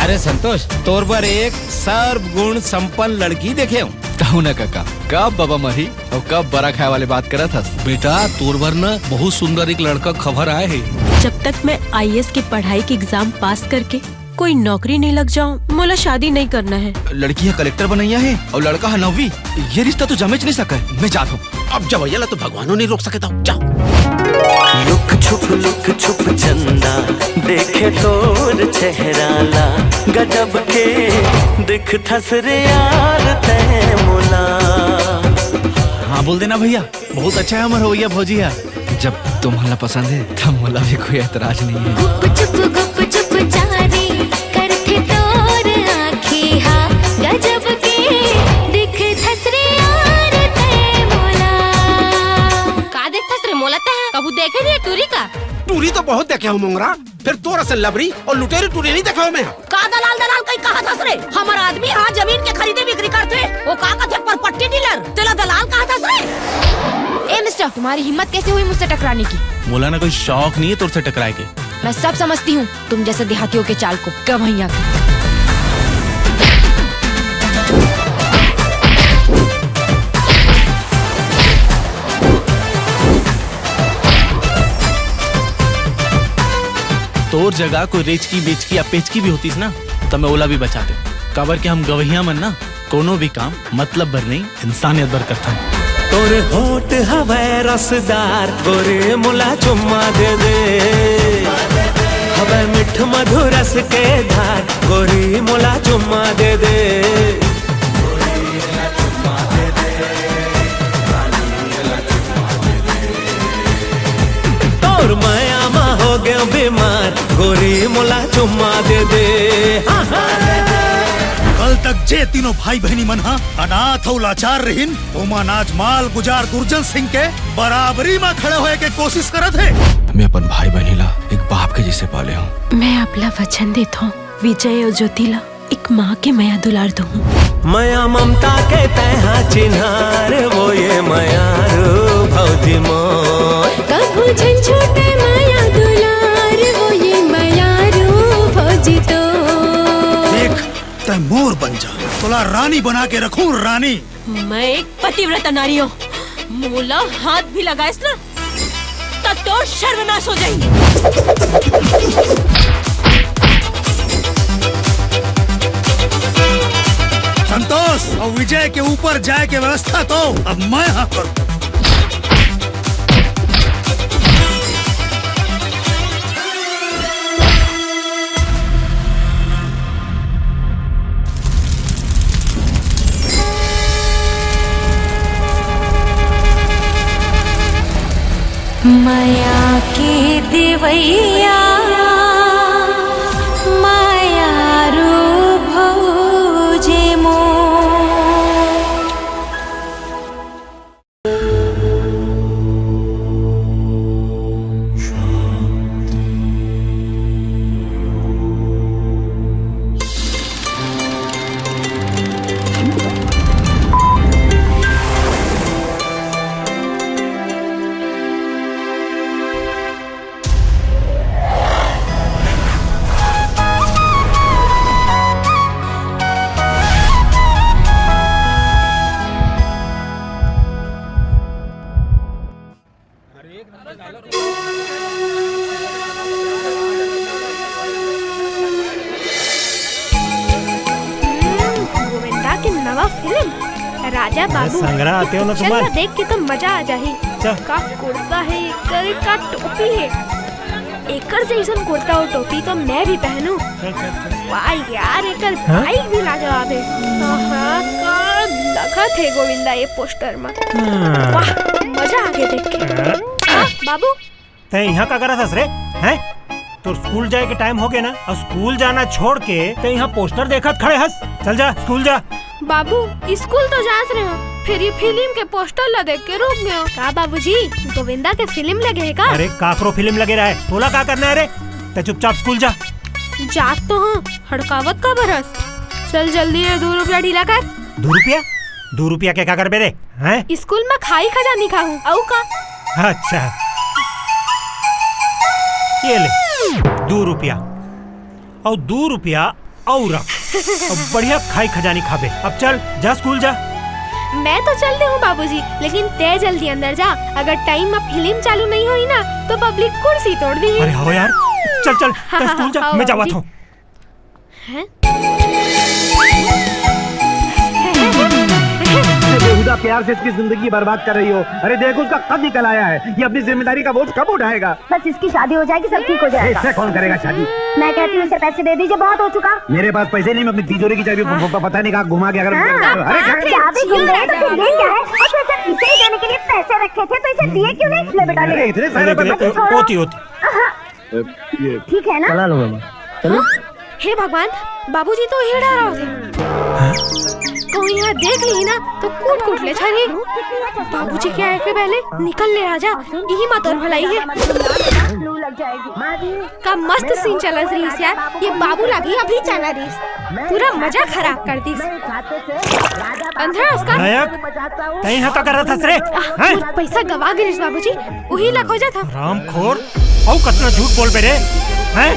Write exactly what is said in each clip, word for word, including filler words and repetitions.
अरे संतोष, तोर बर एक सर्वगुण संपन्न लड़की देखे हूँ। तहु न काका, कब बबा मरही अउ कब बरा खाए वाले बात करत हस? बेटा, तोर बर न बहुत सुंदर एक लड़का खबर आए हे। जब तक मैं आईएएस की पढ़ाई के एग्जाम पास करके कोई नौकरी नहीं लग जाऊं, मोला शादी नहीं करना है। लड़की ह कलेक्टर बनैया हे अउ लड़का ह नौवीं। ये रिश्ता तो जमेच नहीं सके। मैं जात हूँ। अब जवैया ला तो भगवानो नहीं रोक सके था। जाओ। लुक छुप लुक छुप चंदा देखे तोर चेहरा ला, गजब के दिखथस रे यार तै मोला। हाँ बोल देना भैया, बहुत अच्छा है हमर होइया भौजी है। जब तुम्हाला पसंद है तब मोला भी कोई एतराज नहीं है। गुप चुप गुप चुप चारी करथे तोर आँखी हा, गजब के दिखथस रे यार तै मोला। का देखथस रे मोला तै? कभू देखे नहीं है टूरी का? टूरी तो बहुत देखे हूँ मोंगरा, फिर तोर असन लबरी अउ लुटेरी टूरी नहीं देखे हूँ मैं। का दलाल दलाल कहीं कहा थस रे? हमर आदमी हा जमीन के खरीदे बिक्री करथे, वो का कथे परपट्टी डीलर, तेला दलाल कहा थस रे? ए मिस्टर, तुम्हारी हिम्मत कैसे हुई मुझसे टकराने की? मोला ना कोई शौक नहीं है तोर से टकराए के। मैं सब समझती हूँ, तुम जैसे देहातियों के चाल को। गवैया के। तोर जगह कोई रेचकी, बेचकी या पेचकी भी होतीस ना, त मैं ओला भी बचा दे। काबर के हम गवैया मन ना कोनो भी काम मतलब बर नहीं, इंसानियत बर करथन। तोर होठ हवय रसदार, गोरी मोला चुम्मा दे दे। हवय मिठ मधुर रस के धार, गोरी मोला चुम्मा दे दे। तोर मया मा हो गयो बीमार, गोरी मोला चुम्मा दे दे। हाँ, हाँ। कल तक जे तीनों भाई बहनी मन हा अनाथ अउ लाचार रहिन, ओमन आज माल गुजार दुर्जन सिंह के बराबरी मा खड़े होए के कोशिश करत हे। मैं अपन भाई बहनी ला एक बाप के जैसे पाले हूँ। मैं आपला वचन देत हूँ, विजय अउ ज्योति ला एक माँ के मया दुलार दूँ। मया ममता के तैहा चिन्हार, वो ये मयारू भौजी मोर। कभू झन छूटे मया दुलार, वो ये मयारू भौजी तो। देख, तै मोर बन जा, तोला रानी बना के रखूं, रानी। मैं एक पतिव्रता नारी हूँ, मोला हाथ भी लगाइस ना, त तोर सर्वनाश हो जाही। संतोष, अउ विजय के ऊपर जाए के व्यवस्था तो अब मैं हा करहूँ। मया के देवैया, मयारू भौजी मोर। हम्म, गोविंदा के नवा फिल्म राजा अरे बाबू। संगरा आते हो ना चल तुम्हारे। ना, देख के तो मजा आ जाही। चल। का कुर्ता है एकर, का टोपी है। एकर जैसन कुर्ता और टोपी तो मैं भी पहनूं। चल, चल, चल। वाह यार, एकर हाँ? बाइक भी लाजवाब है। आहा, का लगत है गोविंदा ये पोस्टर में। हाँ। वाह, मजा आ गया देख के। हाँ। हाँ, बाबू। तै यहाँ का करत हस रे? हैं? तोर स्कूल जाए के टाइम हो गया ना, और स्कूल जाना छोड़ के तै यहाँ पोस्टर देखत खड़े हस। चल जा, स्कूल जा। बाबू, स्कूल तो जात रहे हो, फिर ये फिल्म के पोस्टर ला देख के रुक गए हो। का बाबूजी, गोविंदा के फिल्म लगे है का? अरे, काकरो फिल्म लगे रहे, तोला का करना है रे? तै चुपचाप स्कूल जा। जात तो हूँ, हड़कावत का बरस। चल जल्दी ये दो रुपया ढीला कर। दो रुपया? दो रुपया के का करबे रे? हैं? स्कूल में खाई खजानी खाहूँ, अऊ का? अच्छा, ये ले, दो रुपया। और दो रुपया अउ रख। अब बढ़िया खाई खजानी खाबे। अब चल, जा स्कूल जा। मैं तो चल दे हूँ बाबूजी, लेकिन तय जल्दी अंदर जा। अगर टाइम में फिल्म चालू नहीं होई ना, तो पब्लिक कुर्सी तोड़ दी। अरे हो यार, चल चल, हाँ, तय हाँ, स्कूल जा, हाँ, मैं जावत बाबूजी। हूँ। हैं? इतने बेहुदा प्यार से इसकी जिंदगी बर्बाद कर रही हो। अरे देखो, उसका कब निकल आया है, ये अपनी जिम्मेदारी का बोझ कब उठाएगा? बस इसकी शादी हो जाएगी, सब ठीक हो जाएगा। इससे कौन करेगा शादी? मैं कहती हूँ, इसे पैसे दे दीजिए, बहुत हो चुका। मेरे पास पैसे नहीं, मैं अपनी तिजोरी की चाबी हाँ। प-, प-, पता नहीं कहाँ घुमा के अगर हाँ, अरे, हाँ, घर चाबी घूम गई तो फिर ये क्या है? और फिर जब इसे ही देने के लिए पैसे रखे थे, तो इसे दिए क्यों नहीं? ले बेटा, ले। अरे, इतने सारे अरे, पैसे। अरे, होती, होती। हाँ। ये ठीक है ना? चला लूंगा मैं। चलो। हे भगवान, बाबूजी तो हेड़ा रहा थे। कहूँ यहाँ देख ली ना, तो कूट कूट ले छारी। बाबूजी के आए के पहले निकल ले राजा, यही मातर भलाई है। का मस्त सीन चलत रहीस यार, ये बाबू ला भी अभी जाना रहीस, पूरा मजा खराब कर दीस। अंधरा उसका नायक, तैं यहाँ का करत हस रे? आह, हैं? मोर पैसा गवा गिरिस बाबूजी, उही ला खोजत हंव। रामखोर, अउ कतना झूठ बोलबे रे, हैं?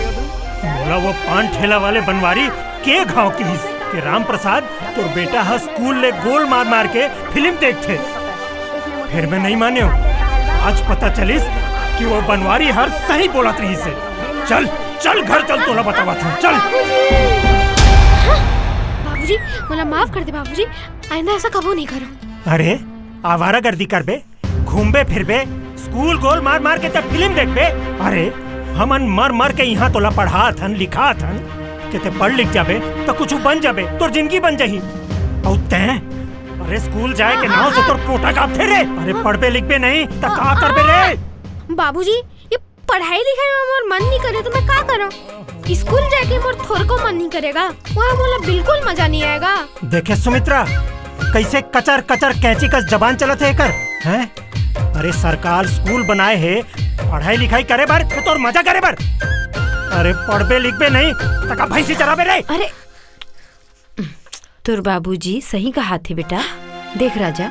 मोला वो पान ठेला वाले बनवारी के घाव किहिस के राम प्रसाद, तोर बेटा ह स्कूल ले गोल मार मार के फिल्म देखथे। फेर मैं नइ मानेंव। आज पता चलिस कि वो बनवारी हर सही बोलत रहिस हे। चल, चल घर चल, तोला बतावत हंव, चल। बाबूजी, मोला माफ कर दे बाबूजी, आइंदा ऐसा कबो नहीं करो। अरे, आवारागर्दी करबे, घूमबे फिरबे, स्कूल गोल मार मार के तब फिल्म देखबे। अरे, हमन मर मर के इहां तोला पढ़ात हन, लिखात हन, के ते पढ़ लिख जाबे त कुछु बन जाबे, तोर जिंदगी बन जाही। अउ तैं, अरे, स्कूल जाए के नाव से तोर पोटा कांपथे रे। अरे, पढ़बे लिखबे नहीं त का करबे रे? बाबूजी, ये पढ़ाई लिखाई में मोर मन नहीं करे तो मैं का करूं? स्कूल जाके मोर थोरको मन नहीं करेगा, वहाँ मोला बिल्कुल मजा नहीं आएगा। देखे सुमित्रा, कैसे कचर कचर कैंची कस जबान चलत हे एकर, हैं? अरे सरकार स्कूल बनाए हे, पढ़ाई लिखाई करे बर, के तोर मजा करे बर? अरे पढ़बे लिखबे नहीं, त का भैंसी चराबे रे? अरे तोर बाबूजी सही कहाथे बेटा। देख राजा,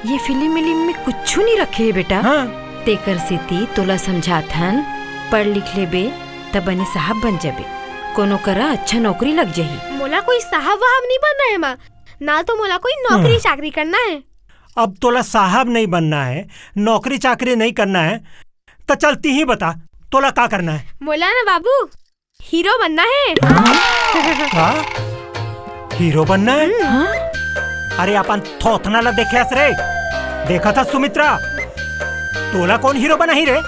ये फिल्म विल्म में कुछु नहीं रखे हे बेटा। हाँ। तेकर सेती तोला समझाथन, पढ़ लिख लेबे त बने साहब बन जाबे, कोनो करा अच्छा नौकरी लग जाही। मोला कोई साहब वाहब नहीं बनना है माँ, ना तो मोला कोई नौकरी हाँ। चाकरी करना है। अब तोला साहब नहीं बनना है, नौकरी चाकरी नहीं करना है, त चल तिही बता, तोला का करना है? मोला ना बाबू, हीरो बनना है। का? हीरो बनना है? हम्म। अरे अपन थोथना ला देखे हस रे? देखत हस सुमित्रा, तोला कौन हीरो बनाही रे?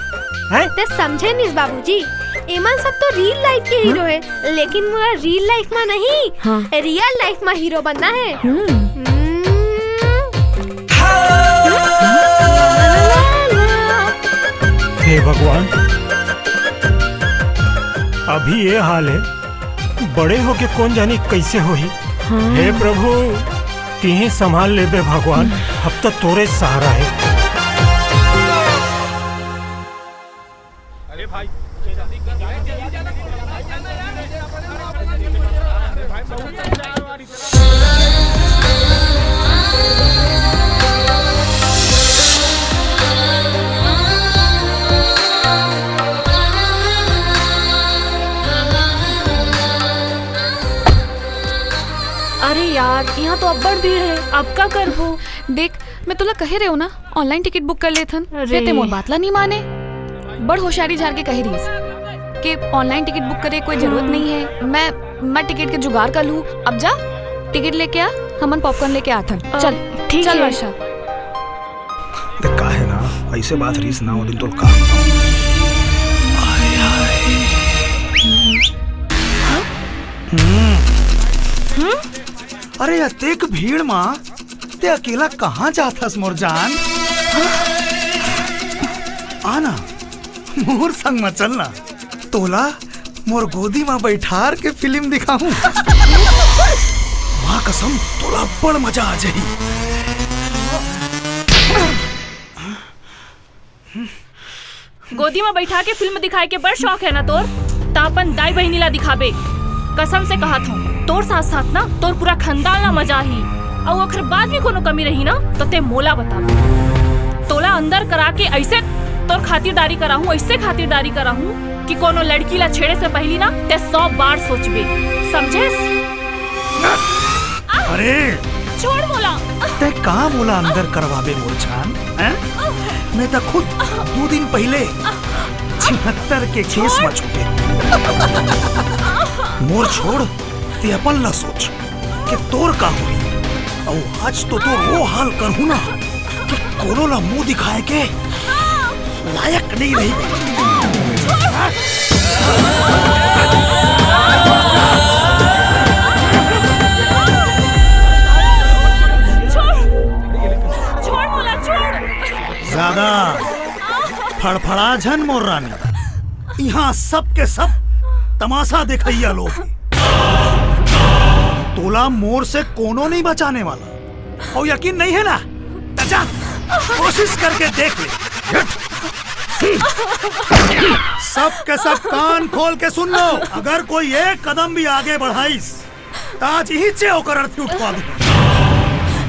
हैं? ते समझे निस बाबूजी, एमन सब तो रियल लाइफ के हीरो हे, लेकिन मोला रियल लाइफ में नहीं, हाँ। रियल लाइफ में हीरो बनना है। हम्म। हम्म। हे भगवान, अभी ये हाल है, बड़े होके कौन जानी कैसे होही। हाँ। हे प्रभु, तिही संभाल लेबे भगवान, अब तो तोरे सहारा है। अरे भाई, अरे यार, यहाँ तो अब्बड़ भीड़ है, अब का करबो? देख, मैं तोला कहे रहे हो ना, ऑनलाइन टिकट बुक कर लेथन। अरे। ते मोर बात ला नहीं माने। बड़ होशियारी झार के कहे रहीस कि ऑनलाइन टिकट बुक करे कोई जरूरत नहीं है। मैं, मैं टिकट के जुगाड़ कर लूँ। अब जा, टिकट लेके आ, हमन पॉपकॉर्न लेके आथन। अ, चल, ठीक चल है। वर्षा। देख, का है ना, ऐसे बात रहीस ना, वो दिन तोर का बताऊं। हाय, हाय। हम्म। अरे, अतेक भीड़ मा ते अकेला कहाँ जात हस मोर जान? आना, मोर संग मा चलना। तोला मोर गोदी मा बैठार के फिल्म दिखाहूँ। माँ कसम, तोला बड़ मजा आ जाही। गोदी मा बैठा के फिल्म दिखाए के बड़ शौक है ना तोर, त अपन दाई बहिनी ला दिखाबे। कसम से कहत हूँ, तोर साथ साथ ना तोर पूरा खानदान ला मजा आही। अउ ओखर बाद भी कोनो कमी रही ना, त ते मोला बता। तोला अंदर करा के ऐसे तोर खातिरदारी कराहूँ, ऐसे खातिरदारी कराहूँ कि कोनो लड़की ला छेड़े से पहली ना ते सौ बार सोचबे, समझेस? अरे, छोड़ मोला। ते का मोला अंदर करवाबे मोर जान, हैं? मैं त खुद दो दिन पहले छिहत्तर के केस में छूटे। मोर छोड़, ते अपन ला सोच कि तोर का होही। अउ आज तो तोर वो हाल करहूँ ना कि कोनो ला मुंह दिखाए के लायक नहीं रही। छोड़, छोड़ मोला, छोड़। ज्यादा फड़फड़ा झन मोर रानी। यहाँ सब के सब तमाशा देखइया लोग हे। तोला मोर से कोनो नहीं बचाने वाला। अउ यकीन नहीं है ना, त जा, कोशिश करके देख ले। सब के सब कान खोल के सुन लो, अगर कोई एक कदम भी आगे बढ़ाइस, त आज इही चे ओकर अर्थी उठवा दूँ।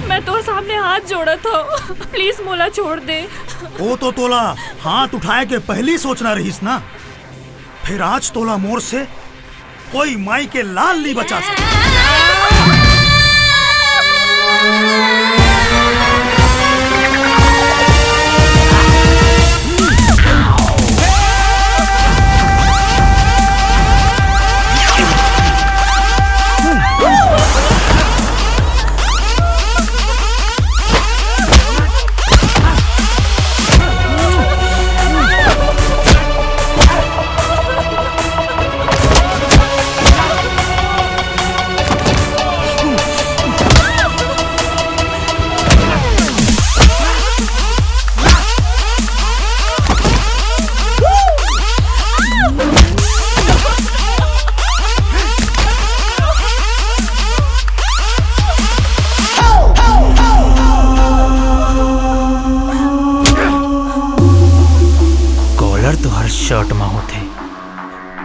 मैं तोर सामने हाथ जोड़त हूँ, प्लीज मोला छोड़ दे। वो तो तोला हाथ उठाए के पहली सोचना रहिस ना, फिर आज तोला मोर से कोई माई के लाल नहीं बचा सकता। कॉलर तो हर शर्ट में होथे,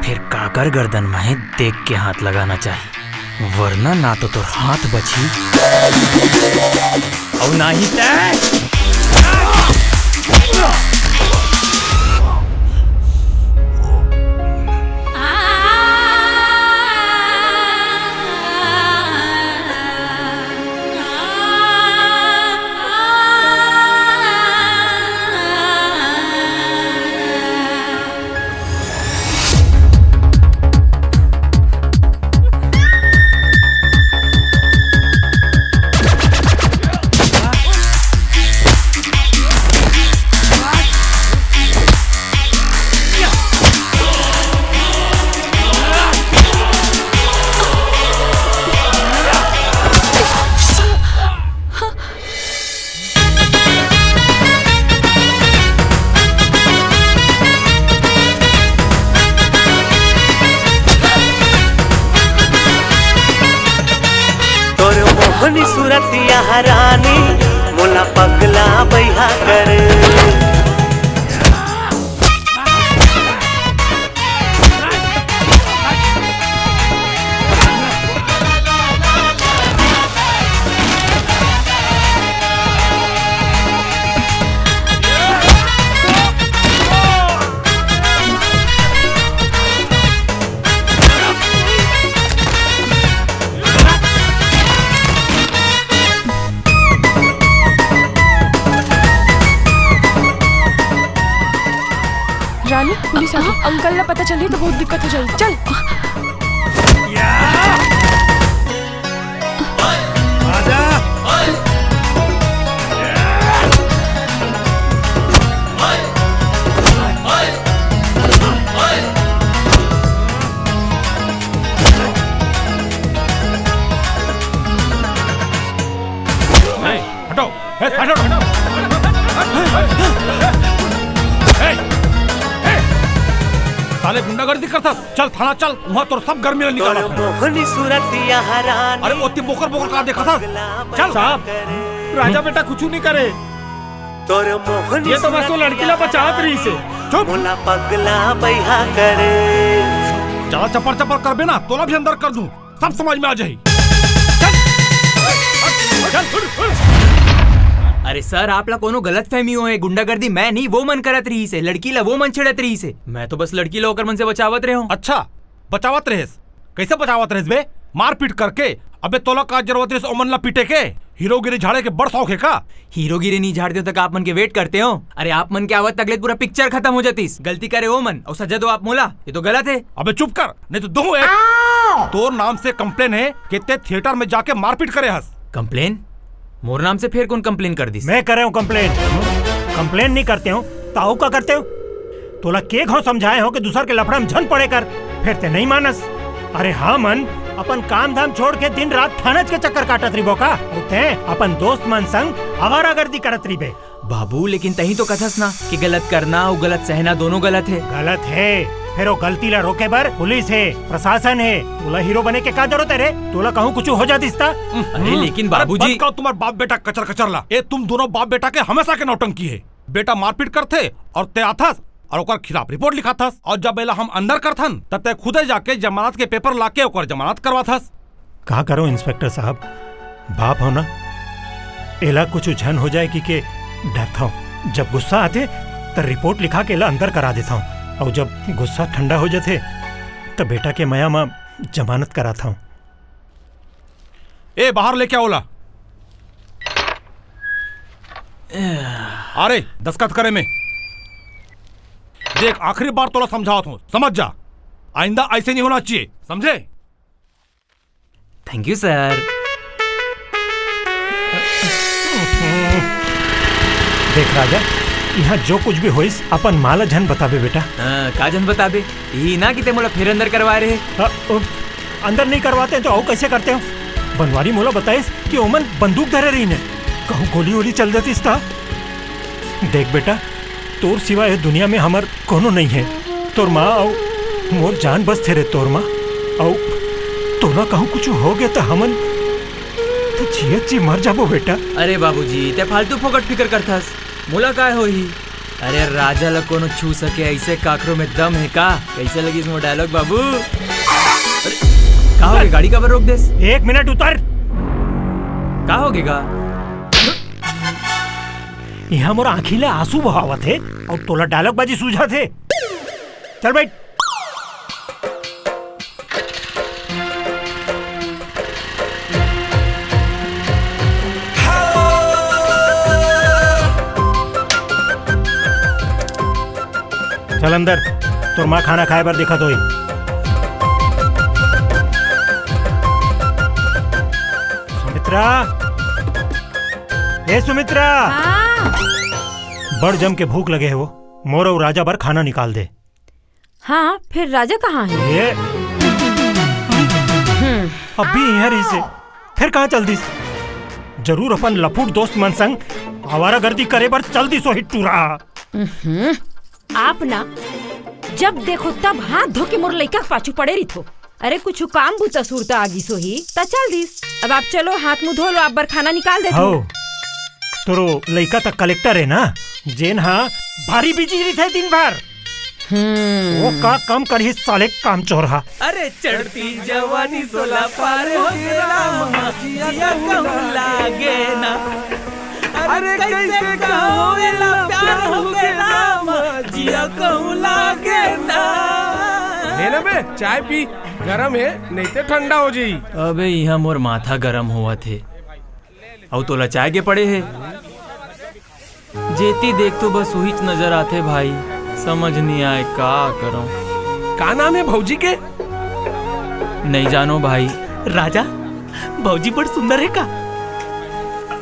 फिर काकर गर्दन में हे, देख के हाथ लगाना चाही, वरना ना तो तोर हाथ बची, अउ ना ही तै। तोर मोहनी सूरतिया हरानी, मोला पगला बइहा कर। रानी, पुलिस आ गई। अंकल ला पता चली तो बहुत दिक्कत हो जाएगी। चल। ए, हटो। ए, हटो। ए, ए, साले गुंडागर्दी करथस। चल थाना चल, उहाँ तोर सब गर्मी ल निकालत हँव। मोहनी सूरतिया हरानी। अरे ओती बोकर बोकर का देखत हस? चल। साहब, राजा बेटा कुछू नहीं करे। तोर मोहनी ये तो बस वो लड़की ला बचात रहिस हे। चुप। मोला पगला बइहा करे। चला चपर चपर करबे ना, तोला भी अंदर कर दूँ। सब समझ में आ जाही। चल। चल। अरे सर, आप ला कोनो गलतफहमी होए, गुंडागर्दी मैं नहीं, वो मन करत रहिस हे, लड़की ला वो मन छेड़त रहिस हे। मैं तो बस लड़की ला ओकर मन से बचावत रहे हूँ। अच्छा, बचावत रहेस? कैसे बचावत रहेस बे? मारपीट करके? अबे तोला का जरूरत रहिस ओमन ला पीटे के? हीरोगिरी झाड़े के बड़ शौक हे का? हीरोगिरी नहीं झाड़ते हो तो का आप मन के वेट करते हो? अरे आप मन के आवत तक ले पूरा पिक्चर खत्म हो जातीस। गलती करे ओमन अउ सजा दो आप मोला, ये तो गलत हे। अबे चुप कर, नहीं तो दूं एक। तोर नाम से कंप्लेन हे कि ते थिएटर में जाके मारपीट करे हस। कंप्लेन? मोर नाम से फेर कोन कंप्लेन कर दिस? मैं करे हूँ कंप्लेन। कंप्लेन नहीं करते हो तो अउ का करते हो? तोला के घाव समझाए हो कि दूसर के लफड़ा में झन पड़े कर, फेर ते नहीं मानस। अरे हमन अपन काम धाम छोड़ के दिन रात थानच के चक्कर काटत रहिबो का? अउ ते अपन दोस्त मन संग आवारागर्दी करत रहिबे। बाबू, लेकिन तहीं तो कथस ना कि गलत करना अउ गलत सहना दोनों गलत हे। गलत हे, फेर वो गलती ला रोके बर पुलिस हे, प्रशासन हे। तोला हीरो बने के का जरूरत हे रे? तोला कहूँ कुछ हो जातिस ता? अरे लेकिन अरे बाबूजी। बंद करो तुम्हार बाप बेटा कचर कचर ला। ए तुम दोनों बाप बेटा के हमेशा के नौटंकी हे। बेटा मारपीट करथे अउ ते आथस अउ ओकर खिलाफ रिपोर्ट लिखाथस, अउ जब एला हम अंदर करथन तब ते खुदे जाके जमानत के पेपर लाके ओकर जमानत करवाथस। का करो इंस्पेक्टर साहब, बाप हो ना, एला कुछ झन हो जाए कि के डरथव। जब गुस्सा आथे त रिपोर्ट लिखा के एला अंदर करा देथव, अउ जब गुस्सा ठंडा हो जाथे त बेटा के मया म जमानत कराथव। ए, बाहर लेके आओ ला। अरे, दस्तखत करे में। देख, आखिरी बार तोला समझावत हूँ, समझ जा, आइंदा ऐसे नहीं होना चाहिए, समझे? Thank you sir. देख राजा, यहाँ जो कुछ भी होइस, अपन माँ ला झन बताबे बेटा। हाँ, का झन बताबे? यही ना कि ते मोला फिर अंदर करवा रहे। अ, अ, अंदर नहीं करवाते तो अउ कैसे करते हो? बनवारी मोला बताइस कि ओमन बंदूक धरे रहीन हे, कहूँ गोली वोली चल देतिस ता। देख बेटा, तोर सिवा ए दुनिया में हमर कोनो नहीं हे। तोर माँ अउ मोर जान बस थे रे तोर माँ। अउ तोला कहूँ कुछ हो गया त हमन त जियत जी मर जाबो बेटा। अरे बाबूजी, ते फालतू फोकट फिकर करथस, मोला काय होही? अरे राजा ला कोनो छू सके ऐसे काकरो में दम हे का? कैसे लगिस मोर डायलॉग बाबू? अरे, का हो गया? गाड़ी काबर रोक देस? एक मिनट उतर। का हो गया? यहाँ मोर आँखी ले आंसू बहावत हे अउ तोला डायलॉग बाजी सूझत हे। चल बैठ। चल अंदर, तोर माँ खाना खाए बर देखत होही। सुमित्रा, ए सुमित्रा। हाँ। बड़ जम के भूख लगे हे वो, मोर अउ राजा बर खाना निकाल दे। हाँ, फिर राजा कहाँ हे? ये हम्म। अभी इहाँ रहिस हे, फिर कहाँ चल दिस? जरूर अपन लफूट दोस्त मन संग आवारागर्दी करे बर चल दिस होही टूरा। हम्म, आप ना जब देखो तब हाथ धो के मोर लइका के पाछू पड़े रहिथो। अरे कुछ काम बुता सुरता आगिस होही त चल दिस। अब आप चलो, हाथ मुंह धो लो, आप बर खाना निकाल देथो। हव, तोरो लइका त कलेक्टर हे ना, जेन हा भारी बिजी रहिथे दिन भर। हम्म। वो का काम करही साले कामचोर हा। अरे चढ़ती जवानी सोला पार हो गे राम, जिया कहूँ लागे ना। अरे कैसे कहो एला प्यार हो गे राम, जिया कहूँ लागे ना। ले ना बे, चाय पी, गरम हे, नहीं ते ठंडा हो जाही। अबे इहाँ मोर माथा गरम होवत हे, अउ तोला चाय के पड़े हे। जेती देख तो बस उहीच नजर आथे भाई, समझ नहीं आए का करंव। का नाम हे भौजी के? नहीं जानो भाई। राजा, भौजी बड़ सुंदर हे का?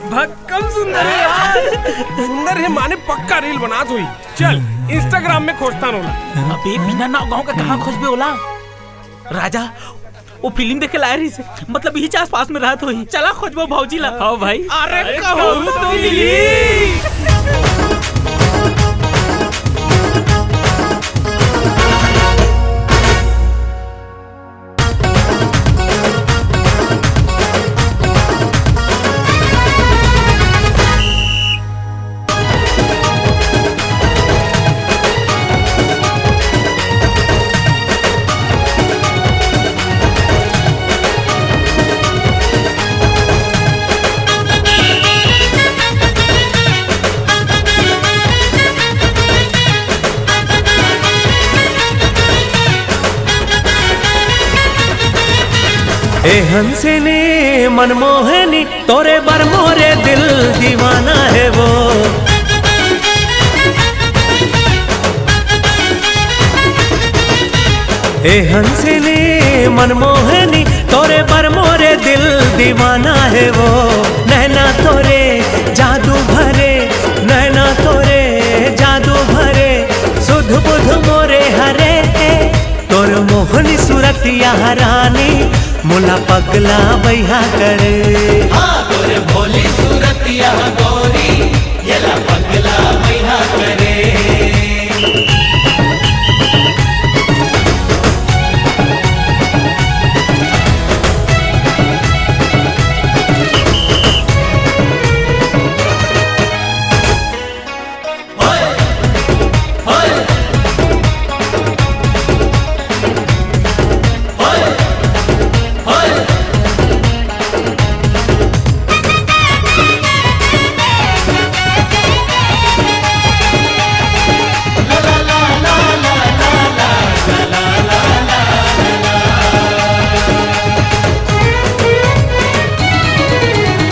भक्कम सुंदर हे यार। सुंदर हे माने पक्का रील बनात होही। चल, Instagram में खोजथन ओला। अबे बिना नाव गाँव के कहाँ खोजबे ओला? राजा, वो फिल्म देखे ला आए रहिस हे, मतलब इहीच आसपास में रहत होही। चला खोजबो भौजी ला। हव भाई। अरे कहूँ तो मिली। ए हंसिनी मनमोहनी, तोरे बर मोरे दिल दीवाना हे वो। ए हंसिनी मनमोहनी, तोरे बर मोरे दिल दीवाना हे वो। नैना तोरे जादू भरे, नैना तोरे जादू भरे, सुध बुध मोरे हरे। तोर मोहनी सूरतिया रानी, मोला पगला बइहा करे। हाँ, तोर भोली सूरतिया गोरी, येला पगला बइहा करे।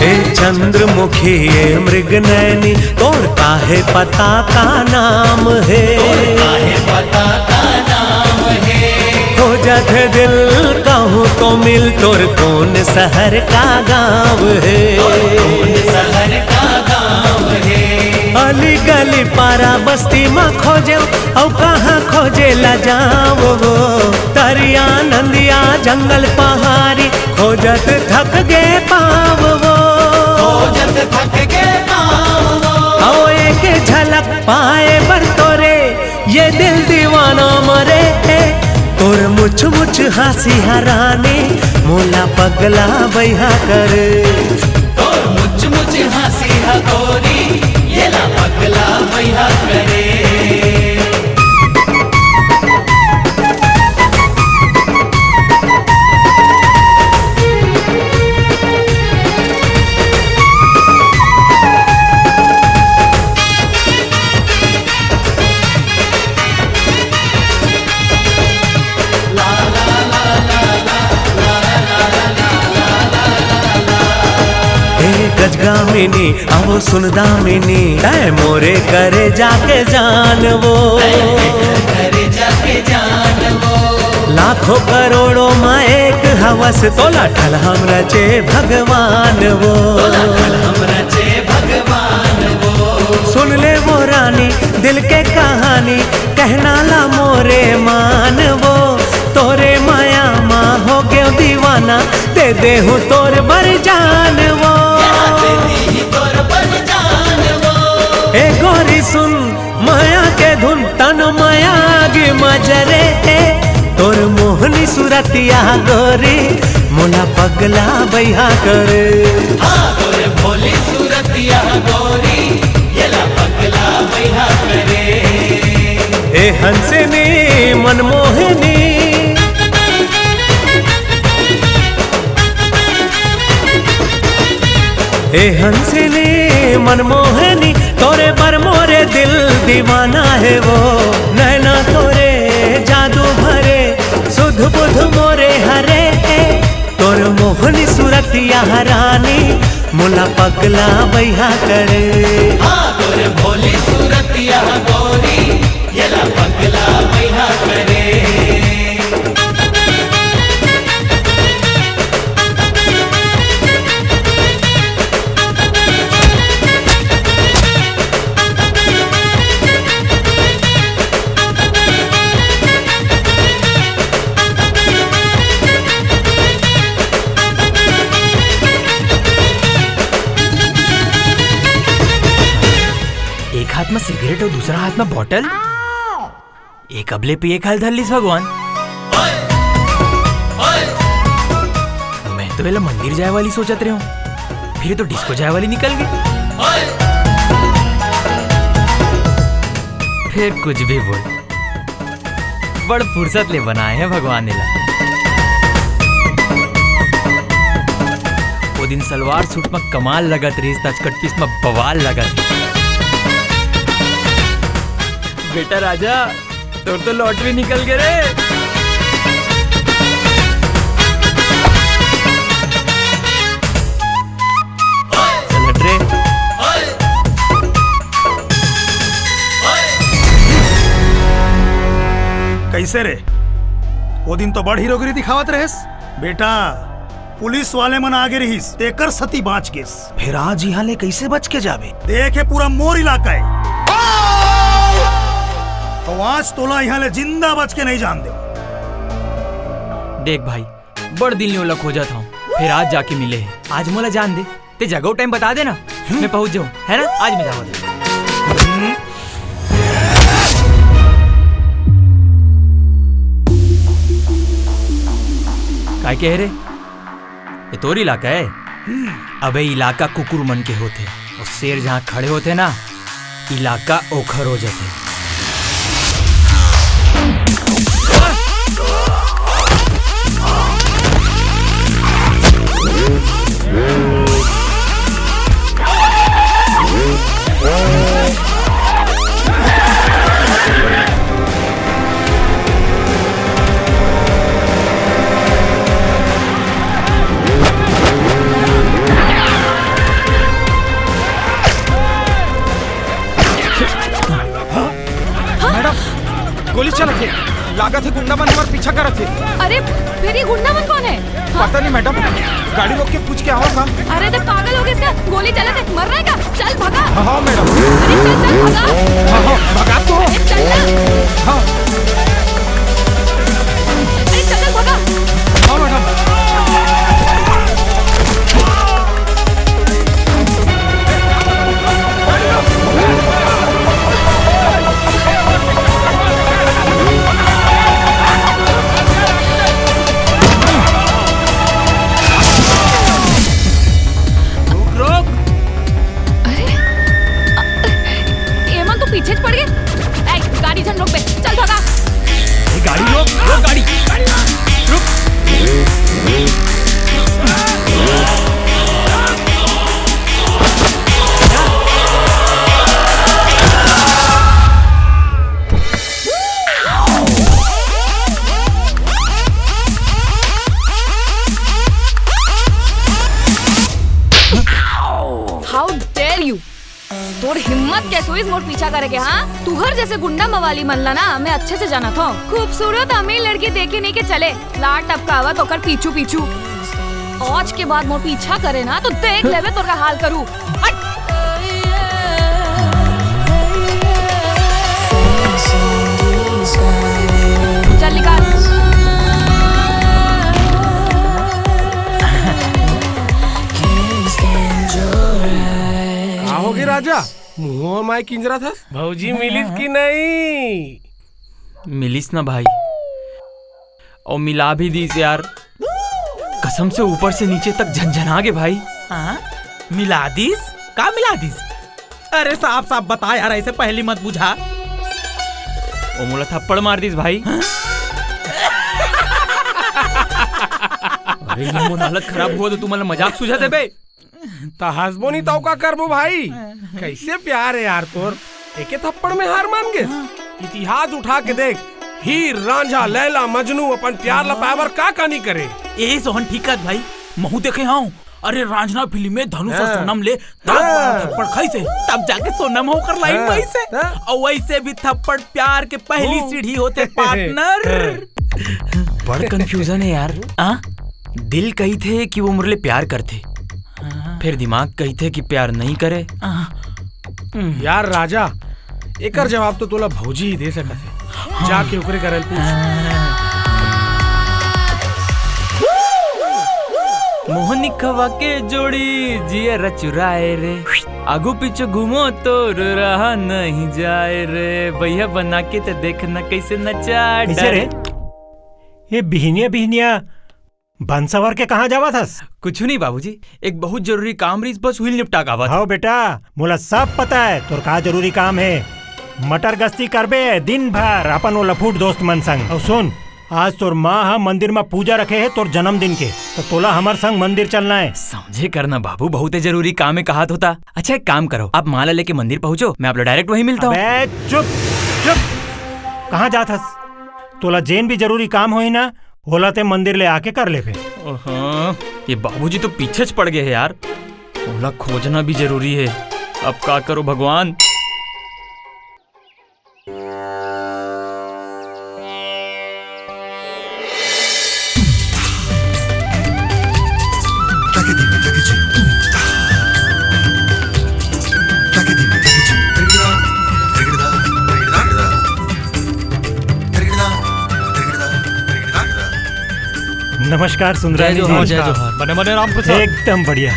ए चंद्रमुखी, ए मृग नैनी, तोर काहे पता का नाम हे? तोर काहे पता का नाम हे? खोजत हे दिल कहूँ तो मिल, तोर कौन शहर का गाँव हे? तोर कौन शहर का गाँव हे? अली गली पारा बस्ती म खोजे, अउ कहाँ खोजे ला जाव वो? तरिया नंदिया जंगल पहाड़ी, खोजत थक गे पाँव वो। खोजत थक गे पाँव वो। अउ एक झलक पाए बर तोरे, ये दिल दीवाना मरे। तोर मुछ मुछ हाँसी ह रानी, मोला पगला बइहा करे। तोर मुछ मुछ हाँसी ह गोरी, येला पगला बइहा करे। ए गजगामिनी, आवो सुन दामिनी, तै मोरे करे जाके जान वो। करे जाके जान वो। लाखों करोड़ों मा एक हवस, तोला ठल हम रचे भगवान वो। तोला ठल हम रचे भगवान वो। सुन ले वो रानी, दिल के कहानी, कहना ला मोरे मान वो। तोरे माया मा हो गयो दीवाना, दे देहूँ तोर बर जान वो। ए गोरी सुन माया के धुन, तन माया आगी मा जरे। तोर मोहनी सूरतिया गोरी, मोला पगला बइहा करे। हाँ, तोर भोली सूरतिया गोरी, येला पगला बइहा करे। ए हंसिनी मनमोहनी, ए हंसिनी मनमोहनी, तोरे बर मोरे दिल दीवाना हे वो। नैना तोरे जादू भरे, सुध बुध मोरे हरे। तोर मोहनी सूरतिया रानी, मोला पगला बइहा करे। हाँ, तोर भोली सूरतिया गोरी, येला पगला बइहा करे। एक हाथ में सिगरेट और दूसरा हाथ में बॉटल। ये कब ले पिए खाल धर लिस भगवान। मैं तो एला मंदिर जाए वाली सोचत रहे हूँ, फिर तो डिस्को जाए वाली निकल गई। फिर कुछ भी बोल, बड़ फुर्सत ले बनाए हैं भगवान ने ला। वो दिन सलवार सूट में कमाल लगत रहिस, आज कट पीस में बवाल लगत। बेटा राजा, तोर तो लॉटरी निकल गए रे। से रे, वो दिन तो बड़ हीरोगिरी दिखावत रहेस। बेटा, पुलिस वाले मन आगे रहिस, तेकर सती बाँच गेस। फेर आज इहाँ ले कइसे बच के जाबे? देखे, पूरा मोर इलाका हे। अउ आज तोला इहाँ ले जिंदा बच के नइ जान देव। देख भाई, बड़ दिन ले ओला खोजत हंव, फेर आज जाके मिले हे। आज मोला जान दे, तें जगह अउ टाइम बता दे ना, मैं पहुंच जाहूं, हे ना? आज मैं जावत हंव। काय कहे रे? ये तोर इलाका हे? अबे, इलाका कुकुर मन के होथे, अउ शेर जहां खड़े होथे ना, इलाका ओखर हो जाथे। मैडम, गोली चलत हे। लागत हे गुंडा मन हमर पीछा करत हे। अरे, फेर ये गुंडा मन कोन हे? हाँ? पता नहीं मैडम, गाड़ी रोक के पूछ के आवा का। अरे, तें पागल हो गेस का? गोली चलत हे, मर रहा है का? चल भगा। हाँ, हाँ, मैडम। अरे, चल, चल, भगा। हाँ, हाँ, भगा तो। अरे, चल ना। हाँ। अरे, चल, चल, भगा। हाँ, मैडम। रुक, रुक। अरे, अ, ये मन तो पीछे च पड़ गे। ए, गाड़ी झन रोकबे, चल भगा। ए, गाड़ी रोक, रोक गाड़ी। रुक। How dare you? तोर हिम्मत कैसे होइस मोर पीछा करे के, हाँ? तुहर जैसे गुंडा मवाली मन ला ना मैं अच्छे से जानत हौं। खूबसूरत अमीर लड़की देखे नहीं के चले, लात टपकावत ओकर पीछू पीछू। आज के बाद मोर पीछा करे ना तो देख लेबे तोर का हाल करू। हट। चल निकाल। का होगे राजा? मुंह माय किंजरत हस? भौजी मिलिस कि नहीं? मिलिस ना भाई, अउ मिला भी दीस यार। कसम से ऊपर से नीचे तक झनझना गे भाई। हाँ? मिला दीस? का मिला दीस? अरे साफ साफ बता यार, ऐसे पहली मत बुझा। ओ मोला थप्पड़ मार दीस भाई। अरे ये मोर हालत खराब हुआ तो तू मोला मजाक सूझा देबे। त हंसबो नहीं त का करबो भाई? कैसे प्यार है यार तोर, एके थप्पड़ में हार मान गेस। इतिहास उठा के देख, हीर, रांझा, लैला, मजनू अपन प्यार ला पाए बर का का नहीं करे। ए सोहन, ठीक कहत भाई, महू देखे हंव। अरे रांझना फिल्म में धनुष अउ हाँ। सोनम ले दस बारह हाँ। थप्पड़ खाइस हे, तब जाके सोनम ओकर लाइन हाँ। में आइस हे। हाँ। अउ वैसे भी थप्पड़ प्यार के पहली ओ। सीढ़ी होथे पार्टनर। बड़ confusion है यार। आ? दिल कहिथे कि वो मोर ले प्यार करथे, हाँ। फेर दिमाग कहिथे कि प्यार नहीं करे। हाँ। हम्म। यार राजा, एकर जवाब तो तोला भौजी ही दे सकत हे। जाके ओकरे करा ले पूछ। मोहनी खवा के जोड़ी जियरा चुराए रे, आगू पीछू घूमो तो रहा नहीं जाए रे, भैया बना के ते देखना कैसे नचा कैसे रे? डाले। ये बिहनिया बिहनिया बन सवर के कहाँ जावत हस? कुछ नहीं बाबूजी, एक बहुत जरूरी काम रहिस, बस उही ल निपटा के आवत हंव। हव बेटा, मोला सब पता है तोर का जरूरी काम है। मटर गश्ती करबे दिन भर अपन वो लफूट दोस्त मन संग। अउ सुन, आज तोर माँ ह मंदिर म पूजा रखे हे तोर जन्मदिन के, त तोला हमर संग मंदिर चलना है। समझे करना बाबू, बहुते जरूरी काम है कहत हों त। अच्छा एक काम करो, आप माँ ला लेके मंदिर पहुंचो, मैं आप ला direct वहीं मिलता हूँ। अबे चुप, चुप, कहाँ जात हस? तोला जेन भी जरूरी काम होही ना, ओला ते मंदिर ले आके कर लेबे। ओहो, ये बाबूजी तो पीछे च पड़ गए हैं यार। ओला खोजना भी जरूरी है। अब का करो भगवान? नमस्कार सुंदरानी जी। जय जोहार। बने बने राम प्रसाद। एकदम बढ़िया।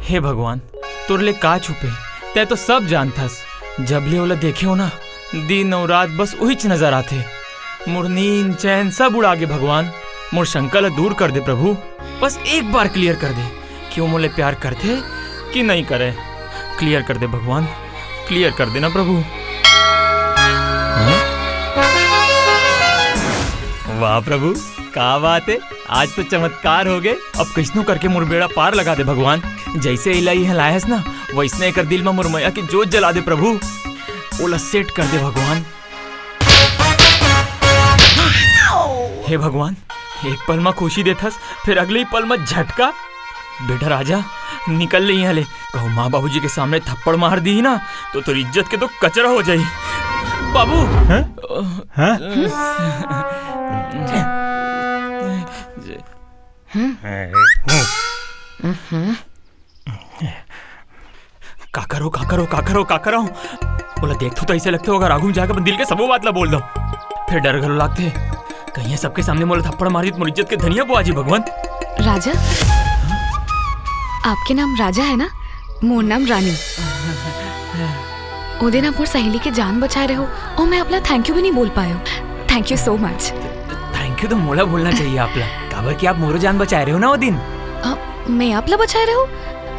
हे भगवान, तोर ले का छुपे, तै तो सब जानथस। जब ले ओला देखे हो ना, दिन अउ रात बस उहीच नजर आथे। मोर नींद चैन सब उड़ा गे भगवान। मोर शंका ला दूर कर दे प्रभु, बस एक बार क्लियर कर दे कि वो मोले प्यार करथे कि नहीं करे। क्लियर कर दे भगवान, क्लियर कर देना प्रभु। हाँ? वाह प्रभु, का बात है, आज तो चमत्कार हो गए। अब कैसनो करके मोर बेड़ा पार लगा दे भगवान। जैसे इला इहाँ लायस ना, वैसने एकर दिल में मोर मया के जोत जला दे प्रभु। ओला सेट कर दे भगवान। हे भगवान, एक पल में खुशी देथस, फिर अगले ही पल में झटका। बेटा राजा, निकल ले यहाँ ले। कहूँ माँ बाबूजी के सामने थप्पड़ मार दी ना, तो तोर इज्जत के तो कचरा हो जाई। बाबू। हाँ? हाँ? का करो, का करो, का करो, का करो? ओला देखथो तो ऐसे लगथे, अगर आगू में जाके अपन दिल के सबो बात ला बोल दो, फिर डर घलो लागथे, कहीं सबके सामने मोला थप्पड़ मार दी तो मोर इज्जत के धनिया बुआ जी भगवान। राजा, आपके नाम राजा है ना? मोर नाम रानी। ओ दिन आप मोर सहेली के जान बचाए रहे हो और मैं आपला thank you भी नहीं बोल पायो। Thank you so much। Thank you तो मोला बोलना चाहिए आपला, काबर कि आप मोरो जान बचाए रहे हो ना वो दिन। अ, मैं आपला बचाए रहे हो?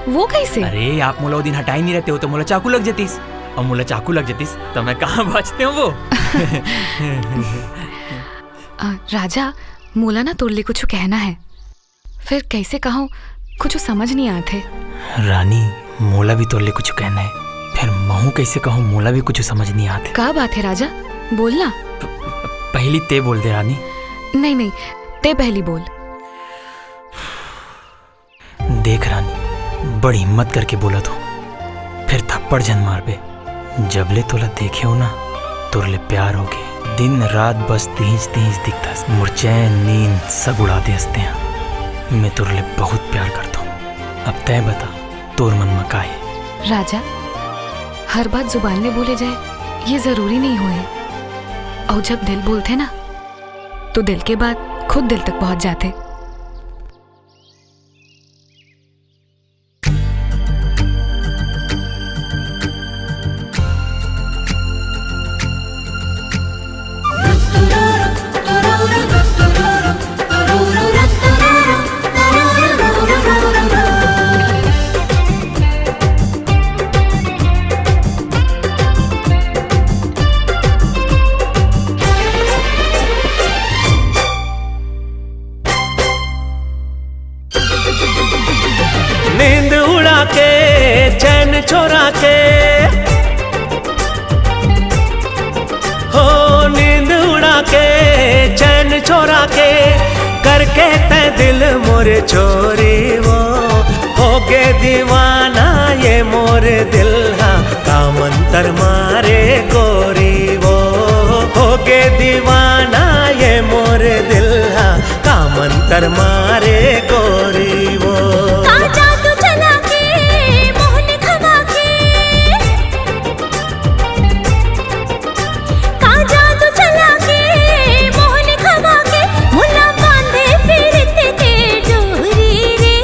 वो कैसे? अरे, आप मोला वो दिन हटाए नहीं रहते हो तो मोला चाकू लग जतीस, और मोला चाकू लग जतीस तो मैं कहाँ बचते हो वो। अ, राजा, मोला ना तोर ले कुछ कहना है, फिर कैसे कहूँ, कुछ समझ नहीं आते। रानी, मोला भी तोर ले कुछ कहना है, फिर महू कैसे कहूँ, मोला भी कुछ समझ नहीं आते। का बात है राजा, बोलना। प-, प-, पहली ते बोल दे रानी। नहीं नहीं, ते पहली बोल। देख रानी, बड़ी हिम्मत करके बोलत हो, फिर थप्पड़ झन मारबे। जब ले तोला देखे हो ना, तोर ले प्यार हो गे। दिन रात बस तिहिच तिहिच दिखथस। मोर चैन नींद सब उड़ा दे हस तें। मैं तोर ले बहुत प्यार करथों। अब तैं बता, तोर मन म का हे? राजा, हर बात जुबान ले बोले जाए, ये जरूरी नहीं होए। और जब दिल बोलथे ना, तो दिल के बात खुद दिल तक पहुंच जाथे। नींद उड़ा के, चैन चोरा के, हो नींद उड़ा के, चैन चोरा के, करके तैं दिल मोर चोरी वो, होगे दीवाना ये मोर दिल हा, का मंतर मारे गोरी वो, होगे दीवाना ये मोर दिल हा, का मंतर मारे गोरी वो। का जादू चला के मोहन खवा के, का जादू चला के मोहन खवा के, मुला बांधे पीरत के डोरी रे।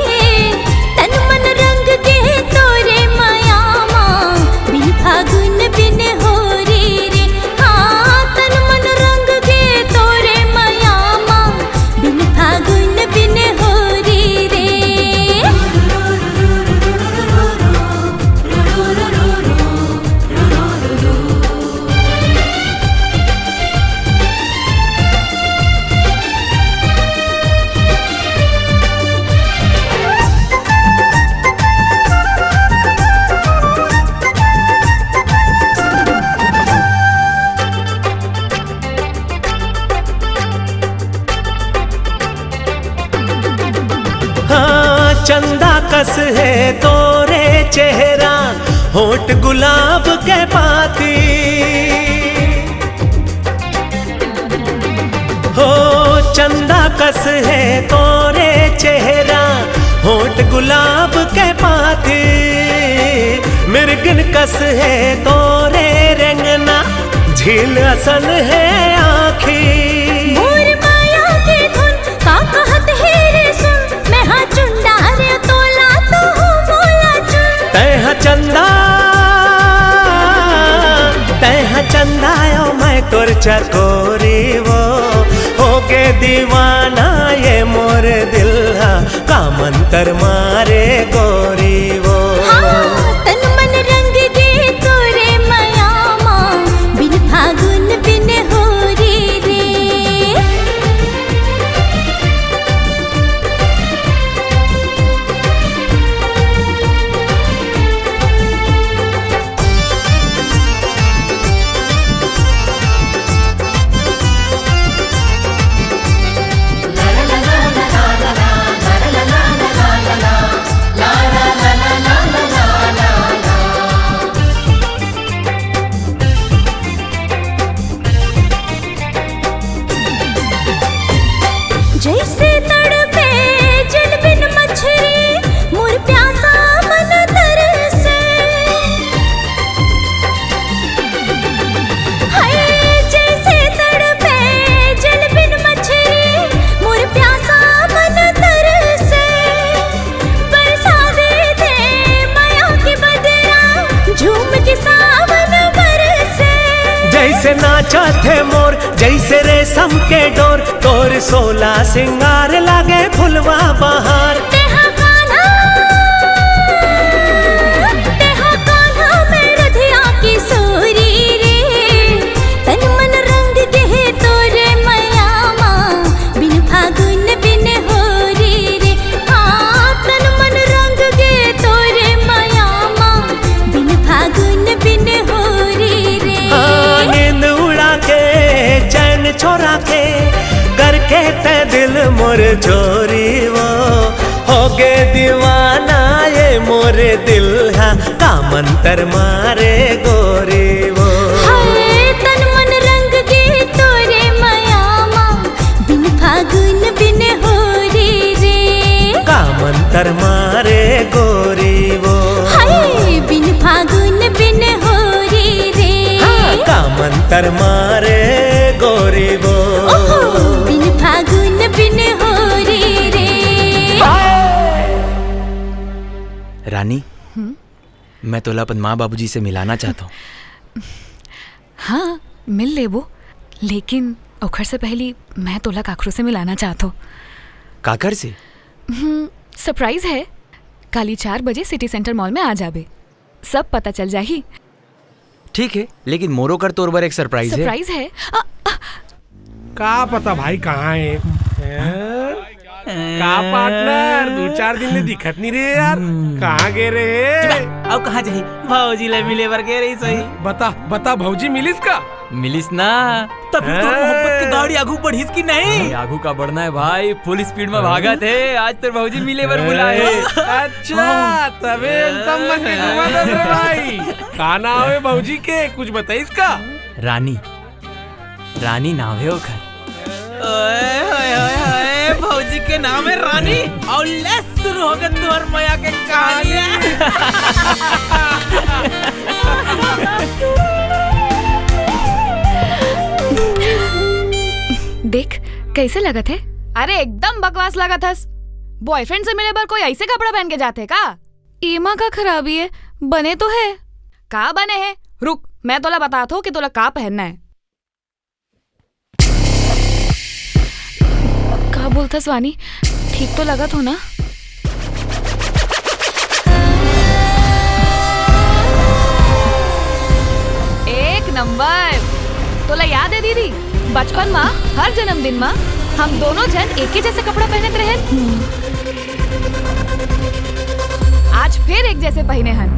तन मन रंग के तोरे मया मा, बिन फागुन बिन होरी रे। हाँ, तन मन रंग के तोरे मया मा, बिन फागुन बिन होरी रे। हाँ, चंदा कस हे तोरे चेहरा, होंठ गुलाब के पाती। हो चंदा कस हे तोरे चेहरा, होंठ गुलाब के पाती, मिर्गिन कस हे तोरे रेंगना, झील असन हे आँखी। मोर माया के धुन का कहत हे रे सुन, मैं हा चुंदा रे तोला, तू मोला चुन। तैं हा चंदा, तैं हा चंदा ओ मैं तोर चकोरी वो, होगे दीवाना ये मोर दिल हा, का मंतर मारे गोरी वो। हाँ, तन मन रंग गे तोरे मया मा, बिन फागुन बिन होरी रे। जैसे तड़पे जल बिन मछरी, मोर प्यासा मन तरसे। हाय, जैसे तड़पे जल बिन मछरी, मोर प्यासा मन तरसे। बरसा दे दे मया के बदरा, झूम के सावन बरसे। जैसे नाचत हे मोर, जैसे रेशम के डोर, तोर सोला सिंगार लागे फुलवा बहार। तेहा कान्हा, तेहा कान्हा मैं रधिया किशोरी रे। तन मन रंग गे हे तोरे मया मा, बिन फागुन बिन होरी रे। हाँ, तन मन रंग गे तोरे मया मा, बिन फागुन बिन होरी रे। हाँ, नींद उड़ा के, चैन चोरा के, करके तैं दिल मोर चोरी वो, होगे दीवाना ये मोर दिल हा, का मंतर मारे गोरी वो। हाय, तन मन रंग गे तोरे मया मा, बिन फागुन बिन होरी रे। का मंतर मारे गोरी वो। हाय, बिन फागुन बिन होरी रे। हाँ, का मंतर मारे गोरी वो। ओहो, बिन फागुन बिन होरी रे। रानी, हम्म? मैं तोला अपन माँ बाबूजी से मिलाना चाहता हूँ। हाँ, मिल लेबो, लेकिन ओखर से पहली मैं तोला काकरो से मिलाना चाहत हूँ। काकर से? हम्म, सरप्राइज है। काली चार बजे सिटी सेंटर मॉल में आ जाबे, सब पता चल जाही। ठीक है, लेकिन मोरो कर तोर बर एक सरप्राइज है। सरप्राइज है? आ, आ, का पता भाई कहाँ है? हैं? का पार्टनर, दू चार दिन ले दिखत नहीं रहे यार, कहाँ गे रहे? अब कहाँ जाही? भौजी ले मिले बर गे रही सही। बता, बता भौजी मिलिस का? मिलिस ना। तभी तो हैं? मोहब्बत के गाड़ी आगू बढ़िस कि नहीं? अरे, आगू का बढ़ना है भाई, फुल स्पीड में भागत है। आज तो भौजी मिले बर बुलाए। अच्छा, तबे एकदम मन के घुमा दे रे भाई। का नाम है भौजी के, कुछ बताइस का? रानी, रानी नाम है ओखर। ओए होए होए होए, भौजी के नाम है रानी। और ले शुरू हो गए तुहर मया के कहानियां। देख, कैसे लगत है? अरे एकदम बकवास लगत हस। बॉयफ्रेंड से मिले बर कोई ऐसे कपड़ा पहन के जाथे का? एमा का खराबी है, बने तो है। का बने है? रुक, मैं तोला बतात हूँ कि तोला का पहनना है। का बोलथस वानी? ठीक तो लगत हो ना? एक नंबर। तोला याद है दीदी, बचपन मा हर जन्मदिन मा हम दोनों जन एके जैसे कपड़ा पहनत रहेन। आज फिर एक जैसे पहिने हन।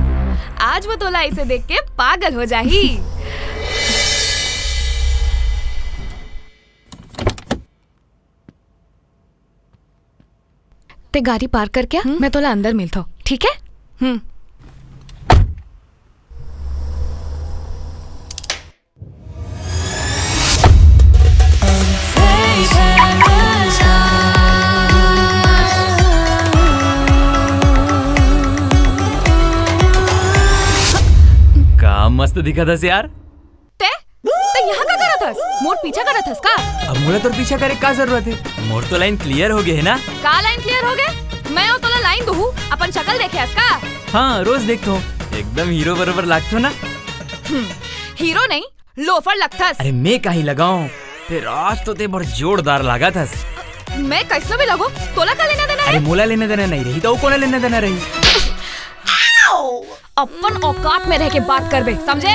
आज वो तोला इसे देख के पागल हो जाही। ते गाड़ी पार्क करके आ, हम्म। मैं तोला अंदर मिलथो, ठीक है? हम्म। तो दिखा दस यार। ते ते यहाँ का करत हस? मोर पीछा करत हस का? अब मोला तोर पीछा करे का जरूरत है? मोर तो लाइन क्लियर हो गए है ना। का लाइन क्लियर हो गए? मैं अउ तोला लाइन दूहू, अपन शकल देखे हस का? हाँ, रोज देखथो, एकदम हीरो बरोबर लागथो ना। हम्म, हीरो नहीं, लोफर लगथस। अरे मैं काहे लगाऊं? फिर आज तो ते बर जोरदार लागत हस। मैं कैसनो भी लगो, तोला का लेना देना अरे है? मोला लेना देना नहीं रही तो कोना लेना देना रही? अपन औकात में रह के बात करबे, समझे?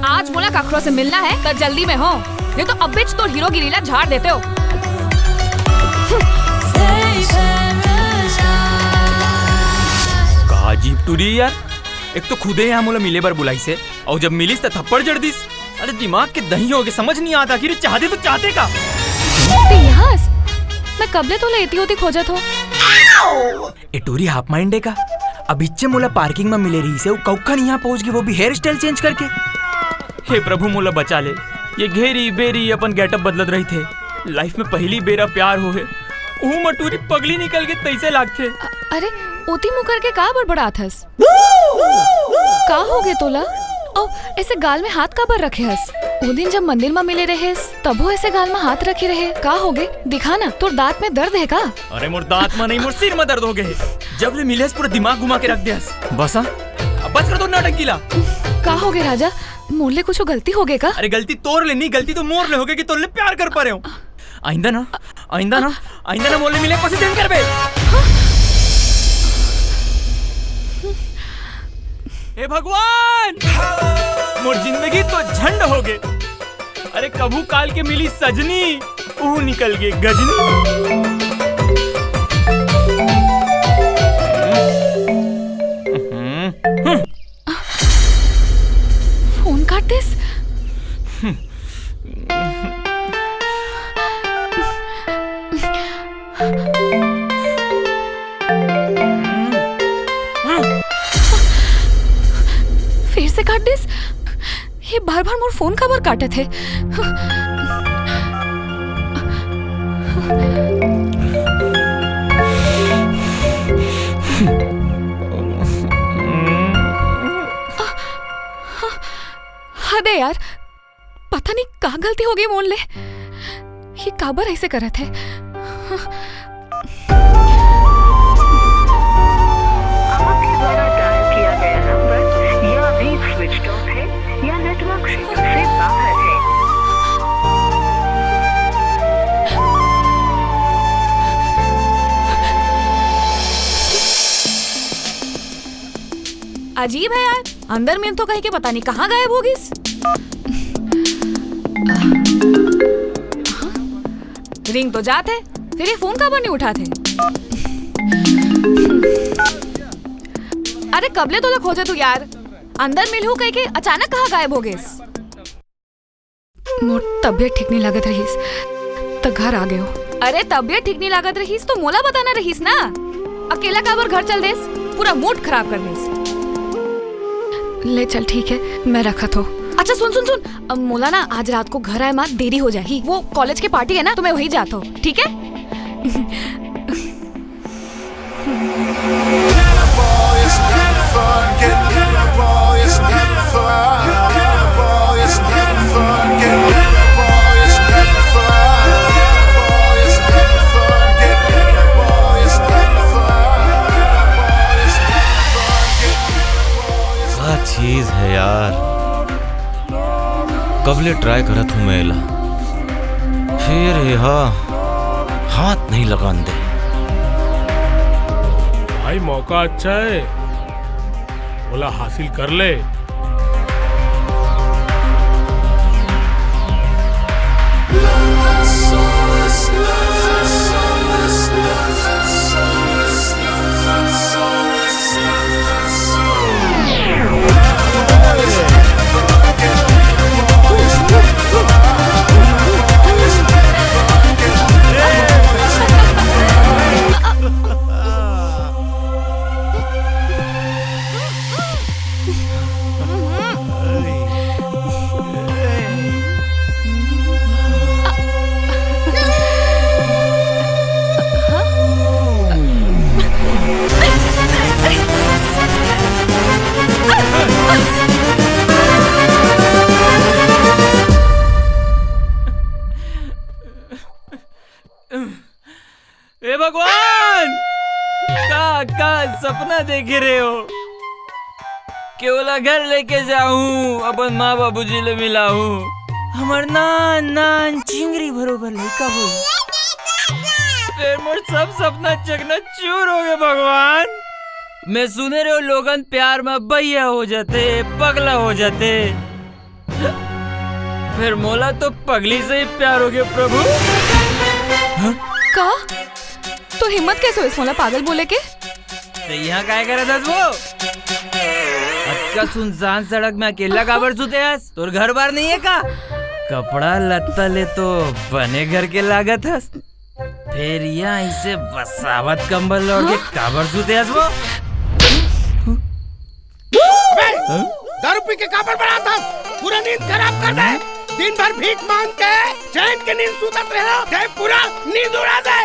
आज मोला कखरो से मिलना है तो जल्दी में हो, नहीं तो अबेच तोर हीरोगिरी ला झाड़ देते हो। का अजीब टूरी यार, एक तो खुदे यहाँ मोला मिले बर बुलाइस हे, अउ जब मिलिस त थप्पड़ जड़ दिस। अरे दिमाग के दही हो गए, समझ नहीं आता आखिर चाहते तो चाहते का? ते यहाँ हस? मैं कबले तोला एती ओती खोजत हो। ए टूरी हाफ माइंड है का? अभिच्चे मोला पार्किंग में मिले रही से, वो कौखन यहाँ पहुंच गई, वो भी हेयर स्टाइल चेंज करके। हे प्रभु मोला बचा ले, ये घेरी बेरी अपन गेटअप बदलत रही थे। लाइफ में पहली बेरा प्यार हो है, ऊ म टूरी पगली निकल के तैसे लागथे। अ-, अरे, ओती मुकर के का बड़बड़ात हस? का हो गे तोला? अउ ऐसे गाल में हाथ काबर रखे हस? वो दिन जब मंदिर में मिले रहेस, तभो ऐसे गाल में हाथ रखे रहे। का हो गे? दिखा ना, तोर दांत में दर्द है का? अरे मोर दांत में नहीं, मोर सिर में दर्द हो गए। जब ले मिले हस, पूरा दिमाग घुमा के रख दे हस। बस हाँ, अब बस कर दो नाटक कीला। का हो गे राजा? मोर ले कुछ गलती हो गए का? अरे गलती तोर ले नहीं, गलती तो मोर ले हो गए कि तोर ले प्यार कर पा रहे हो। आइंदा ना, आइंदा ना, आइंदा ना मोर ले मिले कोशिश नहीं करबे। हे भगवान, मोर जिंदगी तो झंड हो गए। अरे कभू काल के मिली सजनी, ऊ निकल गए गजनी। फोन काट दिस। फिर से काट दिस। ये बार बार मोर फोन काबर काटत हे? हद है यार, पता नहीं का गलती हो गई मोर ले। ये काबर ऐसे करत हे? आपके द्वारा डायल किया गया नंबर या अभी स्विच ऑफ है या नेटवर्क क्षेत्र से बाहर है। अजीब है यार, अंदर मिल तो कहीं के पता नहीं कहाँ गायब हो गिस। रिंग तो जात हे, फिर ये फोन काबर नहीं उठात हे? अरे कबले तोला खोजत हूँ यार, अंदर मिलहूँ कह के अचानक कहाँ गायब हो गिस? मोर तबियत ठीक नहीं लगत रहिस, त घर आ गयो। अरे तबियत ठीक नहीं लागत रहिस तो मोला बताना रहिस ना, अकेला काबर घर चल देस, पूरा मूड खराब कर देस। ले चल ठीक है, मैं रखत हो। अच्छा सुन सुन सुन, अब मोला ना आज रात को घर आए मा देरी हो जाही, वो कॉलेज के पार्टी है ना तो मैं वही जात हो, ठीक है? का चीज है यार, कबले ट्राई करत हूँ मैं एला, फिर एहा हाथ नहीं लगान दे। भाई मौका अच्छा है, ओला हासिल कर ले। हे भगवान, का का सपना देखे रहे हो? के ओला घर लेके जाहूं, अपन माँ बाबूजी ले मिलाहूं। हमर नान नान चिंगरी बरोबर लइका होई। फेर मोर सब सपना चकनाचूर हो गए भगवान। मैं सुने रहे हो लोगन प्यार में बहिया हो जाते, पगला हो जाते। फेर मोला तो पगली से ही प्यार हो गया प्रभु। का? तो हिम्मत कैसे होइस मोला पागल बोले के? ते यहाँ काय करत हस वो? अतका सुनसान सड़क में अकेला काबर सुते हस? तोर घर बार नहीं है का? कपड़ा लत्ता ले तो बने घर के लागत हस। फेर यहाँ इसे बसावत कंबल ओढ़ के काबर सुते हस वो? अबे, दारू पी के काबर बरात हस? पूरा नींद खराब कर दे। दिन भर भीख मांग के चैन के नींद सुतत रहे हो, ते पूरा नींद उड़ा दे।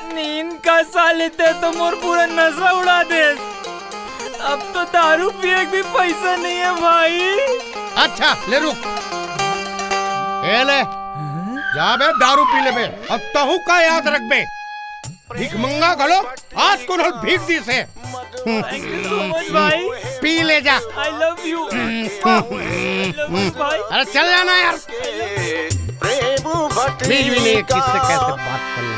नींद का साले ते तो मोर पूरा नशा उड़ा दे। अब तो दारू पिए के भी पैसा नहीं है भाई। अच्छा ले रुक, ए ले, जा बे दारू पी ले बे। अब तहू का याद रख बे, भिखमंगा घलो आज कोनो भीख दिस हे। Thank you so much भाई। पी ले जा। I love you। I love you भाई। अरे चल जाना यार। प्रेम भटनी बीच बीच में एक किससे का कैसे बात करना।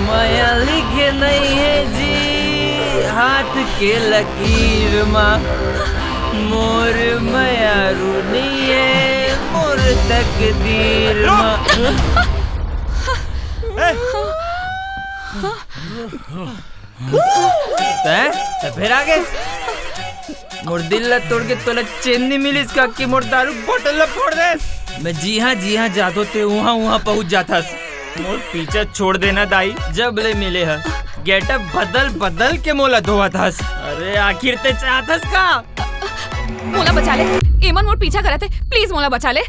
मया लिखे नहीं है जी हाथ के लकीर मा, मोर मयारू नहीं है मोर तकदीर मा। तैं? तैं फेर आ गे? मोर दिल ला तोड़ के तोला चैन नी मिलिस का कि मोर दारू बोतल ला फोड़ दे? मैं जी हाँ, जी हाँ जातो ते उहाँ, उहाँ पहुँच जाथस। मोर पीछा छोड़ देना दाई, जब ले मिले हस। Getup बदल, बदल के मोला धोवत हस। अरे आखिर ते चाहत हस का? मोला बचा ले, एमन मोर पीछा करत हे, please मोला बचा ले।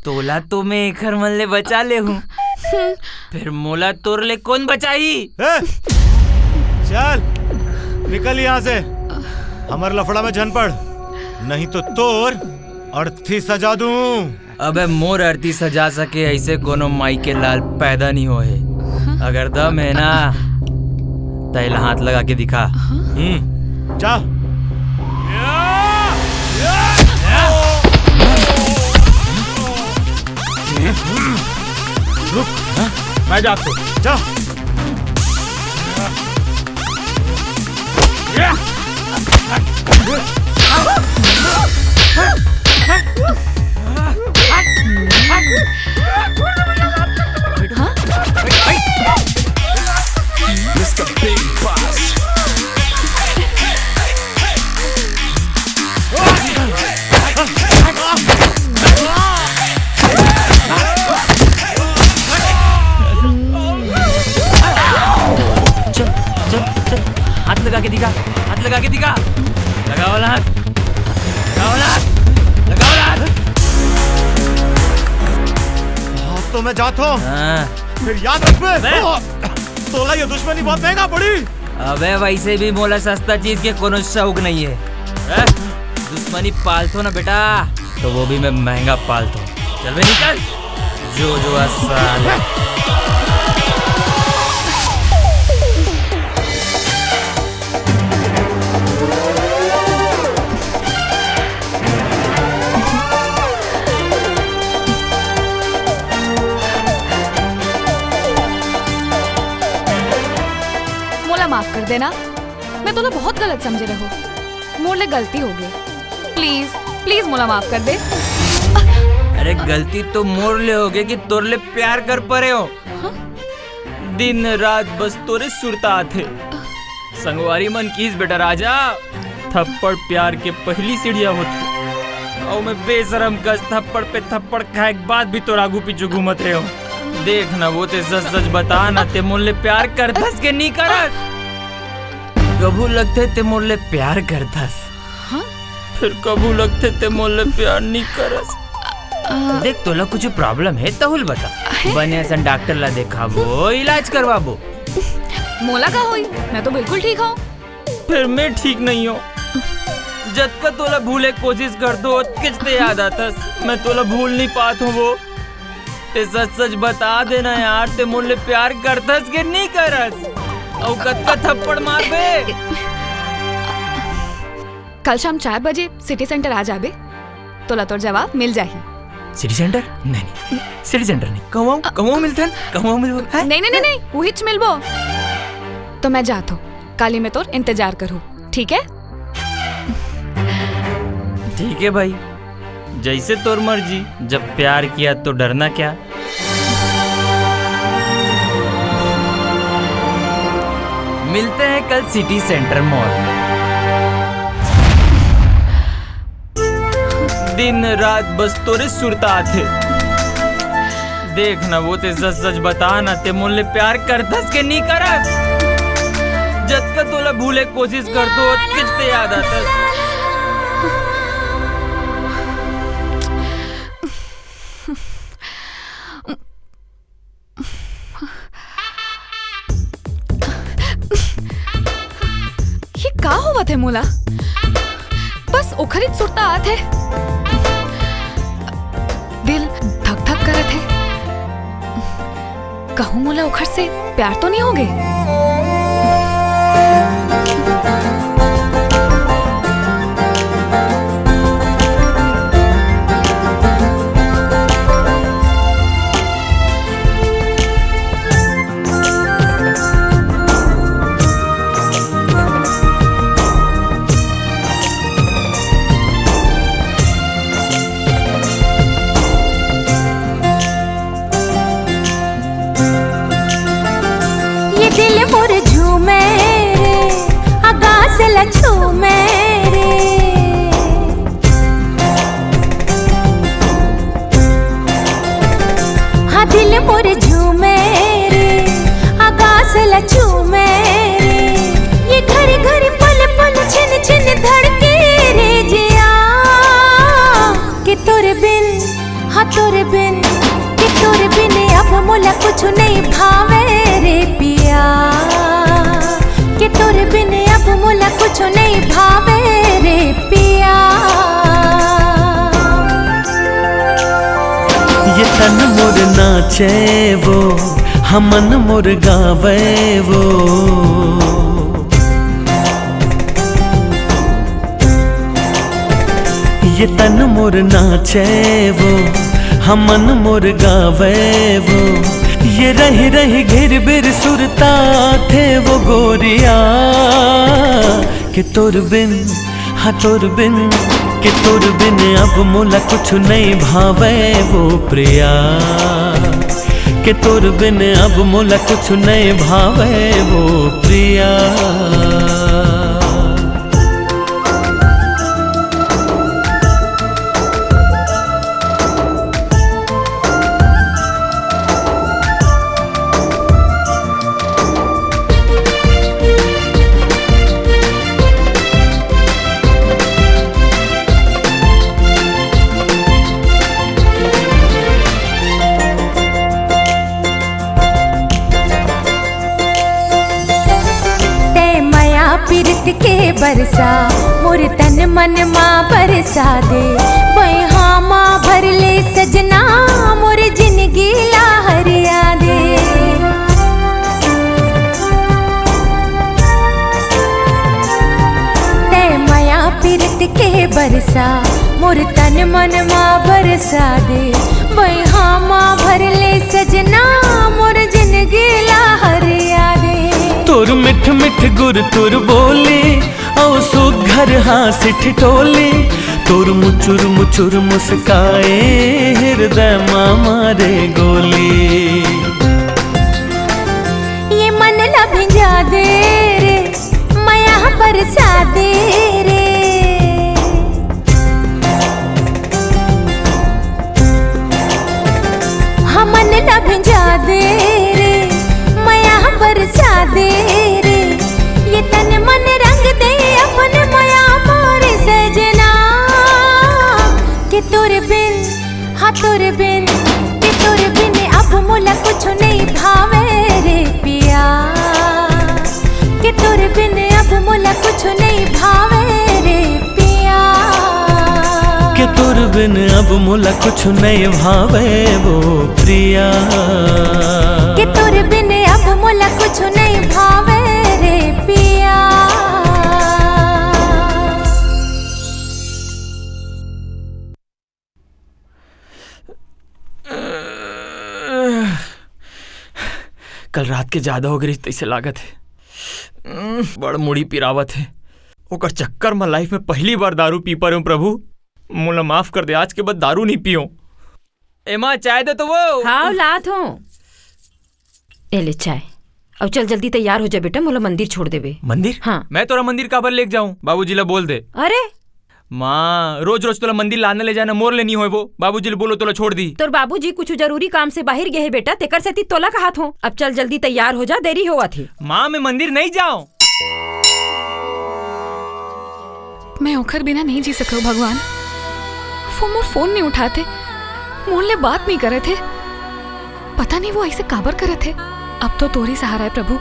तोला तो मैं एखर मन ले बचा ले हूँ, फेर मोला तोर ले कोन बचाही? ए, चल निकल यहाँ से, हमर लफड़ा में झन पड़, नहीं तो तोर अर्थी सजा दूं। अबे मोर अर्थी सजा सके ऐसे कोनो माई के लाल पैदा नहीं होए। अगर दम है ना, तैला हाथ लगा के दिखा। हम्म, जा। रुक, मैं जाता हूँ। जा। चल, चल, चल। हाथ लगा के दिखा, हाथ लगा के दिखा। लगाओ हाथ, लगाओ हाथ, लगाओ हाथ। आज तो मैं जाता हूँ, हाँ। फिर याद रख बे। बे। तोला ये दुश्मनी बहुत महंगा पड़ी। अबे वैसे भी मोला सस्ता चीज के कोनो शौक नहीं है। हैं? दुश्मनी पालथो ना बेटा, तो वो भी मैं महंगा पालथो। चल बे निकल, जो जो साले। मोला माफ कर देना, मैं तोला बहुत गलत समझे रहो। मोर ले गलती हो गई, please, please मोला माफ कर दे। अरे गलती तो मोर ले हो गई कि तोर ले प्यार कर परे हो। दिन रात बस तोरे सुरता आथे। संगवारी मन किस बेटा राजा, थप्पड़ प्यार के पहली सीढ़िया होथे। अउ मैं बेशरम कस थप्पड़ पे थप्पड़ खाए के बाद भी तोर आगू पीछू घूमत रहे हो। देख ना वो ते सच सच बता ना, ते मोर ले प्यार करथस के नहीं करस? कभू लगथे ते मोर ले प्यार करथस, हाँ? फिर कभू लगथे ते मोर ले प्यार नहीं करस। देख तोला कुछ problem है तहुल बता, बने असन डॉक्टर ला देखाबो, इलाज करवाबो। मोला का होई, मैं तो बिल्कुल ठीक हूँ। फिर मैं ठीक नहीं हूँ। जतका तोला भूले कोशिश करथो, ओतकेच ते याद आथस। मैं तोला भूल नहीं पात हूँ वो। ते सच सच बता देना यार, ते मोर ले प्यार करथस के नहीं करस? अउ कतका थप्पड़ मारबे? कल शाम चार बजे सिटी सेंटर आ जाबे, तोला तोर जवाब मिल जाही। City centre? नहीं, नहीं, सिटी सेंटर नहीं। कहूँ, कहूँ मिलथन, कहूँ मिलबो, हैं? नहीं, नहीं, नहीं, नहीं, उहिच मिलबो। तो मैं जात हूँ, काली में तोर इंतजार करूँ, ठीक है? ठीक है भाई, जैसे तोर मर्जी। जब प्यार किया तो डरना क्या। मिलते हैं कल सिटी सेंटर मॉल। दिन रात बस तोरे सुरता आथे। देख ना, वो ते सच सच बता ना, ते मोर ले प्यार करथस के नहीं करस? जतका तोला भूले कोशिश करथों, ओतकेच ते याद आथस। ये का होवत हे मोला? बस ओखरिच सुरता आत हे। दिल धक धक करत हे। कहूँ मोला ओखर से प्यार तो नहीं होगे? ये दिल मोर झूमे रे, आकाश ला छूमे रे। हाँ, दिल मोर झूमे रे, आकाश ला छूमे रे। ये घड़ी घड़ी पल पल छिन छिन धड़के रे जिया। कि तोर बिन, हाँ तोर बिन, कि तोर बिन अब मोला कुछ नहीं भावे रे पिया। कि तोर बिन अब मोला कुछ नहीं भावे रे पिया। ये तन मोर नाचे वो, हमन मोर गावे वो। ये तन मोर नाचे वो, हमन मोर गावे वो। ये रही रही घिर बिर सुरता थे वो गोरिया। कि तोर बिन, हाँ तोर बिन, कि तोर बिन अब मोला कुछ नहीं भावे वो प्रिया। कि तोर बिन अब मोला कुछ नहीं भावे वो प्रिया। तै मया पीरत के बरसा मोर तन मन मा बरसा दे। बैहा मा भर ले सजना मोर जिनगी ला हरिया दे। तै मया पीरत के बरसा मोर तन मन मा बरसा दे। बैहा मा भर ले सजना मोर जिनगी ला हरिया दे। तोर मिठ मिठ गुर तोर बोली, अउ सुघर हाँसी ठिठोली, तोर मुचुर मुचुर मुस्काए, हिरदय मा मारे गोली। ये मन ला भिंजा दे रे, मया बरसा दे रे। हमन ला भिंजा दे रे, मया बरसा दे रे। ये तन मन रंग दे अपन मया मोर सजना। कि तोर बिन, हाँ तोर बिन, कि तोर बिन अब मोला कुछ नहीं भावे रे पिया। कि तोर बिन अब मोला कुछ नहीं भावे रे पिया। कि तोर बिन अब मोला कुछ नहीं भावे वो प्रिया। कि तोर बिन अब मोला कुछ नहीं भावे रे पिया। कल रात के ज्यादा हो गई तैसे लागत हे। बड़ मुड़ी पिरावत हे। ओकर चक्कर म लाइफ में पहली बार दारू पी पा रहे हूँ प्रभु। मोला माफ कर दे, आज के बाद दारू नहीं पियो। ए माँ, चाय दे तो वो। हाँ, लात हूँ। ए ले चाय। अब चल जल्दी तैयार हो जा बेटा, मोला मंदिर छोड़ देबे। मंदिर? हाँ। मैं तोला मंदिर काबर लेके जाऊँ? बाबूजी ला बोल दे। अरे, माँ, रोज रोज तोला मंदिर लाना ले जाना मोर ले नहीं होय वो। बाबूजी ले बोलो तोला छोड़ दी। तोर बाबूजी कुछ जरूरी काम से बाहर गए हे बेटा, तेकर सेती तोला कहत हों। अब चल जल्दी तैयार हो जा, देरी होवत हे। माँ, मैं मंदिर नहीं जाऊँ। मैं ओखर बिना नहीं जी सकव भगवान। वो मोर फोन नहीं उठात हे, मोर ले बात नहीं करत हे। पता नहीं वो ऐसे काबर करत हे। अब तो तोर ही सहारा है प्रभु,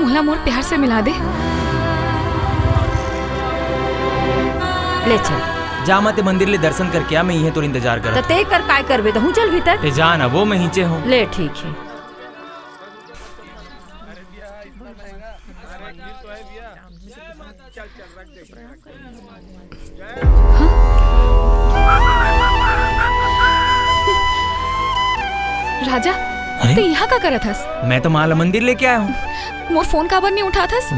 मोला मोर प्यार से मिला दे। ले चल। जा माँ, ते मंदिर ले दर्शन करके आ, मैं इहें तोर इंतजार करत। त ते कर काय करबे, तहूँ चल भीतर। ते जा ना, वो मैं हिंचे हूँ। ले ठीक है। राजा, अरे? ते यहाँ का करत हस? मैं तो माँ ला मंदिर लेके आया हूँ। मोर फोन काबर नहीं उठात हस?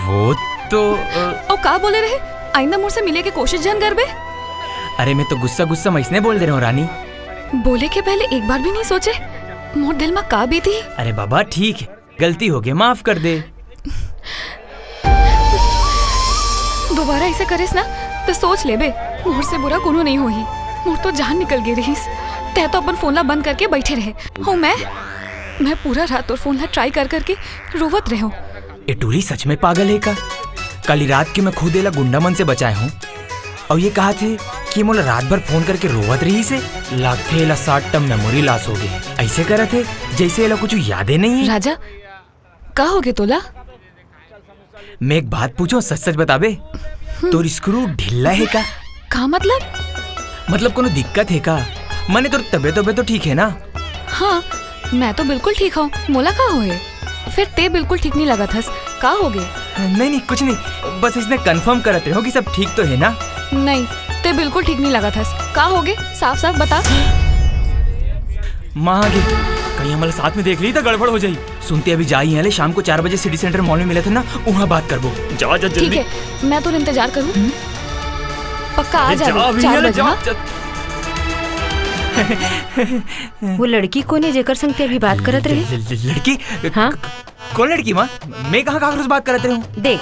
वो तो, अ, अउ का बोले रहे? आइंदा मोर से मिले के कोशिश झन करबे। अरे, मैं तो गुस्सा गुस्सा में इसने बोल दे रहे हूँ रानी। बोले के पहले एक बार भी नहीं सोचे मोर दिल में का बीती। अरे बाबा, ठीक है, गलती हो गई, माफ कर दे। दोबारा ऐसे करिस ना तो सोच लेबे, मोर से बुरा कोनो नहीं होही। मोर तो जान निकल गई रहीस। तै तो अपन फोन ला बंद करके बैठे रहे हो। मैं, मैं पूरा रात तोर फोन ला ट्राई कर करके रोवत रहे हूँ। ए टूरी सच में पागल है का? काली रात के मैं खुद एला गुंडा मन से बचाए हूँ। अउ ये कहा थे कि मोला रात भर फोन करके रोवत रहीस हे। लागथे एला शॉर्ट टर्म मेमोरी लॉस हो गए। ऐसे करत हे जैसे एला कुछ यादे नहीं है। राजा, का हो गए तोला? मैं एक बात पूछूं, सच सच बताबे? तोर स्क्रू ढीला है का? का मतलब? मतलब कोनो दिक्कत है का? माने तोर तबीयत, तबीयत तो ठीक है ना? हाँ, मैं तो बिल्कुल ठीक हूँ। मोला का होए? फिर ते बिल्कुल ठीक नहीं लगत हस। का हो गए? नहीं, नहीं, कुछ नहीं। बस इसने कंफर्म करत रहे हो कि सब ठीक तो है ना? नहीं, ते बिल्कुल ठीक नहीं लगत हस। का हो गए? साफ साफ बता। माँ आ गई। कहीं हमला साथ में देख ली तो गड़बड़ हो जाई। सुनते अभी जा ही ले, शाम को चार बजे सिटी सेंटर मॉल में मिले थे ना, वहाँ बात करबो। जा, जा, जल्दी। ठीक है, मैं तो इंतजार करूँ। पक्का आ जा, चार बजे, हाँ? वो लड़की कौन है जेकर संग ते अभी बात करत रहे? ल-, ल-, लड़की? हाँ? क-, कौन लड़की माँ? मैं कहाँ काकरो से बात करत रहे हूँ? देख,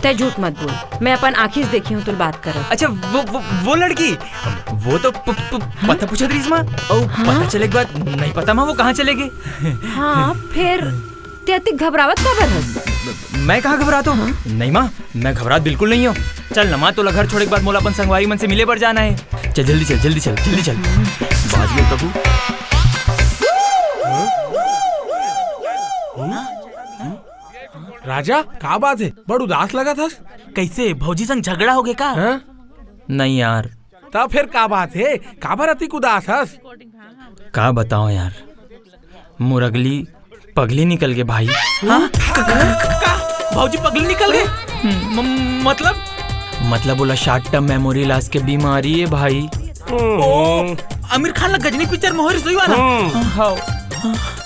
तै झूठ मत बोल, मैं अपन आँखी से देखी हूँ तू बात करत। अच्छा, वो, वो, वो लड़की, वो तो प-, प-, हाँ? पता पूछत रहीस माँ। ओ, हाँ? पता चले के बाद नहीं पता माँ वो कहाँ चले गए। हाँ, फिर ते अतिक घबरावत काबर हस? मैं कहाँ घबराता हूँ? हाँ? नहीं माँ, मैं घबरात बिल्कुल नहीं हूँ। चल ना माँ, तोला घर छोड़े के बाद मोला अपन संगवारी मन से मिले बर जाना है। चल जल्दी चल, जल्दी चल, जल्दी चल। बाज गए प्रभु। राजा, का बात है? बड़ उदास लगत हस। कैसे, भौजी संग झगड़ा हो गए का? हाँ? नहीं यार। तब फिर का बात है? काबर अतिक उदास हस? का बताओ यार, मोर अगली पगली निकल गए भाई। हाँ? का? भौजी पगली निकल गए? म-, मतलब? मतलब ओला शॉर्ट टर्म मेमोरी लॉस के बीमारी है भाई। ओ, आमिर खान ला गजनी पिक्चर में होय रहिस वही वाला? हम्म। हाँ।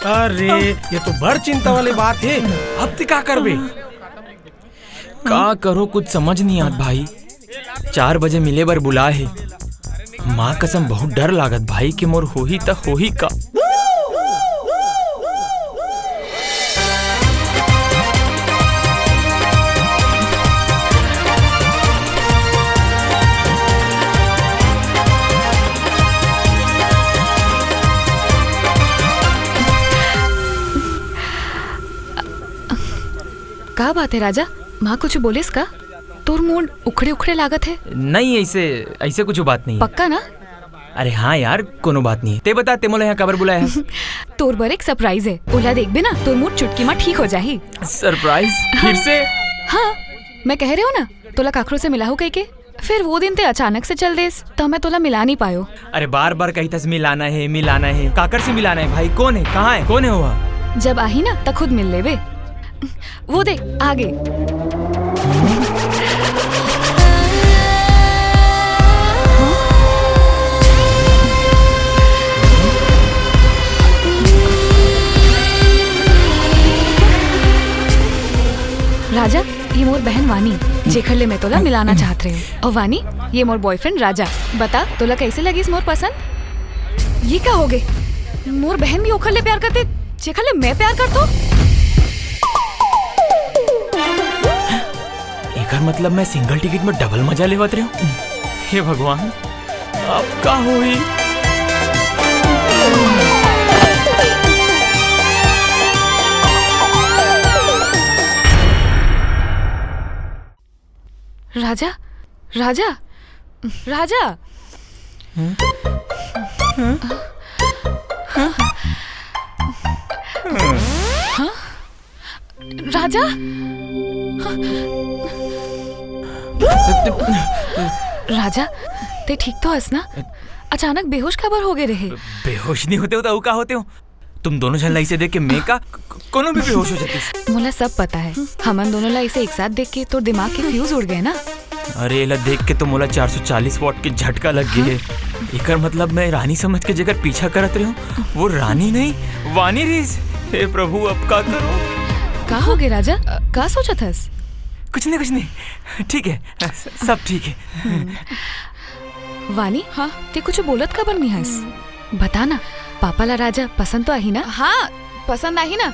अरे, ये तो बड़ चिंता वाली बात है। अब ते का करबे? का करो, कुछ समझ नहीं आत भाई। चार बजे मिले बर बुलाए हे। माँ कसम, बहुत डर लागत भाई कि मोर होही त होही का। का बात है राजा? माँ कुछ बोलिस का? तोर मूड उखड़े उखड़े लागत है। नहीं, ऐसे, ऐसे कुछ बात नहीं है। पक्का ना? अरे हाँ यार, कोनो बात नहीं है। ते बता, ते मोला यहाँ काबर बुलाया है? तोर बर एक सरप्राइज है, ओला देखबे ना, तोर मूड चुटकी मा ठीक हो जाही। सरप्राइज? फिर से? हाँ, मैं कह रहे हो ना, तोला काकरो से मिलाहू कह के। फिर वो दिन ते अचानक से चल देस, त मैं तोला मिला नहीं पायो। अरे बार बार कहिथस मिलाना हे, मिलाना हे। काकर से मिलाना हे भाई? कोन हे? कहाँ हे? कोन हे वो? जब आही ना त खुद मिल लेबे। वो दे, आगे। राजा, ये मोर बहन वानी, जेखर ले मैं तोला मिलाना चाहत रहे हूँ। और वानी, ये मोर बॉयफ्रेंड राजा। बता, तोला कैसे लगिस मोर पसंद? ये का होगे? मोर बहन भी ओखर ले प्यार करथे, जेखर ले मैं प्यार करथों? एकर मतलब मैं सिंगल टिकट में डबल मजा लेवत रहे हूँ। हे भगवान, अब का होही? राजा, राजा, राजा। हाँ? हाँ? राजा? राजा, ते ठीक तो हस ना? अचानक बेहोश काबर हो गए रहे? बेहोश नहीं होते हो तो अउ का होते हो? तुम दोनों झन ला इसे देख के मैं का क-, कोनो भी बेहोश हो जाती। मोला सब पता है, हमन दोनों ला इसे एक साथ देख के तोर दिमाग के फ्यूज उड़ गए ना। अरे, एला देख के तो मोला चार सौ चालीस वॉट के झटका लग गई है। एकर मतलब मैं रानी समझ के जेकर पीछा करत रहे हूँ, वो रानी नहीं, वानी रहीस। हे प्रभु, अब का करो? का हो गए राजा? अ, का सोचत हस? कुछ नहीं, कुछ नहीं, ठीक है, स-, सब ठीक है। वानी, हाँ? ते कुछ बोलत काबर नहीं हस? बता ना, पापा ला राजा पसंद तो आही ना? हाँ, पसंद आही ना,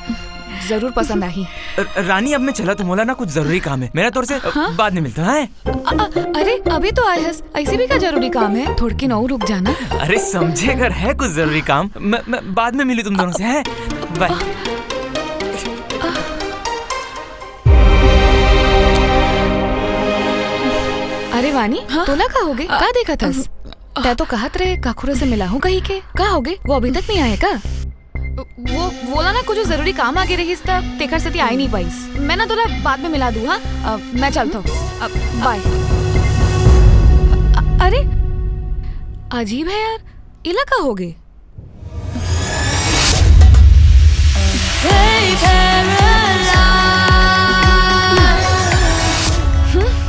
जरूर पसंद आही। र-, रानी, अब मैं चलत हूँ, मोला ना कुछ जरूरी काम है, मैं ना तोर से, अ, हाँ? बाद में मिलता हूँ, हैं? अ-, अ-, अरे, अभी तो आए हस, ऐसे भी का जरूरी काम है? थोड़किन और रुक जाना। अरे, समझे, अगर है कुछ जरूरी काम, मैं, मैं बाद में मिली तुम दोनों से, हैं? बाय। अरे वानी, हाँ? तोला का होगे? अ-, का देखत हस? अ-, तै तो कहत रहे काखुरो से मिलाहूं कही के। का होगे? वो अभी तक नहीं आए का? वो, वोला ना कुछ जरूरी काम आगे रहीस त तेकर सेती आए नहीं पाइस। मैं ना तोला बाद में मिला दूं, हाँ? अ, मैं चलत हूँ। अ, बाय। अ-, अरे, अजीब है यार, इला का होगे?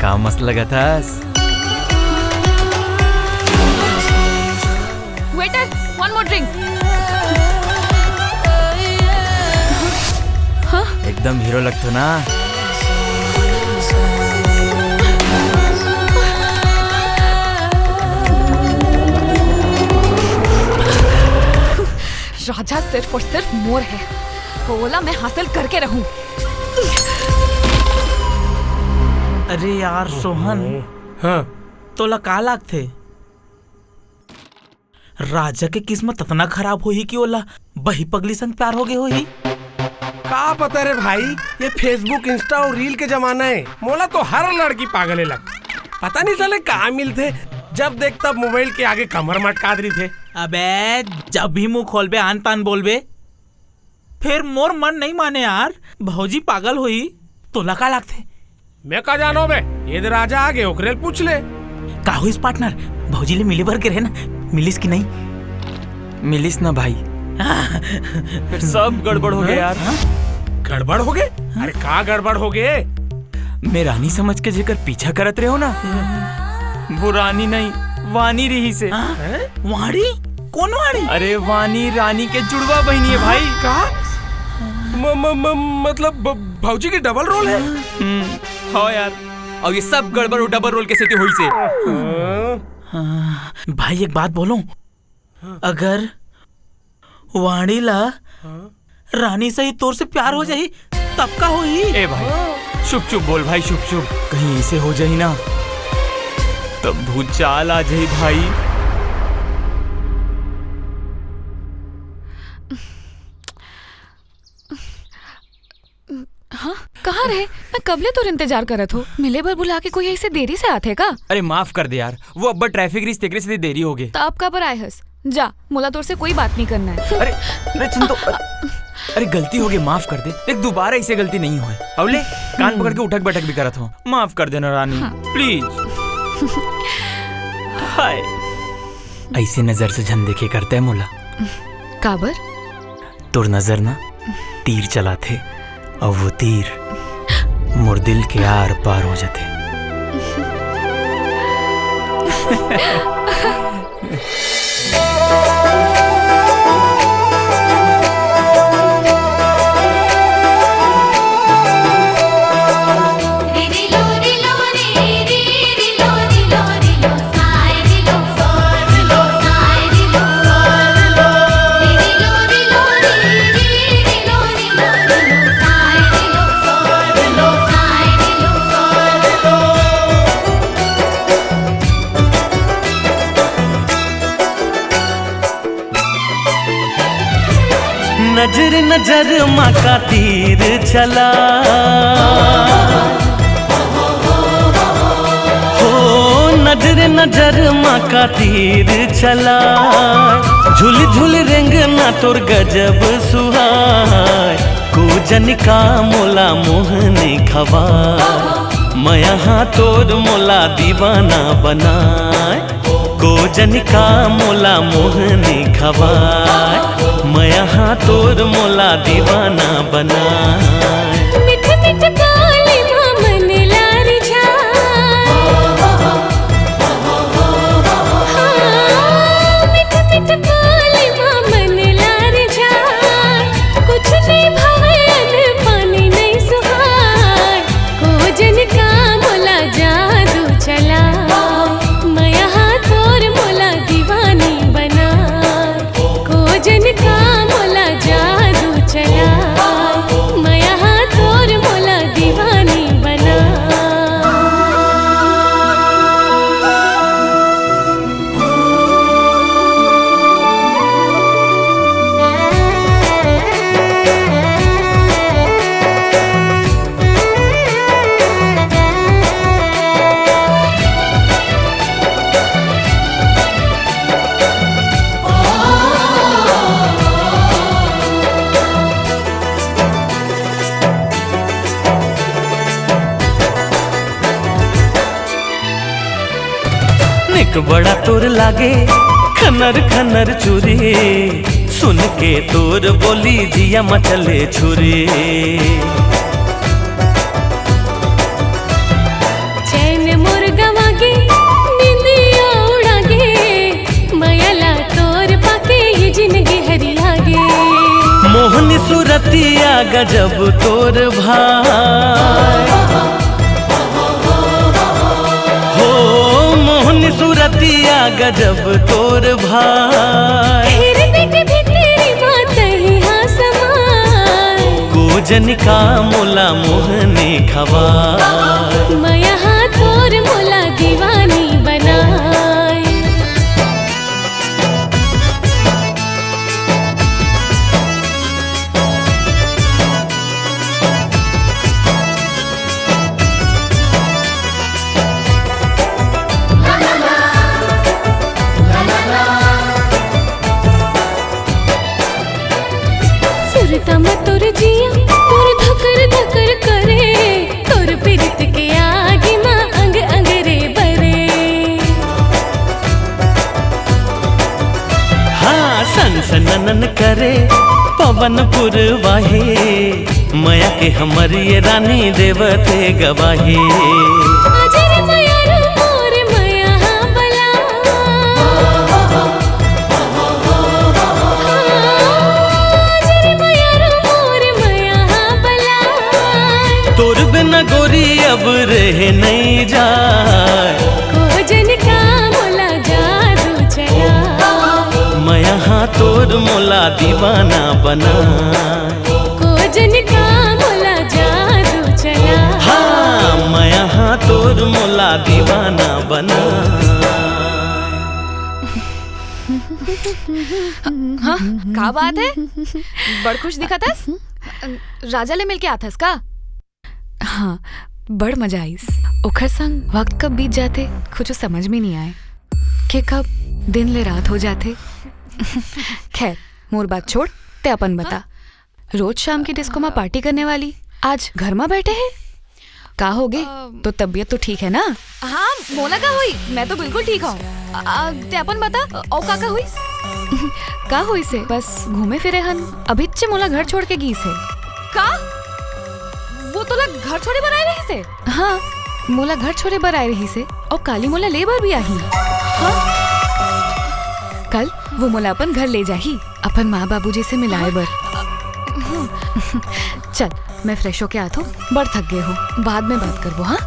का मस्त लगत हस? Waiter, one more drink. एकदम हीरो लगथो ना। राजा सिर्फ और सिर्फ मोर है, ओला मैं हासिल करके रहूं। अरे यार सोहन, हाँ। तोला का लागथे, राजा के किस्मत अतना खराब होही कि ओला बही पगली संग प्यार हो गए होही? का पता रे भाई, ये Facebook, Insta और reel के जमाना है। मोला तो हर लड़की पागले लगथे। पता नहीं साले कहाँ मिलथे, जब देख तब मोबाइल के आगे कमर मटकात रहिथे। अबे, जब भी मुंह खोलबे, आन तान बोलबे, फिर मोर मन नहीं माने यार, भौजी पागल होही। तोला का लागथे? मैं का जानो बे, ये दे राजा आगे, ओकरे ले पूछ ले। का होइस पार्टनर, भौजी ले मिले बर के रहे ना, मिलिस कि नहीं? मिलिस ना भाई। फिर सब गड़बड़ हो गया यार। हाँ? गड़बड़ हो गए? अरे का गड़बड़ हो गए? मैं रानी समझ के जेकर पीछा करत रहे हो ना, वो रानी नहीं, वानी रहीसे। हाँ? हैं? वाणी? कौन वाणी? अरे वानी रानी के जुड़वा बहिनी है भाई। का? म-, म-, म-, मतलब ब-, भौजी के डबल रोल है? हम्म, हाँ यार। और ये सब गड़बड़ वो डबल रोल के सेती होइसे। हाँ। हाँ, भाई एक बात बोलूं, हाँ। अगर वाणी ला हाँ। रानी से ही तोर से प्यार हो जाही, तब का होही? ए भाई, शुभ शुभ बोल भाई, शुभ शुभ। कहीं ऐसे हो जाही ना, तब भूचाल आ जाही भाई। हाँ, कहाँ रहे? मैं कब ले तोर इंतजार करत हो। मिले बर बुला के कोई ऐसे देरी से आथे का? अरे माफ कर दे यार, वो अब्बड़ ट्रैफिक रहिस, तेकरे से देरी हो गए। त अब काबर आए हस? जा, मोला तोर से कोई बात नहीं करना है। अरे, अरे सुन तो, अरे गलती हो गई, माफ कर दे। देख दोबारा ऐसे गलती नहीं होए। अब ले, कान पकड़ के उठक बैठक भी करत हो। माफ कर देना रानी, हाँ। प्लीज। हाय। ऐसी नजर से झन देखे करते मोला। काबर? तोर नजर ना तीर चलाथे, अउ वो तीर मोर दिल के आर पार हो जाथे। नजर नजर मा का तीर चला, हो नजर नजर मा का तीर चला, झुल झुल रेंगना तोर गजब सुहाय। को जन का मोला मोहने खवा, मया हा तोर मोला दीवाना बनाय। को जन का मोला मोहने खवाय, मया हा तोर मोला दीवाना बनाय। मिठ मिठ बोली मा मन लार जाय। हाँ, मिठ मिठ बोली मा मन लार जाय। कुछ नहीं भावे अन्न पानी नहीं सुहाय। को जन का मोला जादू चला, मया हा तोर मोला दीवानी बना। को जन का मोला जादू चला, मया हा तोर मोला दीवानी बना। निक बड़ा तोर लागे खनर खनर चूरी, सुन के तोर बोली जिया मचले छुरी। चैन मोर गवागे, निंदिया उड़ागे, मयाला तोर पाके ये जिंदगी हरियागे। मोहनी सुरतिया गजब तोर भाई, हो मोहनी सुरतिया गजब तोर भाई। फिर देख भीतरी बात ही हाँ समाए। को जन का मोला मोहने खवा। मया हा तोर मोला दीवानी बनाए। सुरता म तोर जिया, तोर धकर धकर करे, तोर पीरित के आगी म अंग अंग रे बरे। हाँ, सन सन ननन करे पवन पुरवाहे, मया के हमर ये रानी देवते गवाहे। आजा रे मया रे मोर मया हा बला। आजा रे मया रे मोर मया हा बला। तोर बिना गोरी अब रहे नहीं जाए। को जन का मोला जादू चला। मया हा तोर मोला दीवाना बना। को जन का मोला जादू चला। हाँ, मया हा तोर मोला दीवाना बना। हाँ, का बात है? बड़ खुश दिखत हस। राजा ले मिलके आत हस का? हाँ, बड़ मजा आइस। ओखर संग वक्त कब बीत जाथे, कुछ समझ में नहीं आए कि कब दिन ले रात हो जाथे। खैर, मोर बात छोड़, ते अपन बता। रोज शाम के डिस्को में पार्टी करने वाली, आज घर में बैठे है? का होगे? अ, तो तबीयत तो ठीक है ना? हाँ, मोला का होई? मैं तो बिल्कुल ठीक हूँ। अ, अ, ते अपन बता, अ, अउ का का होइस? का होइस हे? बस घूमे फिरे हन। अभिच्चे मोला घर छोड़ के गीस हे। का? वो तोला घर छोड़े बर आए रहिस हे? हाँ, मोला घर छोड़े बर आए रहिस हे। अउ काली मोला ले बर भी आही। हाँ? कल वो मोला अपन घर ले जाही, अपन माँ बाबूजी से मिलाए बर। चल, मैं फ्रेश होके आत हूँ, बड़ थक गए हो, बाद में बात करबो, हाँ?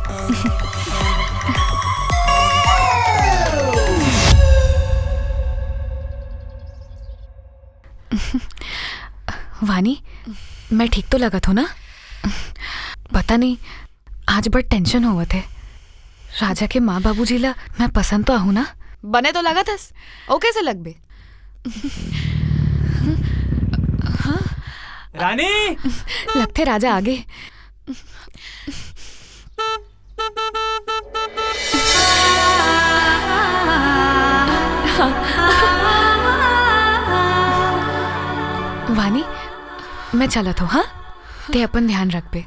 वानी, मैं ठीक तो लगत हूँ ना? पता नहीं, आज बड़ टेंशन होवत हे। राजा के माँ बाबूजी ला मैं पसंद तो आहूँ ना? बने तो लगत हस, ओ कैसे लगबे? रानी! लगथे राजा आगे। वानी, मैं चलत हूँ, हाँ? ते अपन ध्यान रखबे।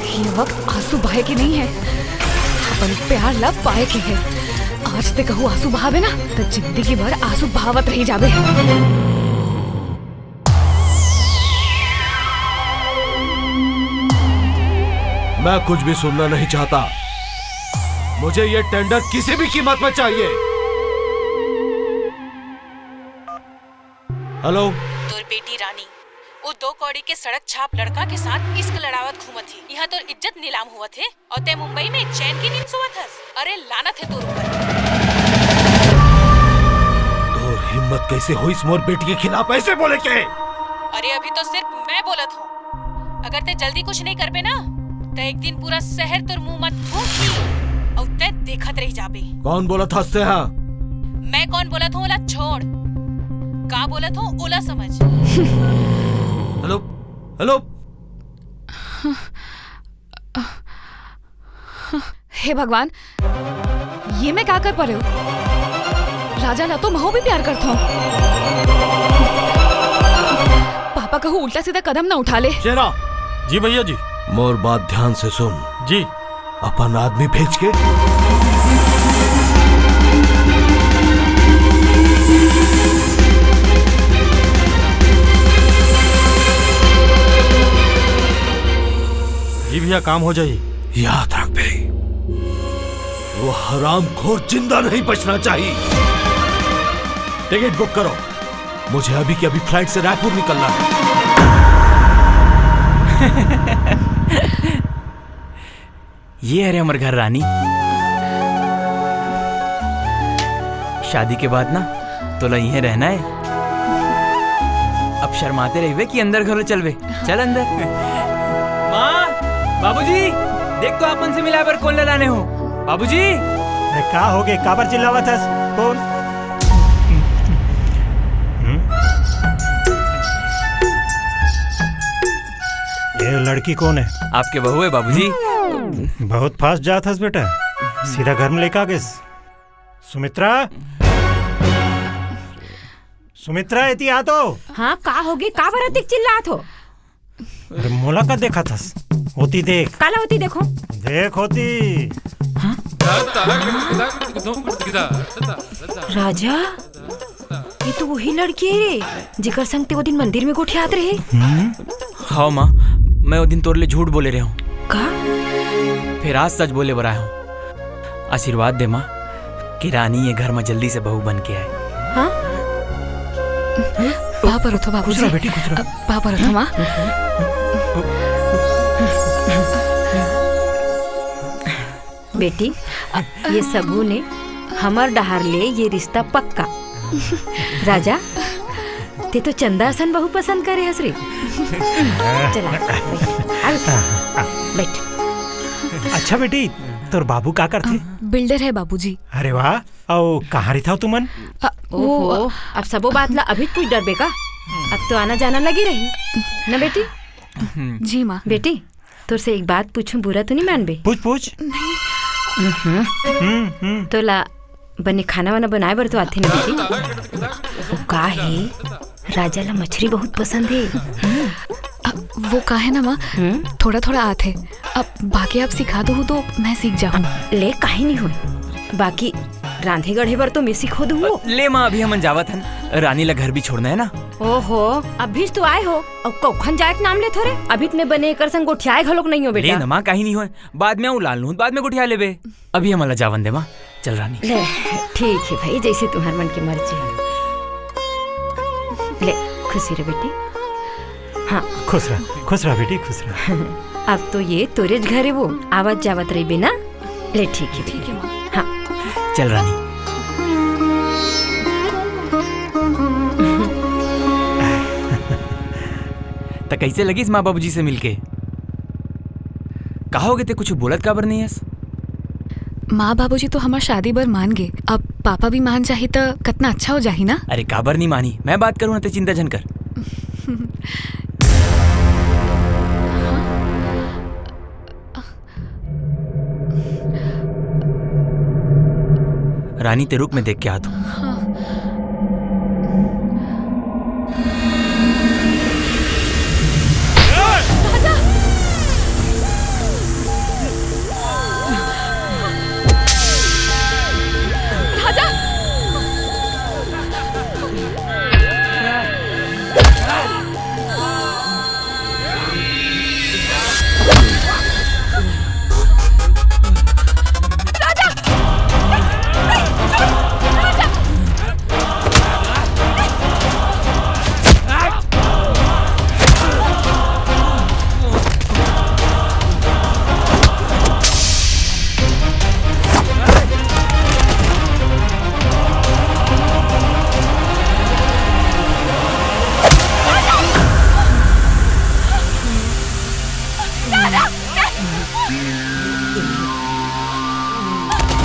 ये वक्त आंसू बहाए के नहीं है, अपन प्यार ला पाए के है। आज ते कहूँ आंसू बहावे ना, तो जिंदगी भर आंसू बहावत रही जाबे। मैं कुछ भी सुनना नहीं चाहता। मुझे ये टेंडर किसी भी कीमत पर चाहिए। हेलो। तोर बेटी रानी, वो दो कौड़ी के सड़क छाप लड़का के साथ इश्क लड़ावत घूमत हे। यहाँ तोर इज्जत नीलाम हुवत हे। अउ तैं मुंबई में चैन की नींद सोवत हस। अरे लानत हे तोर ऊपर। तोर हिम्मत कैसे होइस मोर बेटी के खिलाफ ऐसे बोले के? अरे अभी तो सिर्फ मैं बोलत हूँ, अगर तैं जल्दी कुछ नहीं करबे ना, त एक दिन पूरा शहर तोर मुंह म थूकही अउ तैं देखत रह जाबे। कौन बोलत हस तैं हा? मैं कौन बोलत हूँ ओला छोड़, का बोलत हूँ ओला समझ। Hello, hello. हे भगवान, ये मैं का कर परेंव? राजा ला तो महूँ भी प्यार करथंव। पापा कहूँ उल्टा सीधा कदम ना उठा ले। शेरा। जी भैया जी। मोर बात ध्यान से सुन। जी। अपन आदमी भेज के जी भैया, काम हो जाही। याद रख बे, वो हरामखोर जिंदा नहीं बचना चाहिए। टिकट बुक करो, मुझे अभी के अभी फ्लाइट से रायपुर निकलना है। ये हरे हमर घर रानी। शादी के बाद ना तोला इहें रहना है। अब शर्माते रहिबे कि अंदर घलो चलबे। चल अंदर। माँ, बाबूजी, देख तो अपन से मिलाए बर कोन ला लाने हो। बाबूजी। अरे का होगे, काबर चिल्लावत हस? कोन? हम्म? ये लड़की कोन है? आपके बहू है बाबूजी। बहुत फास्ट जात हस बेटा, सीधा घर में लेके आ गेस। सुमित्रा, सुमित्रा, एती आ तो। हाँ, का होगे? काबर अतिक चिल्लात हो? अरे, मोला का देखत हस? ओती देख। काला ओती देखो? देख ओती। हाँ? राजा, ये तो वही लड़की है रे, जेकर संग ते वो दिन मंदिर में गोठियात रहे। हम्म? हाँ माँ, मैं वो दिन तोर ले झूठ बोले रहे हूँ। का? फिर आज सच बोले बर आया हूँ। आशीर्वाद दे माँ कि रानी ये घर में जल्दी से बहू बन के आए। हाँ? पाँव परत हों बाबूजी। खुश रह बेटी, खुश रह। पाँव परत हों माँ। बेटी, ये सगुन ए, हमर डहार ले ये रिश्ता पक्का। राजा, ये तो चंदा असन बहू पसंद करे हस रे। चला, बैठ। बैठ। अच्छा बेटी, तोर बाबू का करथे? बिल्डर है बाबूजी। अरे वाह, अउ कहाँ रहिथव तुमन? अ, वो ओहो, अब सबो बात ला अभी पूछ डरबे का? अब तो आना जाना लगी रही ना बेटी? जी माँ। बेटी, तोर से एक बात पूछूं, बुरा तो नहीं मानबे? पूछ, पूछ। हम्म, हम्म। तोला बने खाना वाना बनाए बर तो आथे ना बेटी? वो का हे, राजा ला मछरी बहुत पसंद हे। अ, वो का हे ना माँ, हम्म? थोड़ा थोड़ा आथे। अब बाकी आप सिखा दो तो मैं सीख जाऊँ। ले, काहे नहीं होय, बाकी रांधे गढ़े बर तो मैं सिखो दूँ। ले माँ, अभी हमन जावत हन, रानी ला घर भी छोड़ना है ना। ओहो, अभी तो आए हो, अउ कौखन जाए के नाम लेथो रे? अभी तो मैं बने एकर संग गोठियाए घलोक नहीं हो बेटा। ले ना माँ, काहे नहीं होय, बाद में आऊँ लाल नून, बाद में गोठिया लेबे। अभी हमन ला जावन दे माँ, चल रानी। ले, ठीक है भाई, जैसे तुम्हार मन की मर्जी। ले, खुशी रह बेटी। हाँ। खुश रह, खुश रह बेटी, खुश रह। अब तो ये तोरेच घर है, वो आवत जावत रहिबे ना। ले, ठीक है, ठीक है माँ। हाँ। चल रानी। त कैसे लगिस माँ बाबूजी से मिलके? का होगे, ते कुछ बोलत काबर नहीं हस? माँ बाबूजी तो हमार शादी बर मान गे, अब पापा भी मान जाही त कतना अच्छा हो जाही ना। अरे काबर नहीं मानी, मैं बात करूँ ना, ते चिंता झन कर। रानी, ते रुक, मैं देख के आत हूँ। राजा! राजा!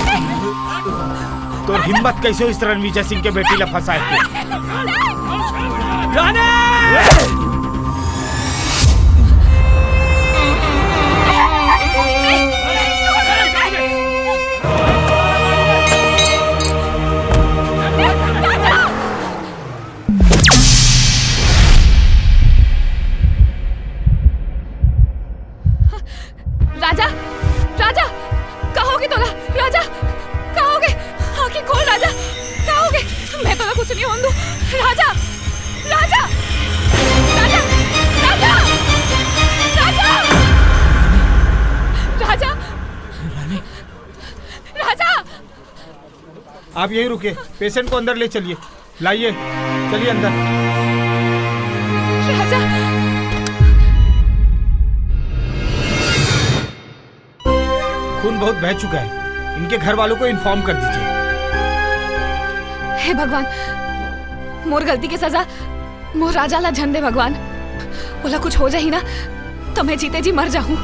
नहीं, नहीं, छोड़! राजा! तोर हिम्मत कैसे होइस रणविजय सिंह के बेटी ला फंसाए के? राजा, राजा, का होगे तोला? राजा, का होगे? आँखी खोल राजा, का होगे? मैं तोला कुछ नहीं होन दूँ। राजा, राजा, राजा, राजा, राजा, राजा, राजा। आप यहीं रुकिए, पेशेंट को अंदर ले चलिए, लाइए, चलिए अंदर। राजा। खून बहुत बह चुका है, इनके घर वालों को इन्फॉर्म कर दीजिए। हे भगवान, मोर गलती के सजा मोर राजा ला झन दे भगवान। ओला कुछ हो जाही ना, तो मैं जीते जी मर जाहूँ।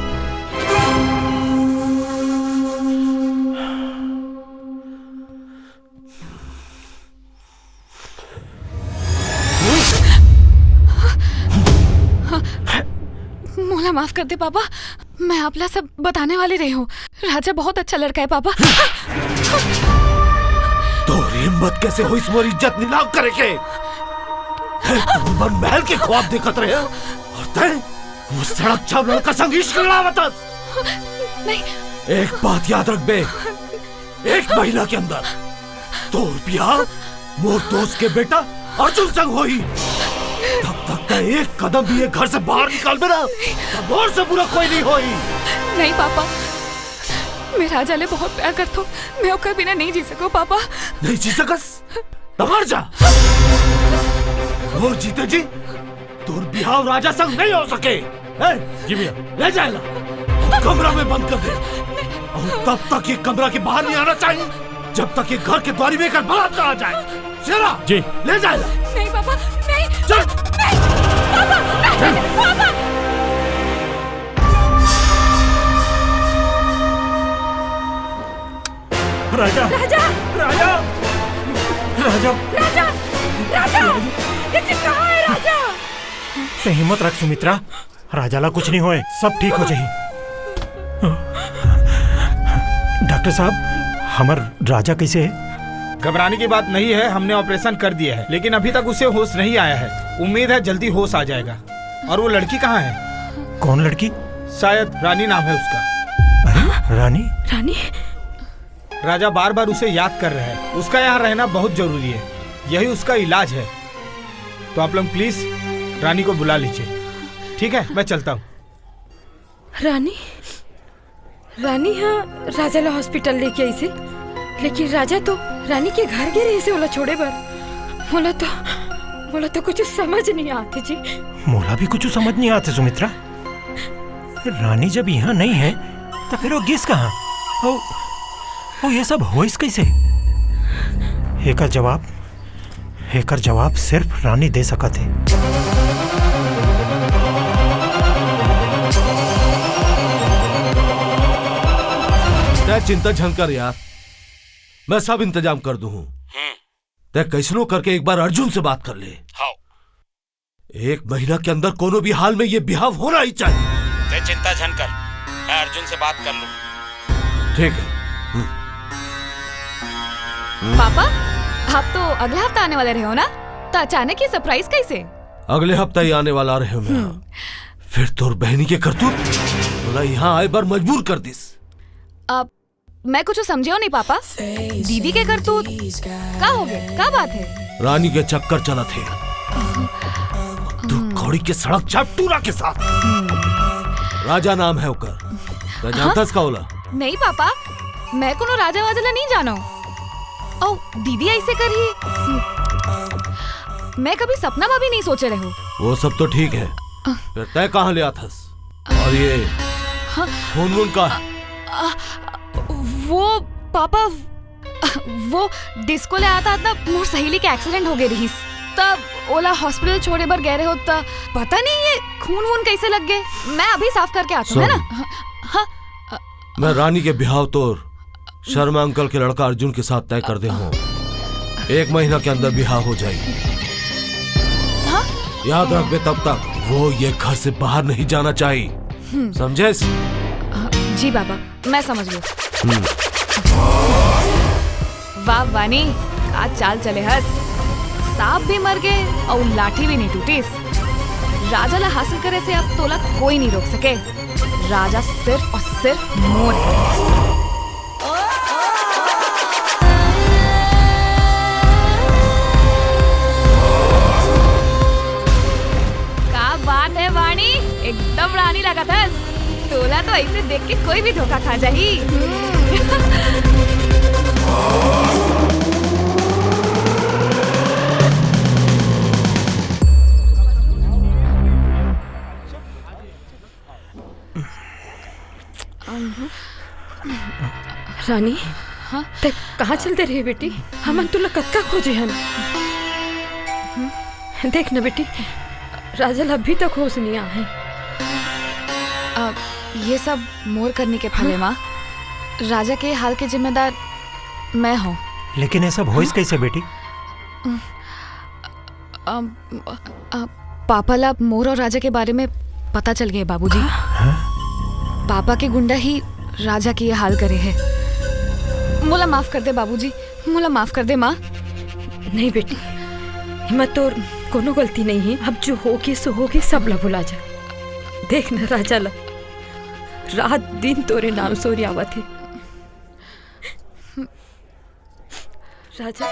मोला माफ कर दे पापा, मैं आपला सब बताने वाले रहे हूँ। राजा बहुत अच्छा लड़का है पापा। तोर हिम्मत कैसे होइस मोर इज्जत नीलाम करे के? हे, तुम मन महल के ख्वाब देखत रहे हो और तैं वो सड़क छाप लड़का संग इश्क लड़ावत हस। नहीं। एक बात याद रखबे, एक महीना के अंदर तोर बिहाव मोर दोस्त के बेटा अर्जुन संग होही। तब तक तैं एक कदम भी ये घर से बाहर निकालबे ना, तब मोर से बुरा कोई नहीं होही। नहीं पापा, मैं राजा ले बहुत प्यार करथों, मैं ओकर बिना नहीं जी सकों पापा। नहीं जी सकस? त मर जा। मोर जीते जी तोर बिहाव राजा संग नहीं हो सके। ए, जी भैया। ले जा एला, कमरा में बंद कर दे। और तब तक ये कमरा के बाहर नहीं आना चाहिए, जब तक ये घर के द्वारी में एकर बारात ना आ जाए। शेरा, जी। ले जा एला। नहीं पापा, नहीं। चल। नहीं, पापा, नहीं, पापा। राजा, राजा। राजा, राजा, राजा, राजा, ये चीज कहाँ है, राजा? ते हिम्मत रख सुमित्रा, राजा ला कुछ नहीं होए, सब ठीक हो जाही। डॉक्टर साहब, हमर राजा कैसे है? घबराने की बात नहीं है, हमने ऑपरेशन कर दिया है, लेकिन अभी तक उसे होश नहीं आया है। उम्मीद है जल्दी होश आ जाएगा। और वो लड़की कहाँ है? कौन लड़की? शायद रानी नाम है उसका। अरे, रानी? रानी? राजा बार बार उसे याद कर रहे हैं। उसका यहाँ रहना बहुत जरूरी है, यही उसका इलाज है। तो आप लोग प्लीज रानी को बुला लीजिए। ठीक है, मैं चलता हूँ। रानी? रानी ह राजा ला हॉस्पिटल लेके आइसे, लेकिन राजा तो रानी के घर गे रहिसे ओला छोड़े बर। मोला तो, मोला तो कुछ समझ नहीं आते जी। मोला भी कुछ समझ नहीं आते सुमित्रा। रानी जब यहाँ नहीं है, तो फिर वो गिस कहाँ? ओ, ओ, ये सब होइस कैसे? एकर जवाब, एकर जवाब सिर्फ रानी दे सकत हे। तै चिंता झन कर यार, मैं सब इंतजाम कर दूँ हूँ। हम्म। तै कैसनो करके एक बार अर्जुन से बात कर ले। हाँ। एक महीना के अंदर कोनो भी हाल में ये बिहाव होना ही चाहिए। तै चिंता झन कर, मैं अर्जुन से बात कर लूँ। ठीक है। हम्म। पापा, आप तो अगला हफ्ता आने वाले रहे हो ना, तो अचानक ये सरप्राइज कैसे? अगले हफ्ता ही आने वाला रहे हो मेरा। हम्म। फिर तोर बहनी के करतूत तोला यहाँ आए बर मजबूर कर दिस। अब मैं कुछ समझे हो नहीं पापा। दीदी के करतूत का हो गए, का बात है? रानी के चक्कर चलत हे। तू कौड़ी के सड़क छाप टूरा के साथ। राजा नाम है ओकर। तै जानतस का ओला? नहीं पापा, मैं कोनो राजा वाजा ला नहीं जानो। औ दीदी ऐसे करही, मैं कभी सपना में भी नहीं सोचे रहो। वो सब तो ठीक है, फिर तै कहाँ ले आथस? और ये हाँ। खून वून का? आ, वो पापा, वो डिस्को ले आया था ना, मोर सहेली के एक्सीडेंट हो गए रहीस, तब ओला हॉस्पिटल छोड़े बर गए रहे हो, तब पता नहीं ये खून वून कैसे लग गए। मैं अभी साफ करके आता हूँ, है ना? सुन। हाँ, हाँ। मैं रानी के बिहाव तोर शर्मा अंकल के लड़का अर्जुन के साथ तय कर दे हूँ। एक महीना के अंदर बिहाव हो जाए। हाँ? याद रख बे, तब तक वो ये घर से बाहर नहीं जाना चाहिए। हम्म। समझेस? हाँ, जी बाबा, मैं समझ गई। हम्म। वाह वानी, का चाल चले हस। सांप भी मर गए और लाठी भी नहीं टूटीस। राजा ला हासिल करे से अब तोला कोई नहीं रोक सके। राजा सिर्फ और सिर्फ मोर है। का बात है वाणी, एकदम रानी लगत हस। तोला तो ऐसे देख के कोई भी धोखा खा जाही। हम्म। रानी, हाँ? तै कहाँ चल दे रहे बेटी? हमन तोला कतका खोजे हन। देख ना बेटी, राजा ला अभी तक होश नहीं आए। अब ये सब मोर करने के फल है, हाँ? माँ। राजा के हाल के जिम्मेदार मैं हूँ। लेकिन ये सब होइस हाँ? कैसे बेटी? अम, अ, पापा ला मोर और राजा के बारे में पता चल गए बाबूजी। हाँ? पापा के गुंडा ही राजा के ये हाल करे है। मोला माफ कर दे बाबूजी, मोला माफ कर दे माँ। नहीं बेटी, एमा तोर कोनो गलती नहीं है। अब जो होगे सो होगे, सब ला भुला जा। देख ना राजा ला, रात दिन तोरे नाम सोरियावत है। राजा।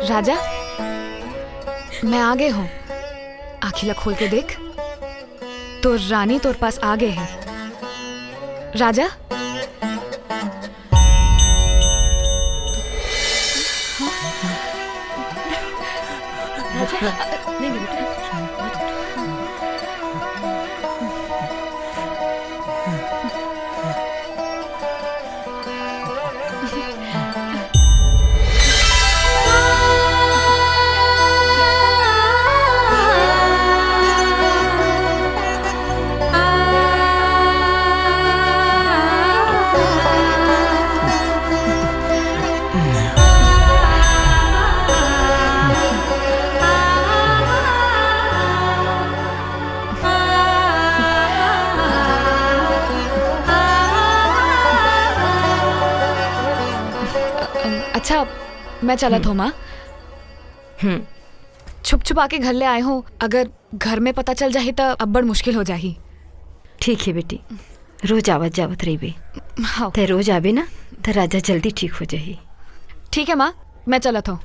राजा, मैं आ गए हूँ। आँखी ला खोल के देख, तोर रानी तोर पास आ गए है। राजा। अच्छा, मैं चलत हम्म। हूँ, माँ। हम्म। छुप छुपा के घर ले आए हो, अगर घर में पता चल जाही, त अब्बड़ मुश्किल हो जाही। ठीक है बेटी, रोज आवत जावत रहिबे। हाँ। ते रोज आबे ना, त राजा जल्दी ठीक हो जाही। ठीक है, माँ, मैं चलत हूँ।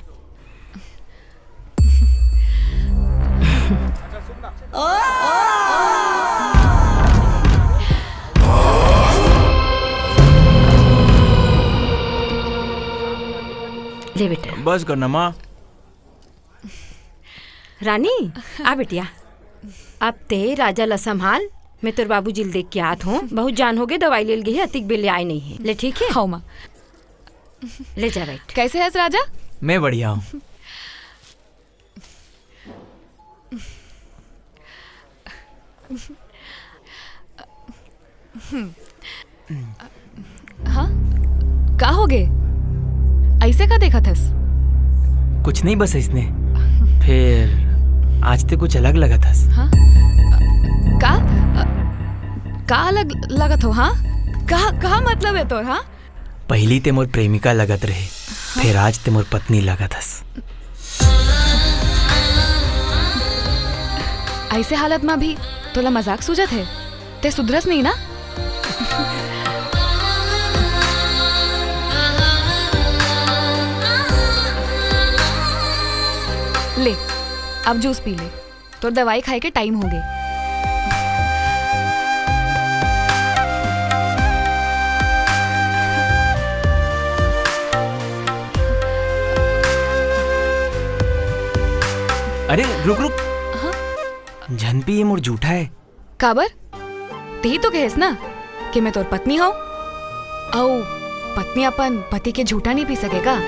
ले बेटा। बस कर ना माँ। रानी, आ बेटिया, अब ते राजा ला संभाल, मैं तोर बाबूजी ल देख के आत हूँ। बहुत जान होगे, दवाई ले ल गे हे, अतिक बेर ले आए नहीं है। ले, ठीक है? हाँ माँ। ले जा, बैठ। कैसे हस राजा? मैं बढ़िया हूँ। हाँ, का होगे? अइसे का देखत हस? कुछ नहीं, बस अइसने। फिर आज ते कुछ अलग लगत हस। हाँ? का? का अलग लगत हो, हाँ? का, का मतलब है तोर, हाँ? पहिली ते मोर प्रेमिका लगत रहे, हाँ? फिर आज ते मोर पत्नी लगत हस। अइसे हालत मा भी तोला मजाक सूझत है? ते सुधरस नहीं ना? ले, अब जूस पी ले, तोर दवाई खाए के टाइम होगे। अरे रुक रुक। हाँ? झन पी, ये मोर जूठा है। काबर? तेही तो कहेस ना कि मैं तोर पत्नी हूँ। अउ पत्नी अपन पति के जूठा नहीं पी सके का?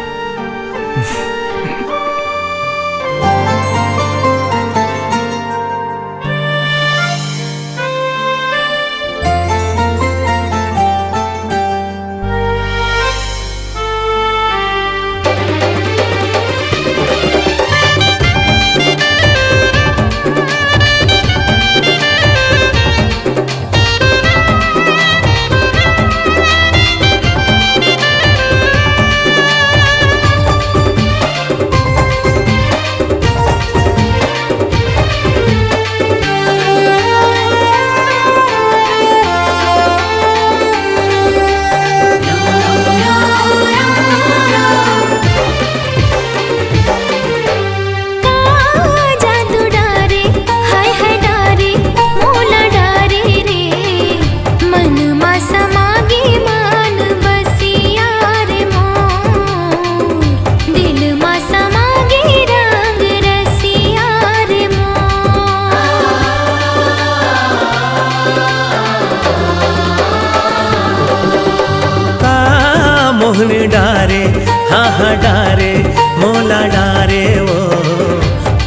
मोहन डारे, हाँ हाँ डारे, मोला डारे वो।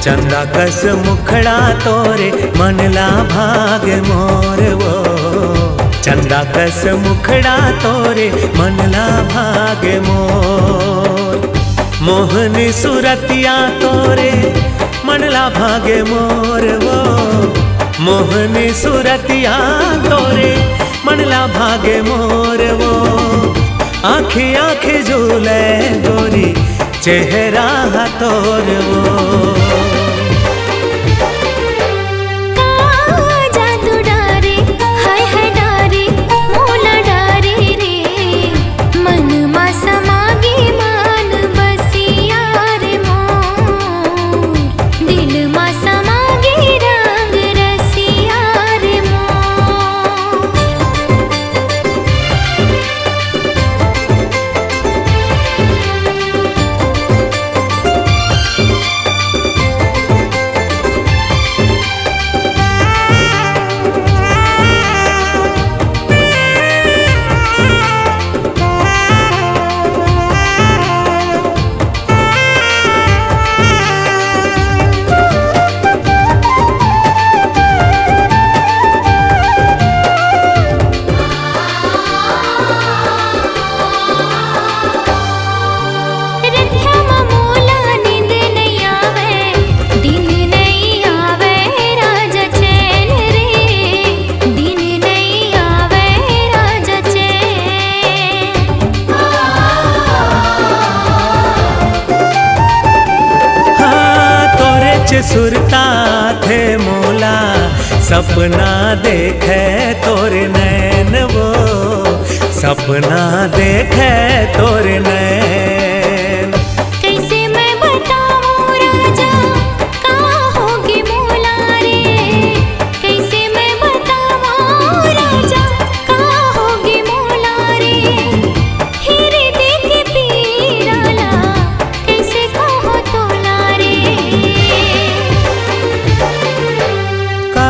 चंदा कस मुखड़ा तोरे, मन ला भाग मोर वो। चंदा कस मुखड़ा तोरे, मन ला भाग मोर। मोहनी सुरतिया तोरे, मन ला भाग मोर वो। मोहनी सुरतिया तोरे, मन ला भाग मोर वो। आँखी आँखी झूले गोरी, चेहरा हा तोर वो। सुरता थे मोला, सपना देखे तोर नैन वो, सपना देखे तोर नैन। कैसे मैं बतावं राजा, का होगे मोला रे? कैसे मैं बतावं राजा, का होगे मोला रे? हिरदे के पीरा ला, कैसे कहो तोला रे? का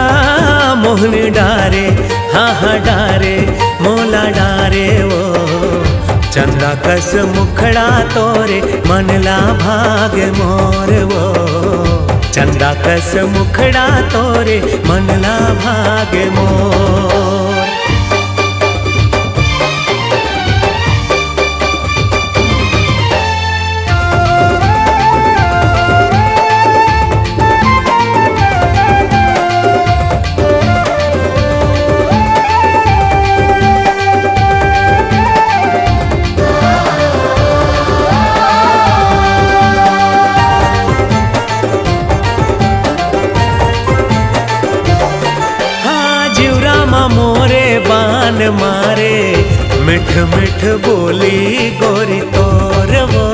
मोहन डारे, हाँ हाँ डारे, मोला डारे वो। चंदा कस मुखड़ा तोरे, मन ला भाग मोर वो। चंदा कस मुखड़ा तोरे, मन ला भाग मोर। हाँ, जिउरा मा मोरे बान मारे, मिठ मिठ बोली गोरी तोर वो,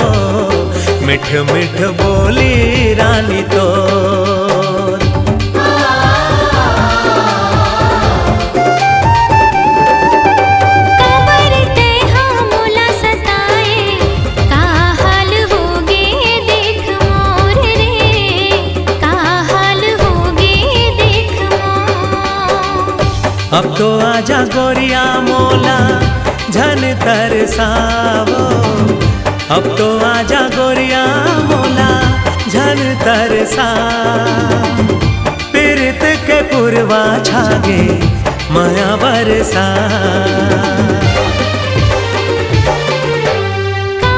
मिठ मिठ बोली रानी तोर। काबर तेहा मोला सताए, का हाल होगे देख मोर रे, का हाल होगे देख मोर। अब तो आजा गोरिया मोला झन तरसावो, अब तो आजा गोरिया मोला झन तरसा। पीरित के पुरवा छागे मया बरसा। का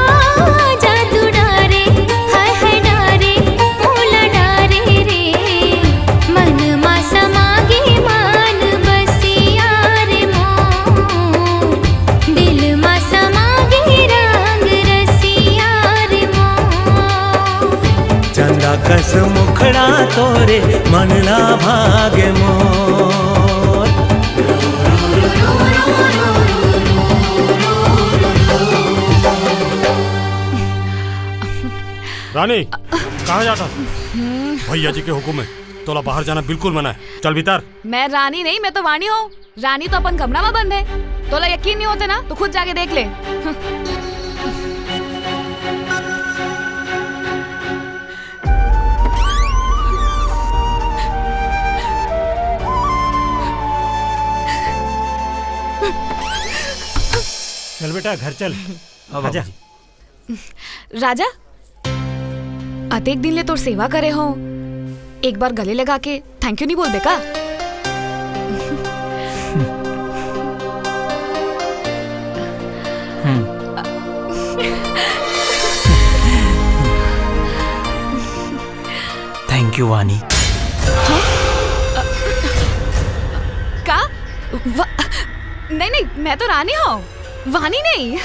जादू डारे, हाय हाय डारे, मोला डारे रे। मन मा समागे मान बसिया रे मोर, दिल मा समागे रंग रसिया रे मोर। चंदा कस मुखड़ा तोरे, मन ला भाग मोर। रानी, कहाँ जाता? भैया जी के हुक्म है, तोला बाहर जाना बिल्कुल मना है। चल भीतर। मैं रानी नहीं, मैं तो वाणी हूँ। रानी तो अपन कमरा में बंद है। तोला यकीन नहीं होते ना, तो खुद जाके देख ले। चल बेटा, घर चल। हाँ, आजा। बाबूजी। राजा, अतेक दिन ले तोर सेवा करे हो, एक बार गले लगा के thank you नहीं बोलबे का? हम्म। Thank you वानी। का? वा-, नहीं, नहीं, मैं तो रानी हूँ, वानी नहीं।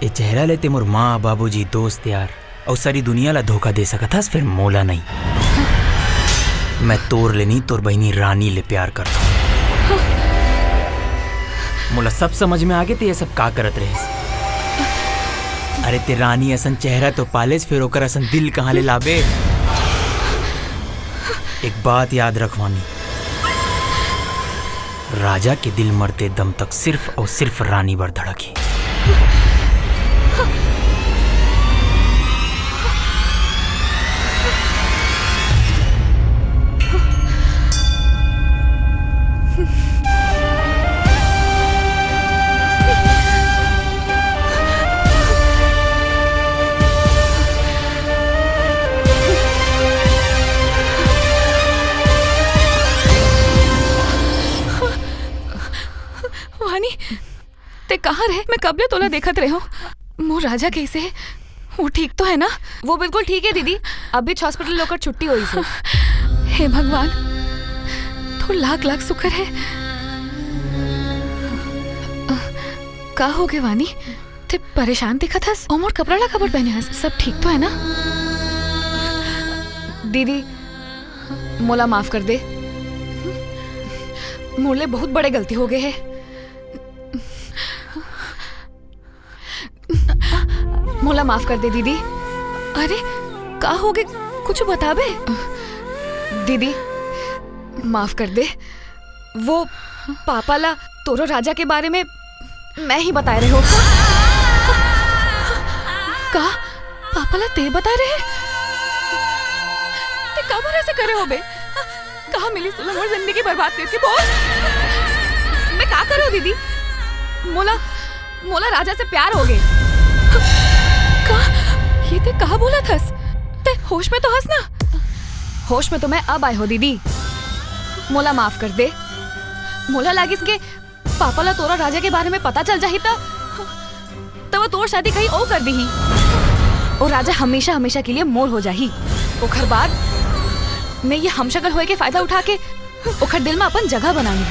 ए चेहरा ले ते मोर माँ, बाबूजी, दोस्त, यार अउ सारी दुनिया ला धोखा दे सकत हस, फेर मोला नहीं। मैं तोर ले नहीं, तोर बहिनी रानी ले प्यार करता हूँ। मोला सब समझ में आगे, ते ये सब का करत रहेस। अरे, ते रानी असन चेहरा तो पालेस, फेर ओकर असन दिल कहाँ ले लाबे? एक बात याद रख वानी, राजा के दिल मरते दम तक सिर्फ अउ सिर्फ रानी बर धड़कही। वानी, ते कहाँ रहे? मैं कब ले तोला देखत रहे हूँ। मोर राजा कैसे है? वो ठीक तो है ना? वो बिल्कुल ठीक है दीदी, अभी हॉस्पिटल ले ओकर छुट्टी होइस हे। हे भगवान, तोर लाख लाख शुक्र है। का होगे वानी? ते परेशान दिखत हस? अउ मोर कपड़ा ला काबर पहने हस? सब ठीक तो है ना? दीदी, मोला माफ कर दे। मोर ले बहुत बड़े गलती हो गए हे। मोला माफ कर दे दीदी। अरे, का होगे? कुछ बताबे? दीदी, माफ कर दे। वो पापा ला तोरो राजा के बारे में मैं ही बताए रहे हो। का? पापा ला ते बताए रहे? ते काबर ऐसे करे होबे? कहाँ मिली तुला मोर जिंदगी बर्बाद करके? बोल, मैं का करूँ दीदी? मोला, मोला राजा से प्यार हो गए। का? ये ते कहा बोला थस? ते होश में तो हस ना? होश में तो मैं अब आए हो दीदी। मोला माफ कर दे। मोला लागिस के पापा ला तोरा राजा के बारे में पता चल जाही त, त वो तोर शादी कहीं और कर दीही। और राजा हमेशा हमेशा के लिए मोर हो जाही। ओखर बाद मैं ये हमशक्ल होए के फायदा उठा के ओखर दिल में अपन जगह बना ली।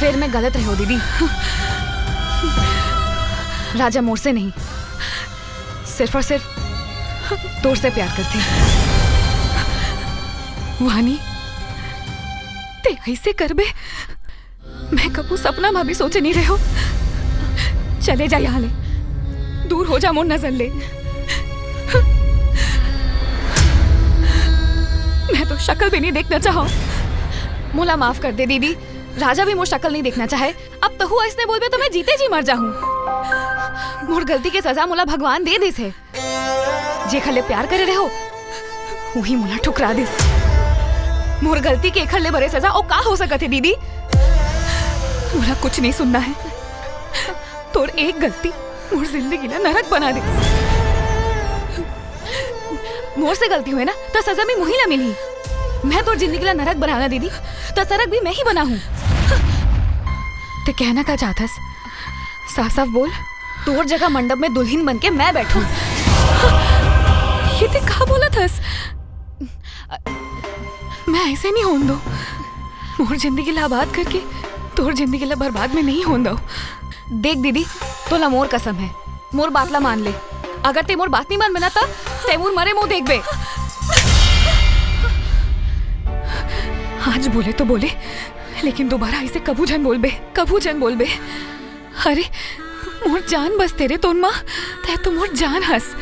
फिर मैं गलत रहो दीदी। राजा मोर से नहीं, सिर्फ और सिर्फ तोर से प्यार करथे। वानी, ते ऐसे करबे? मैं कभू सपना में भी सोचे नहीं रहो। चले जा यहाँ ले, दूर हो जा मोर नजर ले। मैं तो शक्ल भी नहीं देखना चाहूँ। मोला माफ कर दे दीदी, राजा भी मोर शक्ल नहीं देखना चाहे। अब तहू ऐसने बोलबे तो मैं जीते जी मर जाहूँ। मोर गलती के सजा मोला भगवान दे दिस हे। जेखर ले प्यार करे रहो, वही मोला ठुकरा दिस। मोर गलती के एखर ले बड़े सजा अउ का हो सकत हे दीदी? मोला कुछ नहीं सुनना है। तोर एक गलती मोर जिंदगी ला नरक बना दिस। मोर से गलती हुए ना, त सजा भी मुही ला मिलही। मैं तोर जिंदगी ला नरक बनाना दीदी, त सरग भी मैं ही बनाहूँ। ते कहना का चाहथस? साफ साफ बोल। तोर जगह मंडप में दुल्हन बन के मैं बैठूं। ये ते का बोलत हस? मैं ऐसे नहीं होन दो। मोर जिंदगी ला आबाद करके तोर जिंदगी ला बर्बाद में नहीं होन दो। देख दीदी, तोला मोर कसम है, मोर बात ला मान ले। अगर ते मोर बात नहीं मानबे ना, त ते मोर मरे मुंह देखबे। आज बोले तो बोले, लेकिन दोबारा ऐसे कभू झन बोलबे, कभू झन बोलबे। अरे, मोर जान बस तेरे तोन मा, ते तो मोर जान हस।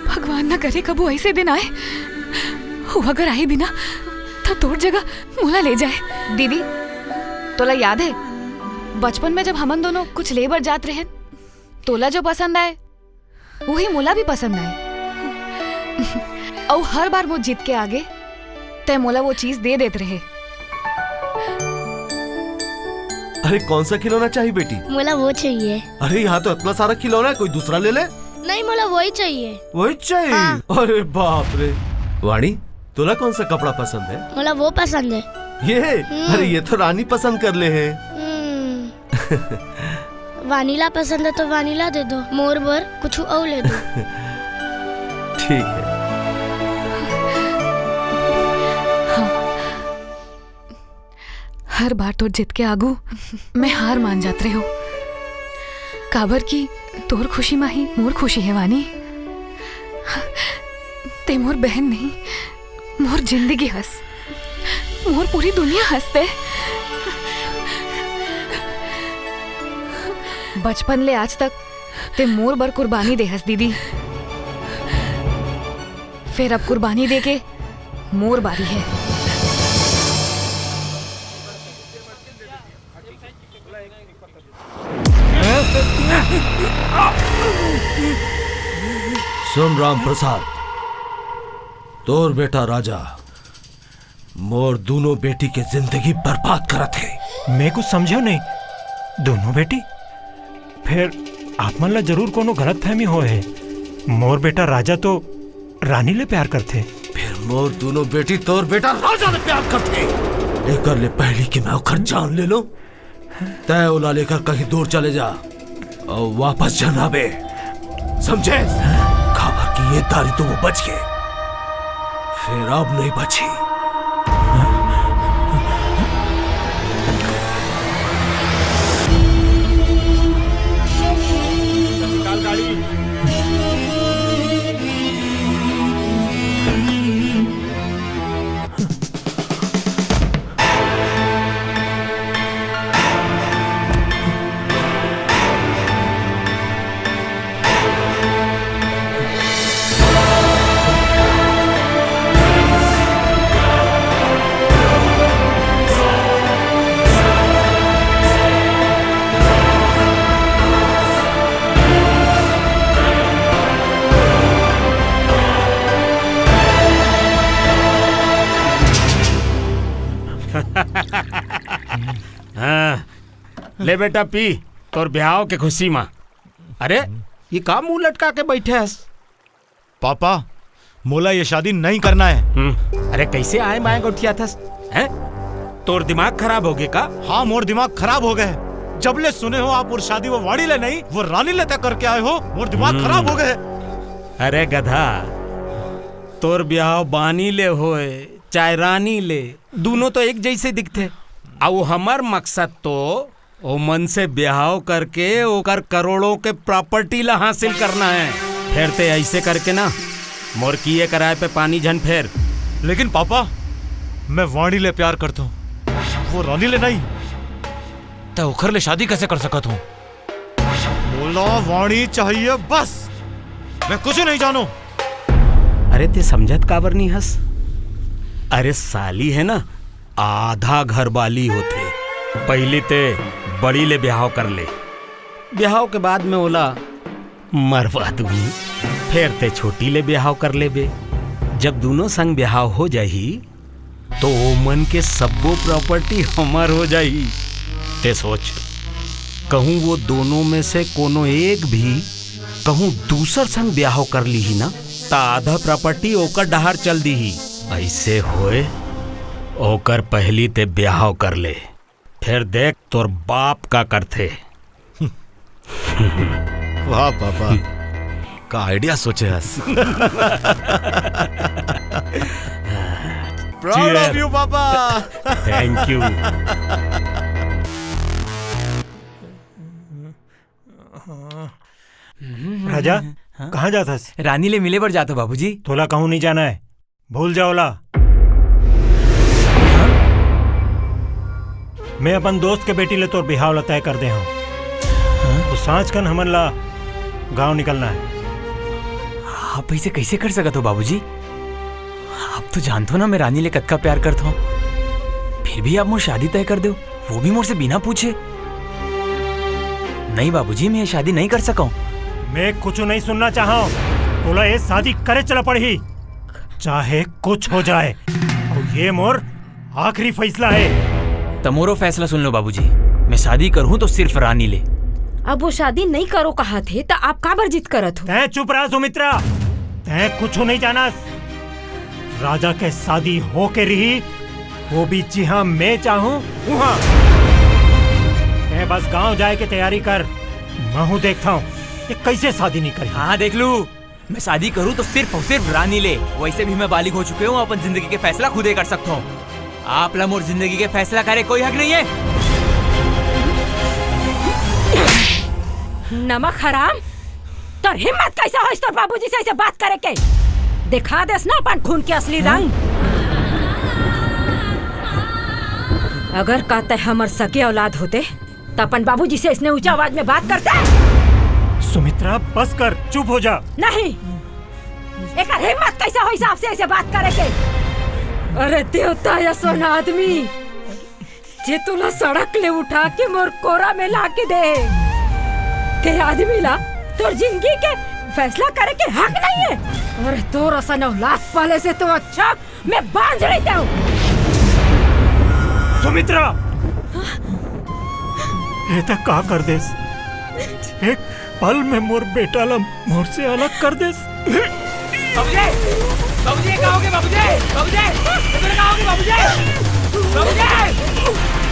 भगवान ना करे कभू ऐसे दिन आए। वो अगर आए भी ना, त तोर जगह मोला ले जाए। दीदी, तोला याद है, बचपन में जब हमन दोनों कुछ ले बर जात रहे, तोला जो पसंद आए, वही मोला भी पसंद आए। अउ हर बार वो जीत के आगे, तै मोला वो चीज दे देत रहे। अरे, कौन सा खिलौना चाहिए बेटी? मोला वो चाहिए। अरे, यहाँ तो इतना सारा खिलौना है, कोई दूसरा ले ले। नहीं, मोला वही चाहिए। वही चाहिए? हाँ। अरे बाप रे। वाणी, तोला कौन सा कपड़ा पसंद है? मोला वो पसंद है। ये? हम्म। अरे, ये तो रानी पसंद कर ले है। हम्म। वानीला पसंद है तो वानीला दे दो, मोर बर कुछ और ले दो। ठीक है। हाँ। हर बार तोर जीत के आगू मैं हार मान जात रहे हो, काबर कि तोर खुशी मा ही मोर खुशी है वानी। ते मोर बहन नहीं, मोर जिंदगी हस, मोर पूरी दुनिया हस ते। बचपन ले आज तक ते मोर बर कुर्बानी दे हस दीदी, फिर अब कुर्बानी दे के मोर बारी है। सुन राम प्रसाद, तोर बेटा राजा मोर दोनों बेटी के जिंदगी बर्बाद करत हे। मैं कुछ समझो नहीं। दोनों बेटी? फिर आप मन ला जरूर कोनो गलतफहमी होए हे। मोर बेटा राजा तो रानी ले प्यार करथे। फिर मोर दोनों बेटी तोर बेटा राजा ले प्यार करथे। एकर ले पहली कि मैं ओकर जान ले लूं, तै ओला लेकर कहीं दूर चले जा अउ वापस झन आबे, समझे? काबर कि ये दारी तो वो बच गे, फिर अब नहीं बची। ले बेटा, पी, तोर ब्याह के खुशी मा। अरे, ये का मुंह लटका के बैठे हस? पापा, मोला ये शादी नहीं करना है। हम्म, अरे, कैसे आए बाएं गोठियाथस? हैं? तोर दिमाग खराब हो गए का? हाँ, मोर दिमाग खराब हो गए है। जब ले सुने हो आप, मोर शादी वो वाणी ले नहीं, वो रानी ले तय करके आए हो, मोर दिमाग हम्म। खराब हो गए है। अरे गधा, तोर ब्याह बानी ले होए चाहे रानी ले, दोनों तो एक जैसे दिखथे। अउ हमर मकसद तो ओमन से ब्याह करके ओकर करोड़ों के प्रॉपर्टी ला हासिल करना है। फेर ते ऐसे करके ना, मोर किए कराए पे पानी झन फेर। लेकिन पापा, मैं वाणी ले प्यार करता हूँ, वो रानी ले नहीं। त ओखर ले शादी कैसे कर सकत हूँ? मोला वाणी चाहिए बस, मैं कुछ नहीं जानू। अरे, ते समझत काबर नहीं हस? अरे, साली है ना, आधा घर वाली होथे। पहली ते बड़ी ले ब्याह कर ले, ब्याह के बाद में ओला मरवा दूंगी, फेर ते छोटी ले ब्याह कर लेबे। जब दोनों संग ब्याह हो जाही, तो ओमन के सब्बो प्रॉपर्टी हमर हो जाही। ते सोच, कहूं वो दोनों में से कोनो एक भी कहूं दूसर संग ब्याह कर लीही ना, त आधा प्रॉपर्टी ओकर डहार चल दीही। ऐसे होए, ओकर पहली ते ब्याह कर ले, फिर देख तोर बाप का करथे। वाह पापा, का आइडिया सोचे हस। Proud of you papa. Thank you। राजा, हाँ? कहाँ जात हस? रानी ले मिले बर जात हो बाबूजी। तोला कहूँ नहीं जाना है, भूल जाओ ला। हाँ? मैं अपन दोस्त के बेटी ले तोर बिहाव ला तय कर दे हूँ। हाँ? तो सांझ कन हमन ला गांव निकलना है। आप ऐसे कैसे कर सकत हो बाबूजी? आप तो जानत हो ना मैं रानी ले कतका प्यार करत हूँ, फिर भी आप मोर शादी तय कर दो, वो भी मोर से बिना पूछे। नहीं बाबूजी, मैं ये शादी नहीं कर सकूं। मैं कुछ नहीं सुनना चाहूं। तोला ये शादी करे चला पड़ही, चाहे कुछ हो जाए। और ये मोर आखिरी फैसला है। त मोरो फैसला सुन लो बाबूजी, मैं शादी करूं तो सिर्फ रानी ले। अब वो शादी नहीं करो कहा थे, त आप काबर जिद करत हो? तैं चुप रहा सुमित्रा, तैं कुछ नहीं जानस। राजा के शादी हो के रही, वो भी जिहां मैं चाहूं उहां। तैं बस गांव जाए के तैयारी कर, महू देखता हूं ये कैसे शादी नहीं करी। हाँ, देख लू, मैं शादी करूं तो सिर्फ और सिर्फ रानी ले। वैसे भी मैं बालिग हो चुके हूँ, अपन जिंदगी के फैसला खुदे कर सकता हूँ। आप ला मोर जिंदगी के फैसला करे कोई हक नहीं है। नमक हराम, तोर हिम्मत कैसे होइस तोर बाबूजी से ऐसे बात करे के? दिखा देस ना अपन खून के असली रंग। अगर का तय हमर सगे औलाद होते, त अपन बाबूजी से इसने ऊंचा आवाज में बात करते। सुमित्रा, बस कर, चुप हो जा। नहीं, एकर हिम्मत कैसे होइस आपसे ऐसे बात करे के? अरे देवता असन आदमी, जे तोला सड़क ले उठा के मोर कोरा में ला के दे, ते आदमी ला तोर जिंदगी के फैसला करे के हक नहीं है। अरे तोर असन औलाद पाले से तो अच्छा मैं बांझ रहितेंव। सुमित्रा, ये तक का कर देस? एक पल में मोर बेटा ला मोर से अलग कर देस। बाबूजी, बाबूजी, कहाँ होगे बाबूजी? बाबूजी, इधर कहाँ होगे बाबूजी? बाबूजी,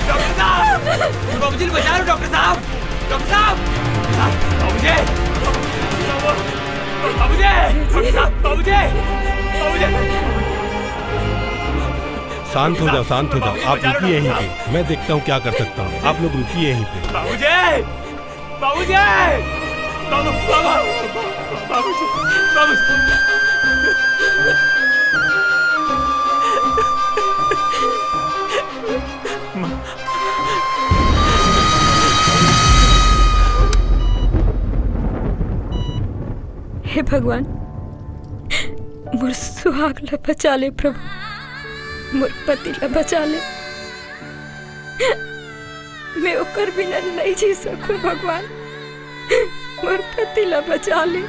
डॉक्टर साहब, बाबूजी बचा लो डॉक्टर साहब, डॉक्टर साहब, बाबूजी, बाबूजी, डॉक्टर साहब, बाबूजी, बाबूजी। शांत हो जाओ, शांत हो जाओ, आप रुकिए यहीं पे, मैं देखता हूँ क्या कर सकता हूँ। आप लोग रुकिए यहीं पे। बाबूजी, बाबूजी, बाबू, बाबू, बाबूजी, बाबूजी। हे भगवान, मोर सुहाग ला बचा ले प्रभु, मोर पति ला बचा ले। मैं ओकर बिना नहीं जी सकूं भगवान, मोर पति ला बचा ले।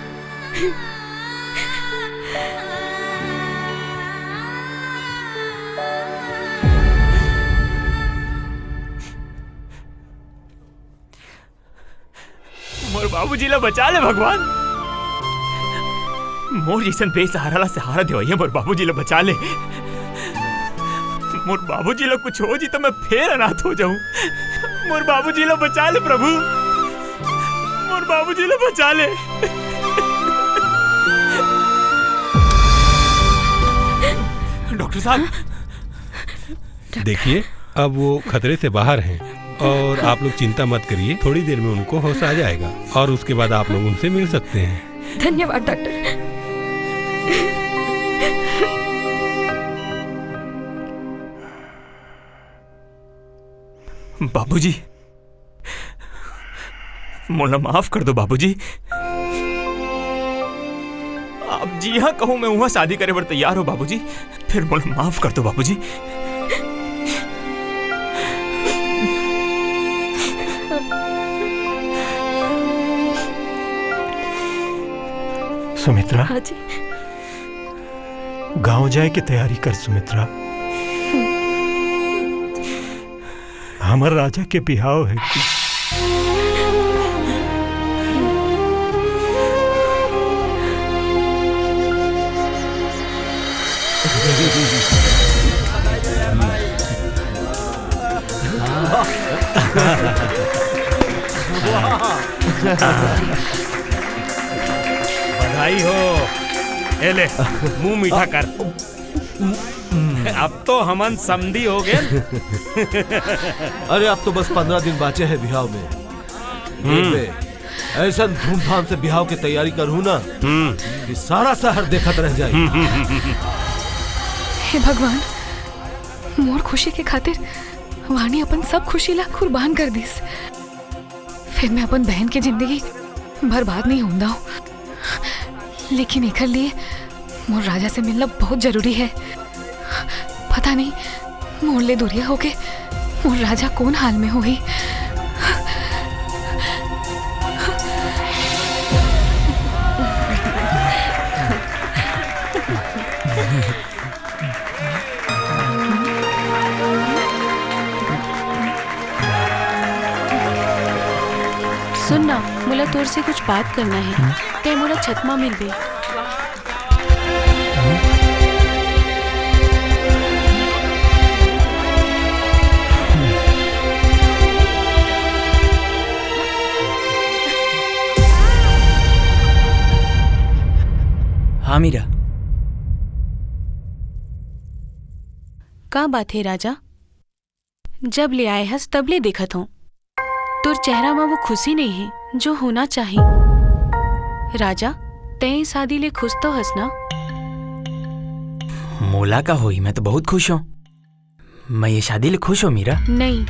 मोर बाबूजी ला बचा ले भगवान। मोर जइसन बेसहारा ला सहारा देवइया मोर बाबूजी ला बचा ले। मोर बाबूजी ला कुछ हो जी त मैं फेर अनाथ हो जाहूं। मोर बाबूजी ला बचा ले प्रभु, मोर बाबूजी ला बचा ले। डॉक्टर साहब। देखिए, अब वो खतरे से बाहर हैं और आप लोग चिंता मत करिए, थोड़ी देर में उनको होश आ जाएगा और उसके बाद आप लोग उनसे मिल सकते हैं। धन्यवाद डॉक्टर। बाबूजी, मोला माफ कर दो बाबूजी। आप जिहां कहूं मैं उहां शादी करे बर तैयार हूं बाबूजी। फेर मोला माफ कर दो बाबूजी। सुमित्रा, हाँ जी। गांव जाए के तैयारी कर सुमित्रा। हमर राजा के बिहाव हे। बधाई हो। ए ले, मुंह मीठा कर। अब तो हमन समधी हो गए। अरे, अब तो बस पंद्रह दिन बाचे हे बिहाव में। देख बे, ऐसन धूमधाम से बिहाव के तैयारी करहूं ना कि सारा शहर देखत रह जाए। हे भगवान, मोर खुशी के खातिर वाणी अपन सब खुशी ला कुर्बान कर दिस। फेर मैं अपन बहन के जिंदगी बर्बाद नहीं होन दांव। लेकिन एकर लिए मोर राजा से मिलना बहुत जरूरी हे। पता नहीं, मोर ले दूरिया होके मोर राजा कौन हाल में होही। सुन ना, मोला तोर से कुछ बात करना हे। हम्म। ते मोला छत मा मिलबे। हाँ मीरा। का बात हे राजा? जब ले आए हस तब ले देखत हों, तोर चेहरा म वो खुशी नहीं हे जो होना चाही। राजा, तैं ए शादी ले खुश तो हस ना? मोला का होही, मैं तो बहुत खुश हों। मैं ये शादी ले खुश हों मीरा। नहीं,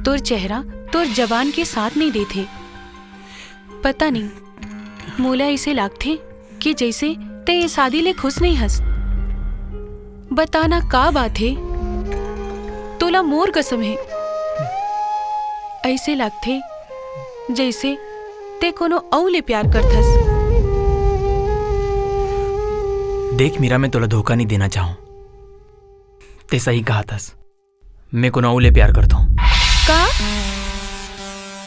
तोर चेहरा तोर जबान के साथ नहीं देथे। पता नहीं, मोला ऐसे लागथे कि जैसे तैं ये शादी ले खुश नहीं हस। बता ना का बात हे? तोला मोर कसम हे, ऐसे लागथे जैसे तैं कोनो अऊ ले प्यार करथस। देख मीरा, मैं तोला धोखा नहीं देना चाहूं। तैं सही कहा थस। मैं कोनो अऊ ले प्यार करथों। का?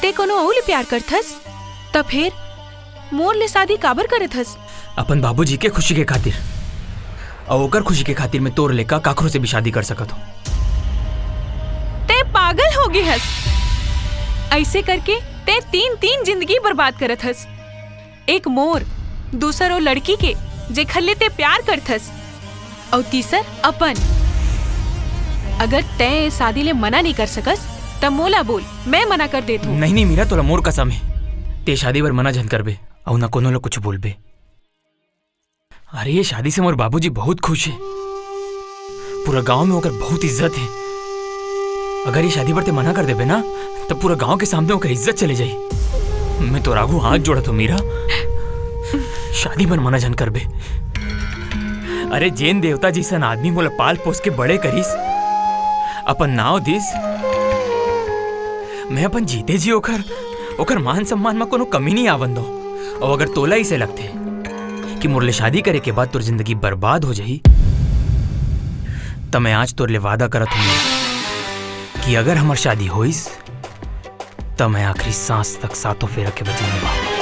तैं कोनो अऊ ले प्यार करथस? त फेर मोर ले शादी काबर करत हस? अपन बाबूजी के खुशी के खातिर। अऊ ओकर खुशी के खातिर मैं तोर ले का काकरो से भी शादी कर सकत हों। तैं पागल हो गे हस। ऐसे करके तैं तीन, तीन जिंदगी बर्बाद करत हस। एक मोर, दूसर ओ लड़की के, जेखर ले तैं प्यार करथस, अउ तीसर अपन। अगर तैं ए शादी ले मना नहीं कर सकस, त मोला बोल, मैं मना कर देत हूँ। नहीं, नहीं मीरा, तोला मोर कसम हे, तैं शादी बर मना झन करबे, अउ न कोनो ल कुछ बोलबे। अरे, ये शादी से मोर बाबूजी बहुत खुश हे। पूरा गांव में ओकर बहुत इज्जत हे। अगर ये शादी बर तैं मना कर देबे ना, तब पूरा गांव के सामने ओकर इज्जत चले जाही। मैं तोर आगू हाथ जोड़त हों मीरा, शादी बर मना झन करबे। अरे, जेन देवता जइसन आदमी मोला पाल पोस के बड़े करिस, अपन नाव दिस, मैं अपन जीते जी ओकर, ओकर मान सम्मान म कोनो कमी नहीं आवन दों। अउ अगर तोला इसे लगथे कि मोर ले शादी करे के बाद तोर जिंदगी बर्बाद हो जाही, त मैं आज तोर ले वादा करत हों कि अगर हमर शादी होइस, त मैं आखिरी सांस तक सातों फेरा के वचन निभाऊं।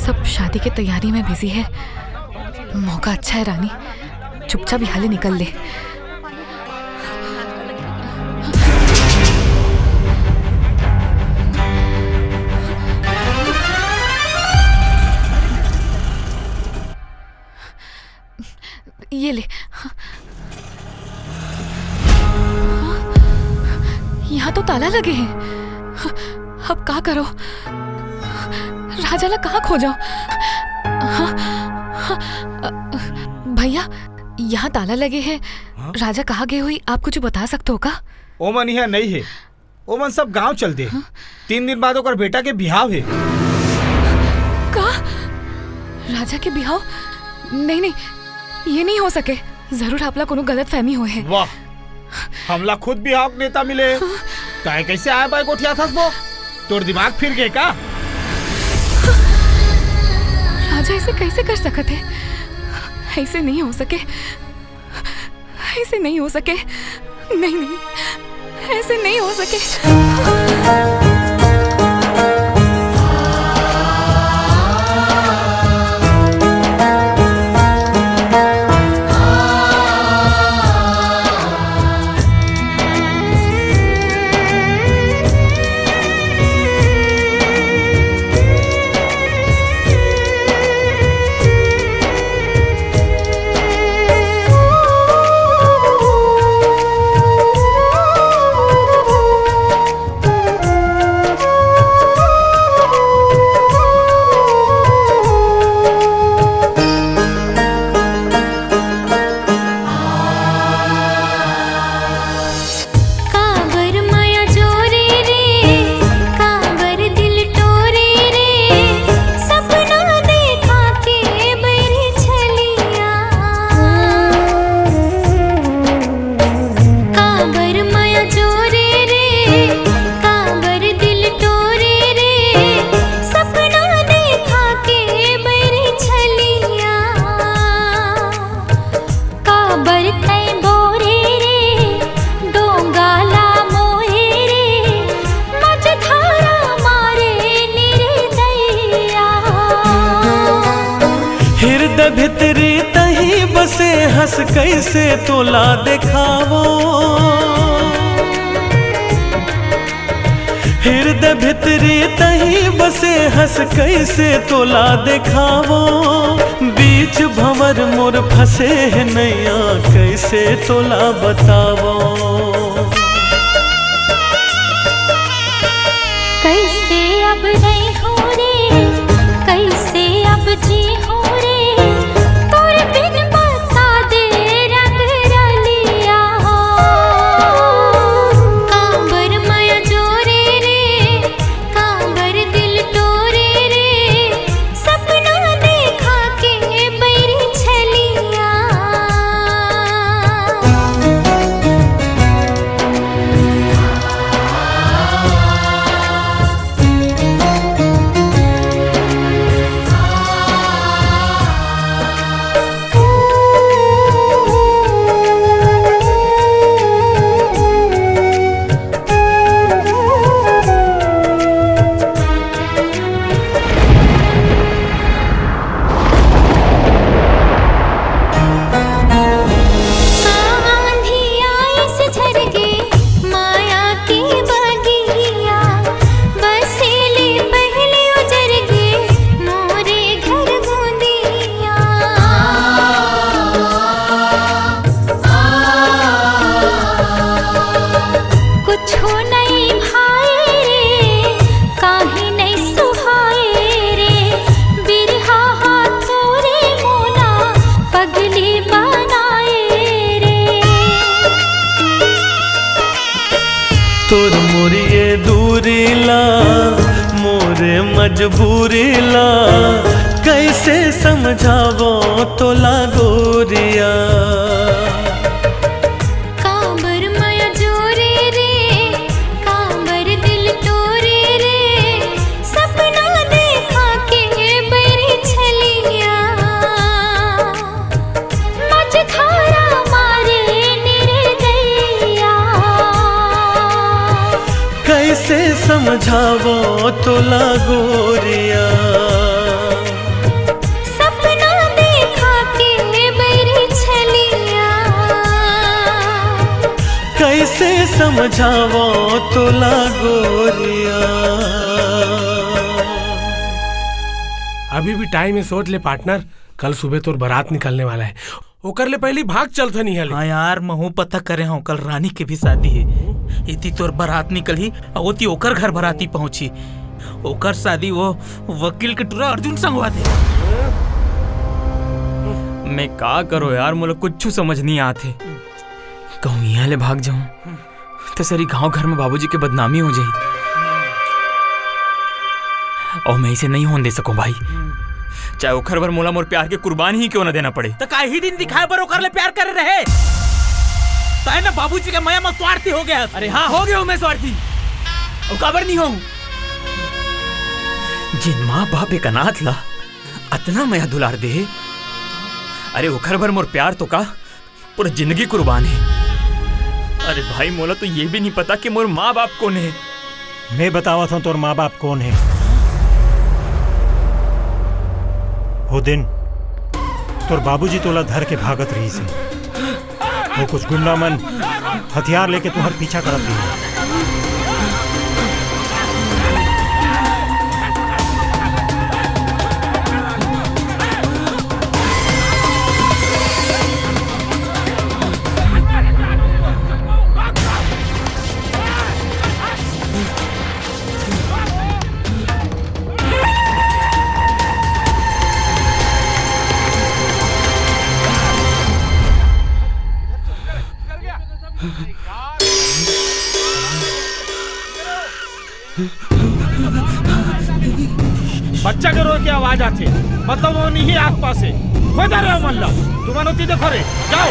सब शादी के तैयारी में बिजी है। मौका अच्छा है रानी, चुपचाप यहाँ ले निकल ले। ये ले। यहाँ तो ताला लगे हैं। अब का करो? राजा ला कहाँ खोजो? हाँ, हाँ, भैया, यहाँ ताला लगे है। हाँ? राजा कहाँ गए हुई, आप कुछ बता सकते हो का? ओमन यहाँ नहीं है, ओमन सब गांव चल दे। हाँ? तीन दिन बाद ओकर बेटा के बिहाव है। का? राजा के बिहाव? नहीं, नहीं, ये नहीं हो सके। जरूर आपला कोनो गलत फहमी होए है। वाह, हमला खुद बिहाव के नेता मिले। हाँ? तय कैसे आए बाय गोठियाथस वो? तोर दिमाग फिर गए का? राजा ऐसे कैसे कर सकत है? ऐसे नहीं हो सके, ऐसे नहीं हो सके। नहीं, नहीं, ऐसे नहीं हो सके। काबर मया जोरे रे, काबर दिल टोरे रे, सपना देखा के बैरी छलिया। काबर मया जोरे रे, काबर दिल टोरे रे, सपना देखा के बैरी छलिया। काबर तै बोरे रे, डोंगा ला मोहे रे, मझधारा मारे निरदैया। हृदय भितरी तही बसे हंस कैसे तोला देखावो। हृदय भितरी तही बसे हंस कैसे तोला देखावो। बीच भंवर मोर फंसे है नैया कैसे तोला बतावो। कैसे अब रही हो रे, कैसे अब जी हो रे, तोर बिन बता दे रंग रलिया। कांबर मया जोरे रे, कांबर दिल टोरे रे, सपना देखा के बैरी छलिया। कुछो नइ भाए रे, काहे नइ सुहाए रे, बिरहा हा तोरे मोला पगली बनाए रे। तोर मोर ये दूरी ला, मोरे मजबूरी ला, कैसे समझावो तोला गोरिया। कांबर मया जोरे रे, कांबर दिल टोरे रे, समझावो तोला गोरिया। सपना देखा के बैरी छलिया। कैसे समझावो तोला गोरिया। अभी भी टाइम है, सोच ले पार्टनर, कल सुबह तोर बारात निकलने वाला है। ओकर ले पहली भाग चलथन इहाँ ले। हाँ यार, महूँ पता करे हूँ, कल रानी के भी शादी है। इति तोर बारात निकलही, अउ ओती ओकर घर बाराती पहुँची। ओकर शादी वो वकील के टुरा अर्जुन संग होवत हे। मैं का करो यार, मोला कुछ समझ नहीं आत हे। कहूँ इहाँ ले भाग जाऊँ, त सरी गांव घर में बाबूजी के बदनामी हो जाही। अउ मैं इसे नहीं होन दे सकूं भाई। चाहे ओखर बर मोला मोर प्यार के कुर्बान ही क्यों ना देना पड़े। त का ही दिन दिखाए बर ओकर ले प्यार करे रहे? त है ना बाबूजी के मया में स्वार्थी हो गया। अरे हाँ, हो गया हूँ मैं स्वार्थी। अउ काबर नहीं होऊं? जिन माँ बाप एक अनाथ ला अतना मया दुलार दे, अरे ओखर बर मोर प्यार तो का पूरा जिंदगी कुर्बान है। अरे भाई, मोला तो ये भी नहीं पता कि मोर माँ बाप कौन है। मैं बतावत हूँ तोर माँ बाप कौन है। वो दिन तोर बाबूजी तोला धर के भागत रहिस हे। वो कुछ गुंडा मन हथियार लेके तुहर पीछा करत रहिस हे। बच्चा के रोए के आवाज आथे, मतलब वो नहीं आसपास है। खोजा रे मन ला, तुमन ओती देखो रे, जाओ।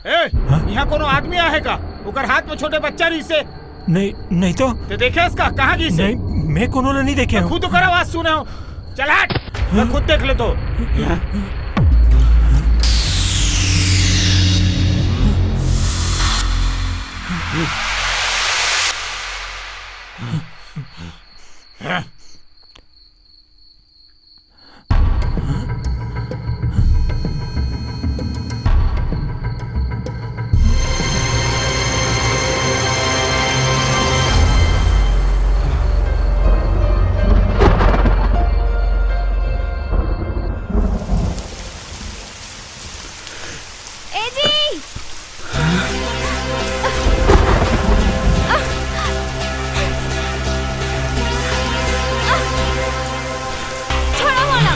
ए, हाँ? यहाँ कोनो आदमी आहे का? ओकर हाथ में छोटे बच्चा रहिसे। नहीं, नहीं तो। ते देखे इसका? कहाँ गिसे? नहीं, मैं कोनो ला नहीं देखे हूँ। खुद ओकर आवाज सुने हो। चल हट, मैं खुद देख लेतो। ए जी! छोड़ो मोला।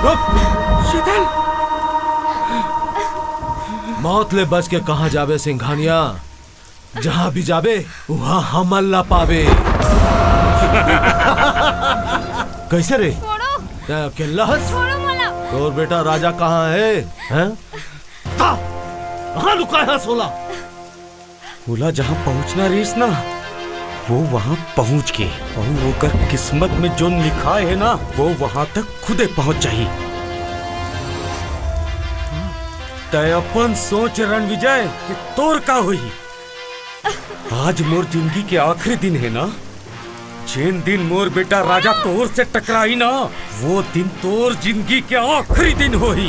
रुक! शीतल! मौत ले बच के कहाँ जाबे सिंघानिया? जहाँ भी जाबे, वहाँ हमन ला पाबे। कैसे रे? छोड़ो। तैं अकेल्ला हस? छोड़ो मोला। तोर बेटा राजा कहाँ है? हैं? कहाँ लुकाय हस ओला? ओला जहाँ पहुँचना रहिस ना, वो वहाँ पहुँच गे। अउ ओकर किस्मत में जोन लिखाय हे ना, वो वहाँ तक खुदे पहुँच जाही। तैं अपन सोच रणविजय कि तोर का होही। आज मोर जिंदगी के आखिरी दिन हे ना, जेन दिन मोर बेटा राजा तोर से टकराही ना, वो दिन तोर जिंदगी के आखिरी दिन होही।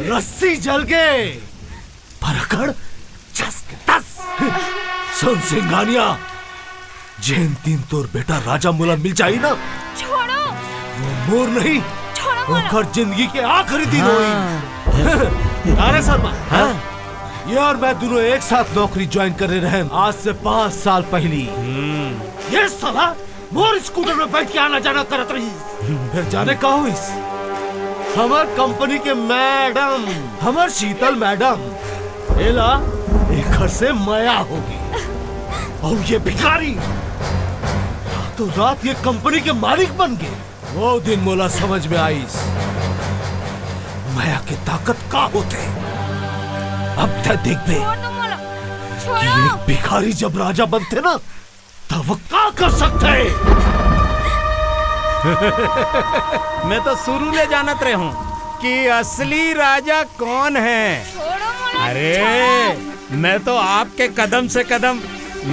रस्सी जल गे, पर अकड़ चस के तस। सुन सिंघानिया, जेन दिन तोर बेटा राजा मोला मिल जाही ना, छोड़ो। वो मोर नहीं, छोड़ो मोला। ओकर जिंदगी के आखिरी दिन होही। अरे शर्मा, हाँ? ये और मैं दोनों एक साथ नौकरी ज्वाइन करे रहेन आज से पाँच साल पहली। ये साला मोर स्कूटर में बैठ के आना जाना करत रहिस। फिर जाने का होइस? हमर कंपनी के मैडम, हमर शीतल मैडम, एला एकर से मया होगे। अउ ये भिखारी रातों रात ये कंपनी के मालिक बन गे। वो दिन मोला समझ में आइस, मया के ताकत का होथे। अब तैं देखबे छोड़ दो मोला, कि छोड़ो। एक भिखारी जब राजा बनथे ना, तब वो का कर सकथे। मैं तो शुरू ले जानत रहे हूँ कि असली राजा कौन है। छोड़ो मोला, अरे, छोड़ो। मैं तो आपके कदम से कदम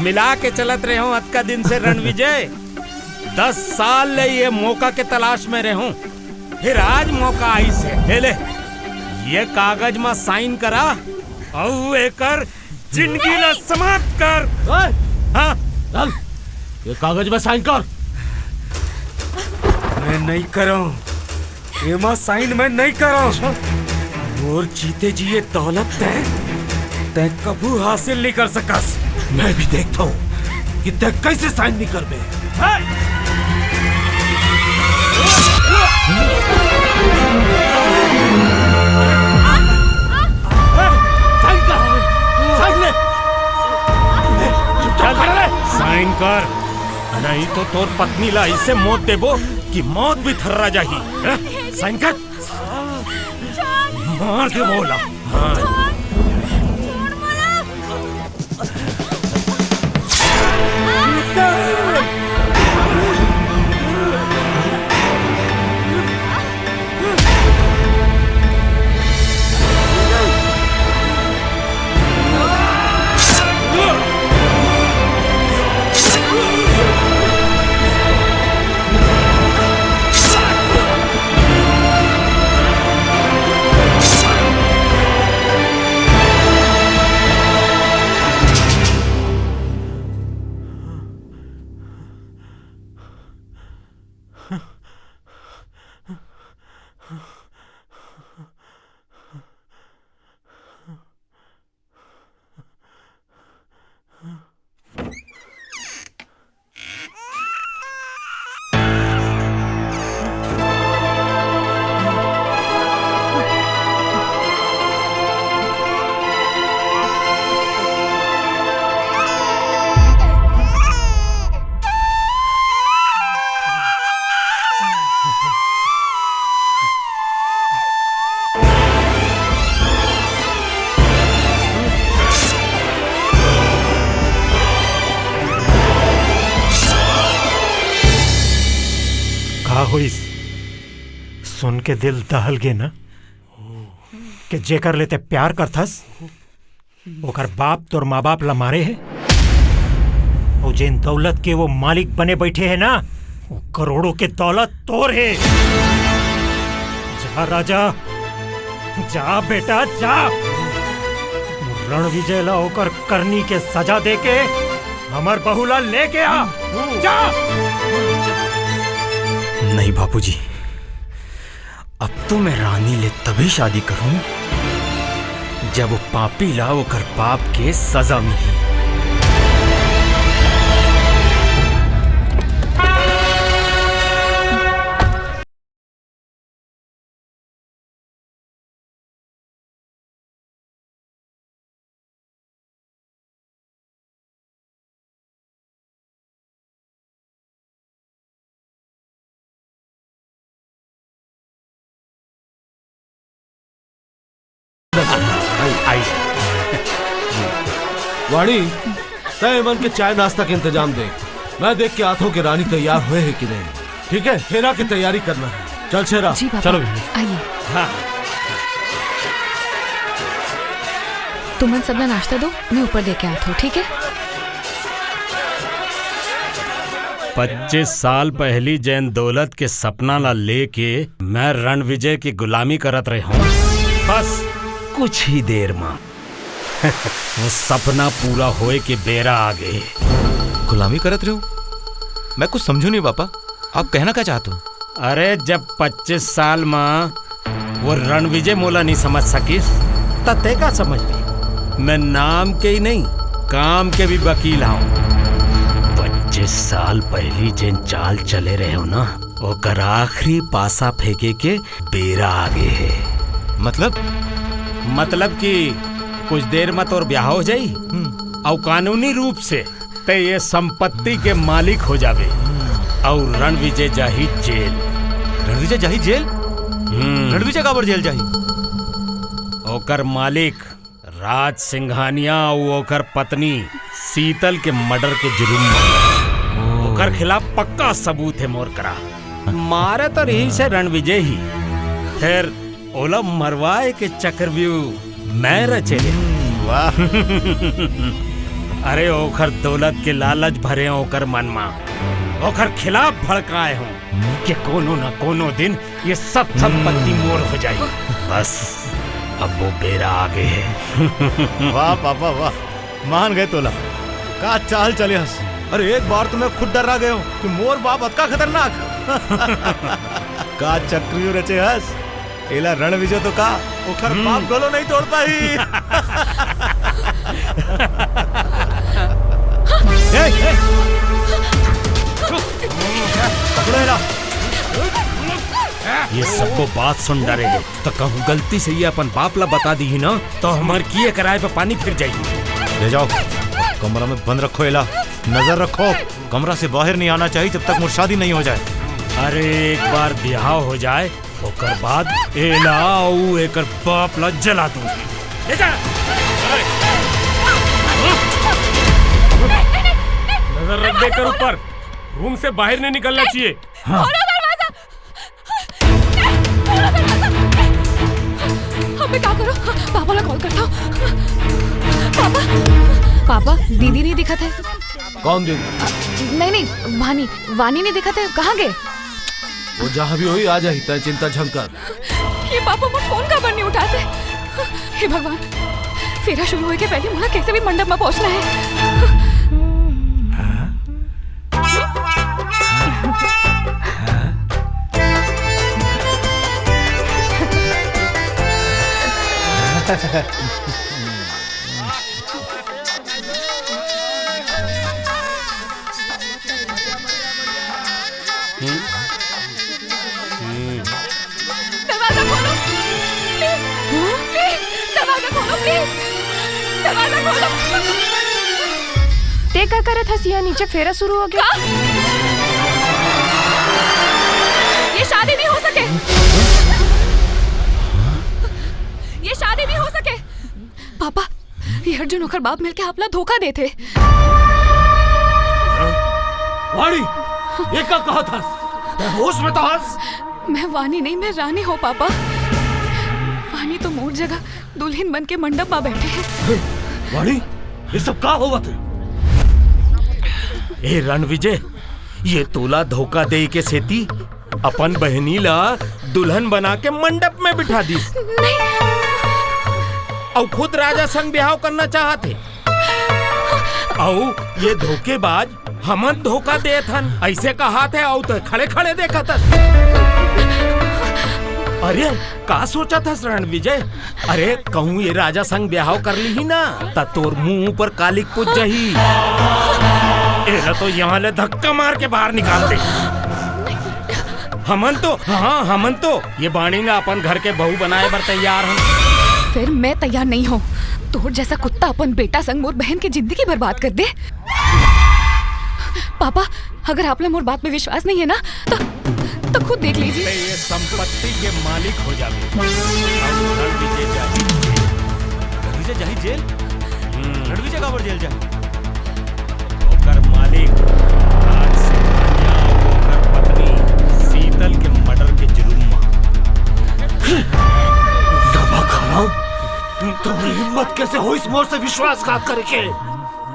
मिला के चलत रहे हूँ अतका दिन से रणविजय। दस साल ले ये मौका के तलाश में रहे हूँ, फिर आज मौका आइस हे। ले ले, ये कागज म साइन करा अउ एकर जिंदगी ला समाप्त कर। ओए! हाँ। चल, ये कागज में साइन कर। मैं नहीं करूँ, एमा साइन मैं नहीं करूँ। मोर जीते जी ये दौलत तैं, तैं कभू हासिल नहीं कर सकस। मैं भी देखता हूँ कि तैं कैसे साइन नहीं करबे। साइन कर, साइन ले। चुपचाप खड़ा रह। साइन कर, नहीं तो तोर पत्नी ला ऐसे मौत देबो कि मौत भी थर्रा जाही। हैं? साइन कर। मार दे मोला। हाँ। का होइस? सुन के दिल दहल गे ना, कि जेकर ले ते प्यार करथस, ओकर बाप तोर माँ बाप ला मारे हे, अउ जेन दौलत के वो मालिक बने बैठे हे ना, वो करोड़ों के दौलत तोर हे। जा राजा, जा बेटा, जा। रणविजय ला ओकर करनी के सजा दे के हमर बहू ला लेके आ। जा। नहीं बाबूजी, अब तो मैं रानी ले तभी शादी करूं, जब वो पापी ला ओकर पाप के सजा मिली। आई, आई। वाणी, तैं एमन के चाय नाश्ता के इंतजाम दे। मैं देख के आथों कि रानी तैयार होए हे कि नहीं। ठीक है, फेरा के तैयारी करना है। चल शेरा। जी पापा। चलो भैया। आइए। हाँ। तुमन सबला नाश्ता दो, मैं ऊपर दे के आथों, ठीक है? पच्चीस साल पहली जेन दौलत के सपना ला लेके मैं रणविजय की गुलामी करत रहे हूँ, बस कुछ ही देर मा वो सपना पूरा होए के बेरा आ गे। गुलामी करत रहे हो? मैं कुछ समझू नहीं पापा, आप कहना क्या चाहते हो? अरे, जब पच्चीस साल मा वो रणविजय मोला नहीं समझ सकिस, त तैं का समझ ले? मैं नाम के ही नहीं, काम के भी वकील हूँ। पच्चीस साल पहली जेन चाल चले रहे हो ना, ओकर आखिरी पासा फेंके के बेरा आ गे हे। मतलब? मतलब कि कुछ देर में तोर ब्याह हो जाई, हम्म। अउ कानूनी रूप से तैं ये संपत्ति के मालिक हो जाबे, अउ रणविजय जाही जेल। रणविजय जाही जेल? हम्म। रणविजय काबर जेल जाही? ओकर मालिक राज सिंघानिया अउ ओकर पत्नी शीतल के मर्डर के जुर्म म ओकर खिलाफ पक्का सबूत हे मोर करा। मारे तो रहिस हे रणविजय ही, फेर ओला मरवाए के चक्रव्यूह मैं रचे रेहेंव। वाह। अरे, ओखर दौलत के लालच भरे ओकर मन म, ओखर खिलाफ भड़काए हों कि कोनो न कोनो दिन ये सब संपत्ति मोर हो जाही। बस, अब वो बेरा आ गे हे। वाह पापा वाह, मान गेंव तोला। का चाल चले हस? अरे, एक बार तो मैं खुद डर्रा गेंव कि मोर बाप अतका खतरनाक। का चक्रव्यूह रचे हस? एला रणविजय तो का, ओखर बाप घलो नइ तोड़ पाही। ए, ए, पकड़ो एला। ये सबो बात सुन डरे हे, त कहूँ गलती से ये अपन बाप ला बता दीही ना, त हमर किए कराए पे पानी फिर जाही। ले जाओ, कमरा में बंद रखो एला, नजर रखो, कमरा से बाहर नहीं आना चाहिए जब तक मोर शादी नहीं हो जाए। अरे, एक बार बिहाव हो जाए, ओकर बाद एला अउ एकर बाप ला जला दूं। ले जा। नजर रख दे एकर ऊपर। रूम से बाहर नहीं निकलना चाहिए। हाँ। खोलो दरवाजा। खोलो दरवाजा। अब मैं का करूं? पापा ला कॉल करता हूं। पापा, पापा, दीदी नहीं दिखत हे। कौन दीदी? नहीं, नहीं, वानी, वानी नहीं दिखत हे। कहाँ गे? वो जहाँ भी होही, आ जाही, तैं चिंता झन कर। ये पापा मोर फोन काबर नहीं उठाथे? हे भगवान, फेरा शुरू होए के पहले मोला कैसे भी मंडप में पहुंचना है। हम्म। हम्म। दरवाजा खोलो। प्लीज, प्लीज, दरवाजा खोलो, प्लीज। दरवाजा खोलो। ते का करत हस इहाँ? नीचे फेरा शुरू हो गे। का? ये शादी नहीं हो सके। ये शादी नहीं हो सके। पापा, ये अर्जुन ओकर बाप मिलके आपला धोखा देथे। वाणी, ये का कहत हस? तैं होश में तो हस? मैं वाणी नहीं, मैं रानी हूँ पापा। वाणी तो मोर जगह दुल्हन बन के मंडप में बैठे हे। वाणी, ये सब का होवत हे? ए रणविजय, ये तोला धोखा दे के सेती अपन बहिनी ला दुल्हन बना के मंडप में बिठा दिस। नहीं। अउ खुद राजा संग बिहाव करना चाहत हे। अउ ये धोखेबाज हमन धोखा देत हन, अइसे कहत हे, अउ तो खड़े खड़े देखत हस। अरे, का सोचत हस रणविजय? अरे, कहूँ ये राजा संग बिहाव कर लिही ना, त तोर मुंह ऊपर कालिक पुज जाही। एला तो यहाँ ले धक्का मार के बाहर निकाल दे। हमन तो, हाँ, हमन तो ये वाणी ला अपन घर के बहू बनाए बर तैयार हन। फिर मैं तैयार नहीं हूँ। तोर जैसा कुत्ता अपन बेटा संग मोर बहन के जिंदगी बर्बाद कर दे। पापा, अगर आपला मोर बात में विश्वास नहीं है ना, तो, तो खुद देख लीजिए। ते ये संपत्ति के मालिक हो जाबे। अब रणविजय जाही जेल। रणविजय जाही जेल? हम्म। रणविजय काबर जेल जाही? ओकर मालिक राज सिंघानिया अउ ओकर पत्नी शीतल के मर्डर के जुर्म म। नमक हराम, तुम्हारी हिम्मत कैसे होइस मोर से विश्वासघात करे के?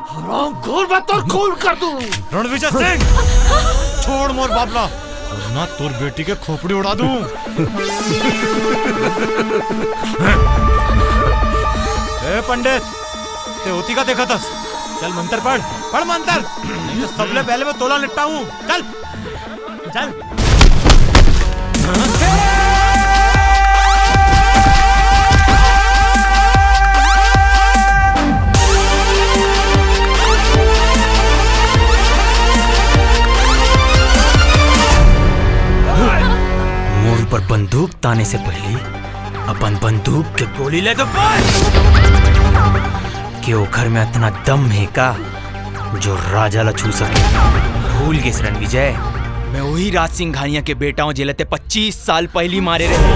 हरामखोर, मैं तोर खून कर दूं। रणविजय सिंह, छोड़ मोर बाप ला, वरना तोर बेटी के खोपड़ी उड़ा दूं। ए पंडित, ते ओती का देखत हस? चल मंत्र पढ़, पढ़ मंत्र, नहीं तो सबले पहले मैं तोला निपटाऊं। चल। चल। मोर ऊपर बंदूक ताने से पहली अपन बंदूक के गोली ले तो बच। के ओखर में अतना दम हे का, जो राजा ला छू सके? भूल गेस रणविजय, मैं वही राज सिंघानिया के बेटा हूँ, जेला ते पच्चीस साल पहली मारे रहे।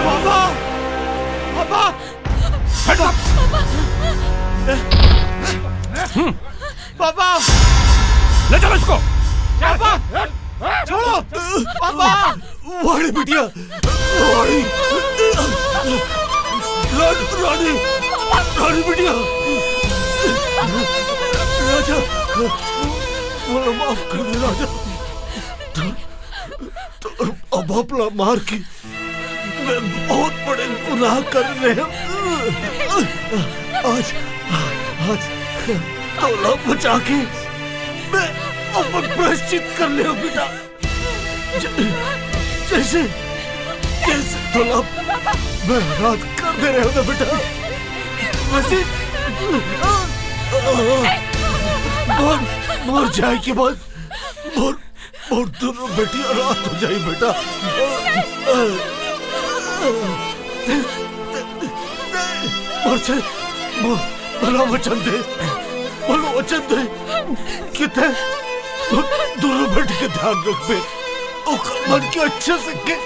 पापा! पापा! हट! पापा! ले चलो इसको। पापा! छोड़ो! पापा! वाणी बिटिया, वाणी। रानी, रानी, रानी बिटिया। राजा, मोला माफ कर दे राजा। तोर बाप ला मार के मैं बहुत बड़े गुनाह कर रहे हूँ। आज, आज तोला बचा के मैं अपन प्रायश्चित कर ले हूँ बेटा। ज-, जैसे, जैसे तोला मैं रात कर दे रहे हो ना बेटा, वैसे मोर, मोर जाए के बाद मोर, मोर दोनों बेटियां रात हो जाई बेटा। मोर से, मोर, मोला वचन दे, मोला वचन दे कि तैं दोनों बेटी के ध्यान रखबे, ओकर मन के अच्छे से के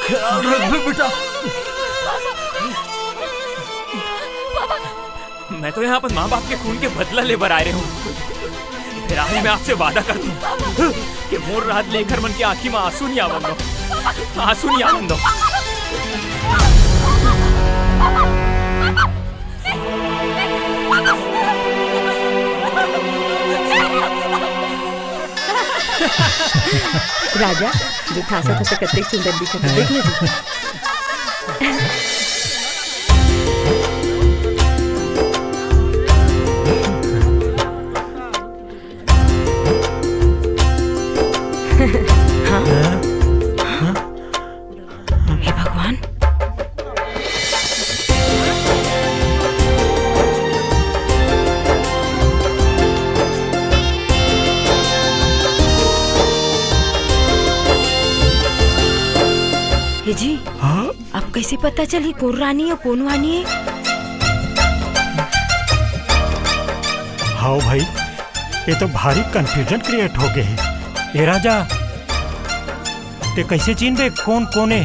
ख्याल रखबे बेटा। मैं तो यहाँ अपन माँ बाप के खून के बदला ले बर आए रहे हूँ। फिर आज मैं आपसे वादा करता हूँ कि मोर रात ले एकर मन के आँखी में आंसू नहीं आवन दो, आंसू नहीं आवन दो। राजा, जो ठासा था, तो कतेक सुंदर दिखत हे, देख ले। हाँ? हाँ? हे भगवान। हे जी, हाँ? अब कैसे पता चली कोन रानी अउ कोन वानी हे? हाव भाई, ये तो भारी confusion create हो गए हे। ए राजा, ते कैसे चिन्हबे कोन कोन हे?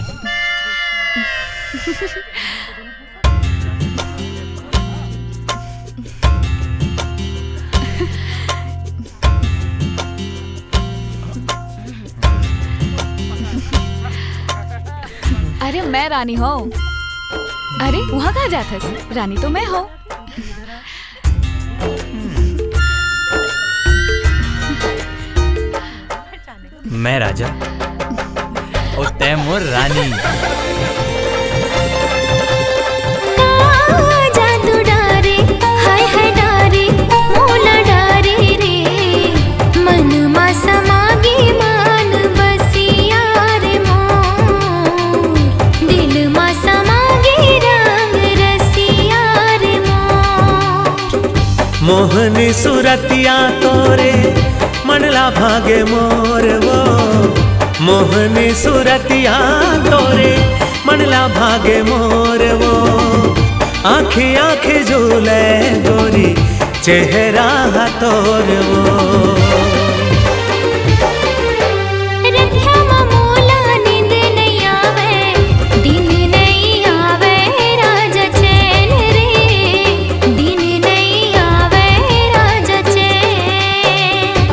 अरे मैं रानी हव। अरे वहाँ कहाँ जाथस? रानी तो मैं हव। मैं राजा अउ तैं मोर रानी। का जादू डारे, हाय हाय डारे, मोला डारे रे। मन मा समा गे मान बसिया रे मोर, दिल मा समा गे रंग रसिया रे मोर। मोहनी सुरतिया तोरे मन ला भागे मोर वो, मोहनी सुरतिया तोरे मन ला भागे मोर वो। आँखी आँखी झूले गोरी चेहरा हा तोर वो। रतिया म मोला नींद नइ आवय, दिन नइ आवय राजा चैन रे, दिन नइ आवय राजा चैन।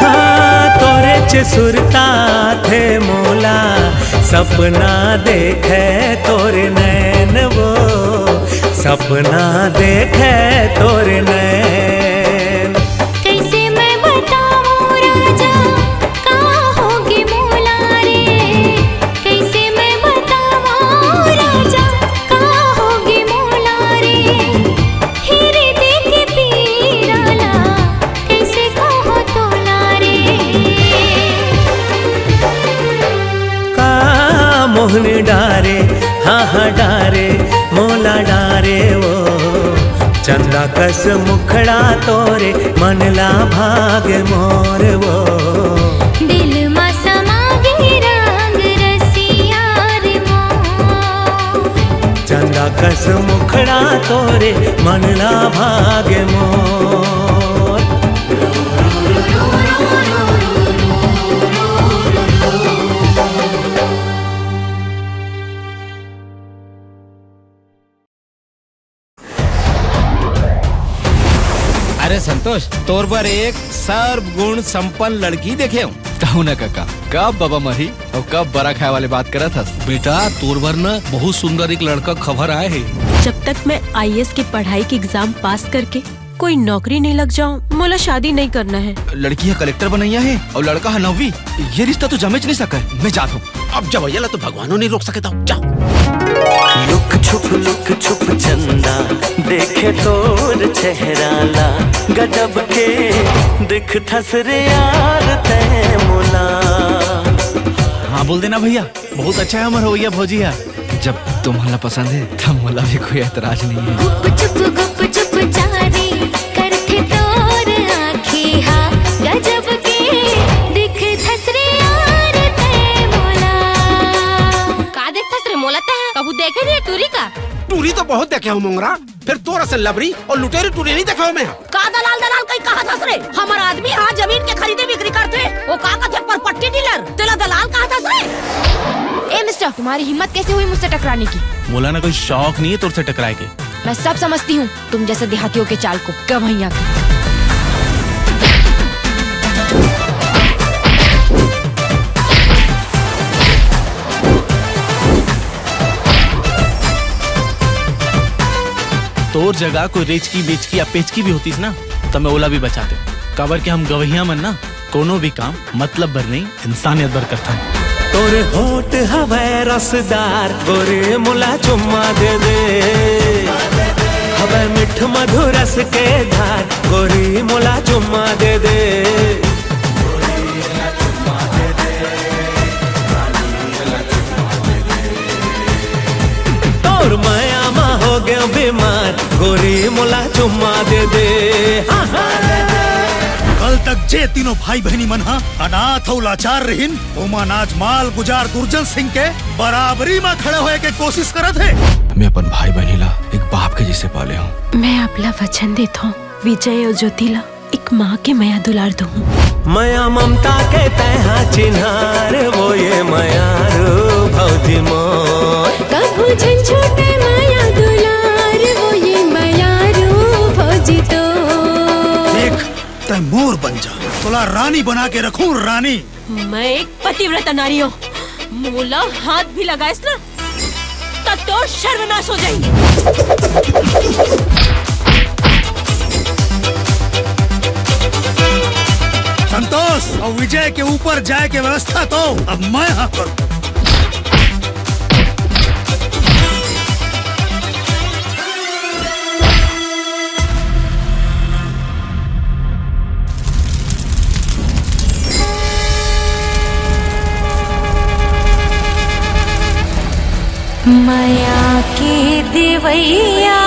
हाँ, तोरे चे सुरता थे मोला, सपना देखे तोर नैन वो, सपना देखे तोर नैन। कैसे मैं बताऊं राजा, का होगे मोला रे? कैसे मैं बताऊं राजा, का होगे मोला रे? हिरदे के पीरा ला, कैसे डारे, हाँ हाँ डारे, मोला डारे वो। चंदा कस मुखड़ा तोरे, मन ला भाग मोर वो। दिल मा समा गे रंग रसिया रे मोर। चंदा कस मुखड़ा तोरे, मन ला भाग मोर। अरे संतोष, तोर बर एक सर्वगुण संपन्न लड़की देखे हूँ। कहूँ ना काका, कब बाबा मरही अउ कब बरा खाए वाले बात करत हस। बेटा, तोर बर न बहुत सुंदर एक लड़का खबर आए हे। जब तक मैं आईएएस की पढ़ाई के एग्जाम पास करके कोई नौकरी नहीं लग जाऊं, मोला शादी नहीं करना है। लड़की ह कलेक्टर बनइया हे अउ लड़का ह नौवीं। ये रिश्ता तो जमेच नहीं सके। मैं जात हूँ। अब जवैया ला तो भगवानो नहीं रोक सके, तो जाओ। लुक छुप लुक छुप चंदा, देखे तोर चेहरा ला, गजब के दिखथस रे यार तै मोला। हाँ बोल देना भैया, बहुत अच्छा है हमर होइया भौजी है। जब तुम्हाला पसंद है तब मोला भी कोई एतराज नहीं है। गुप चुप गुप चुप चारी करथे तोर आँखी हा, गजब के दिखथस रे यार तै मोला। का देखथस रे मोला तै? कभू देखे नहीं टूरी का? टूरी तो बहुत देखे हूँ मोंगरा, फिर तोर असन लबरी अउ लुटेरी टूरी नहीं देखे हूँ मैं। का दलाल दलाल कहीं कहा थस रे? हमर आदमी हा जमीन के खरीदे बिक्री करथे, वो का कथे परपट्टी डीलर, तेला दलाल कहा थस रे? ए मिस्टर, तुम्हारी हिम्मत कैसे हुई मुझसे टकराने की? मोला ना कोई शौक नहीं है तोर से टकराए के। मैं सब समझती हूँ, तुम जैसे देहातियों के चाल को। गवैया के। तोर जगह कोई रेचकी बेचकी या पेचकी भी होतीस ना, त मैं ओला भी बचा दे। काबर के हम गवैया मन ना कोनो भी काम मतलब बर नहीं, इंसानियत बर करथन। तोर होठ हवय रसदार, गोरी मोला चुम्मा दे दे। हवय मीठ मधुरस के धार, गोरी मोला चुम्मा दे दे। तोर मया मा हो गयो बीमार, गोरी मोला चुम्मा दे दे। हाँ, हाँ। कल तक जे तीनों भाई बहनी मन हा अनाथ अउ लाचार रहिन, ओमन आज माल गुजार दुर्जन सिंह के बराबरी मा खड़े होए के कोशिश करत हे। मैं अपन भाई बहनी ला एक बाप के जैसे पाले हूँ। मैं आपला वचन देत हूँ, विजय अउ ज्योति ला एक माँ के मया दुलार दूँ। मया ममता के तैहा चिन्हार, वो ये मयारू भौजी मोर। कभू झन छूटे मया दुलार, वो ये मयारू भौजी तो। देख, तै मोर बन जा, तोला रानी बना के रखूं, रानी। मैं एक पतिव्रता नारी हूँ, मोला हाथ भी लगाइस ना, त तोर सर्वनाश हो जाही। संतोष, अउ विजय के ऊपर जाए के व्यवस्था तो अब मैं हा करूँ। मया के देवैया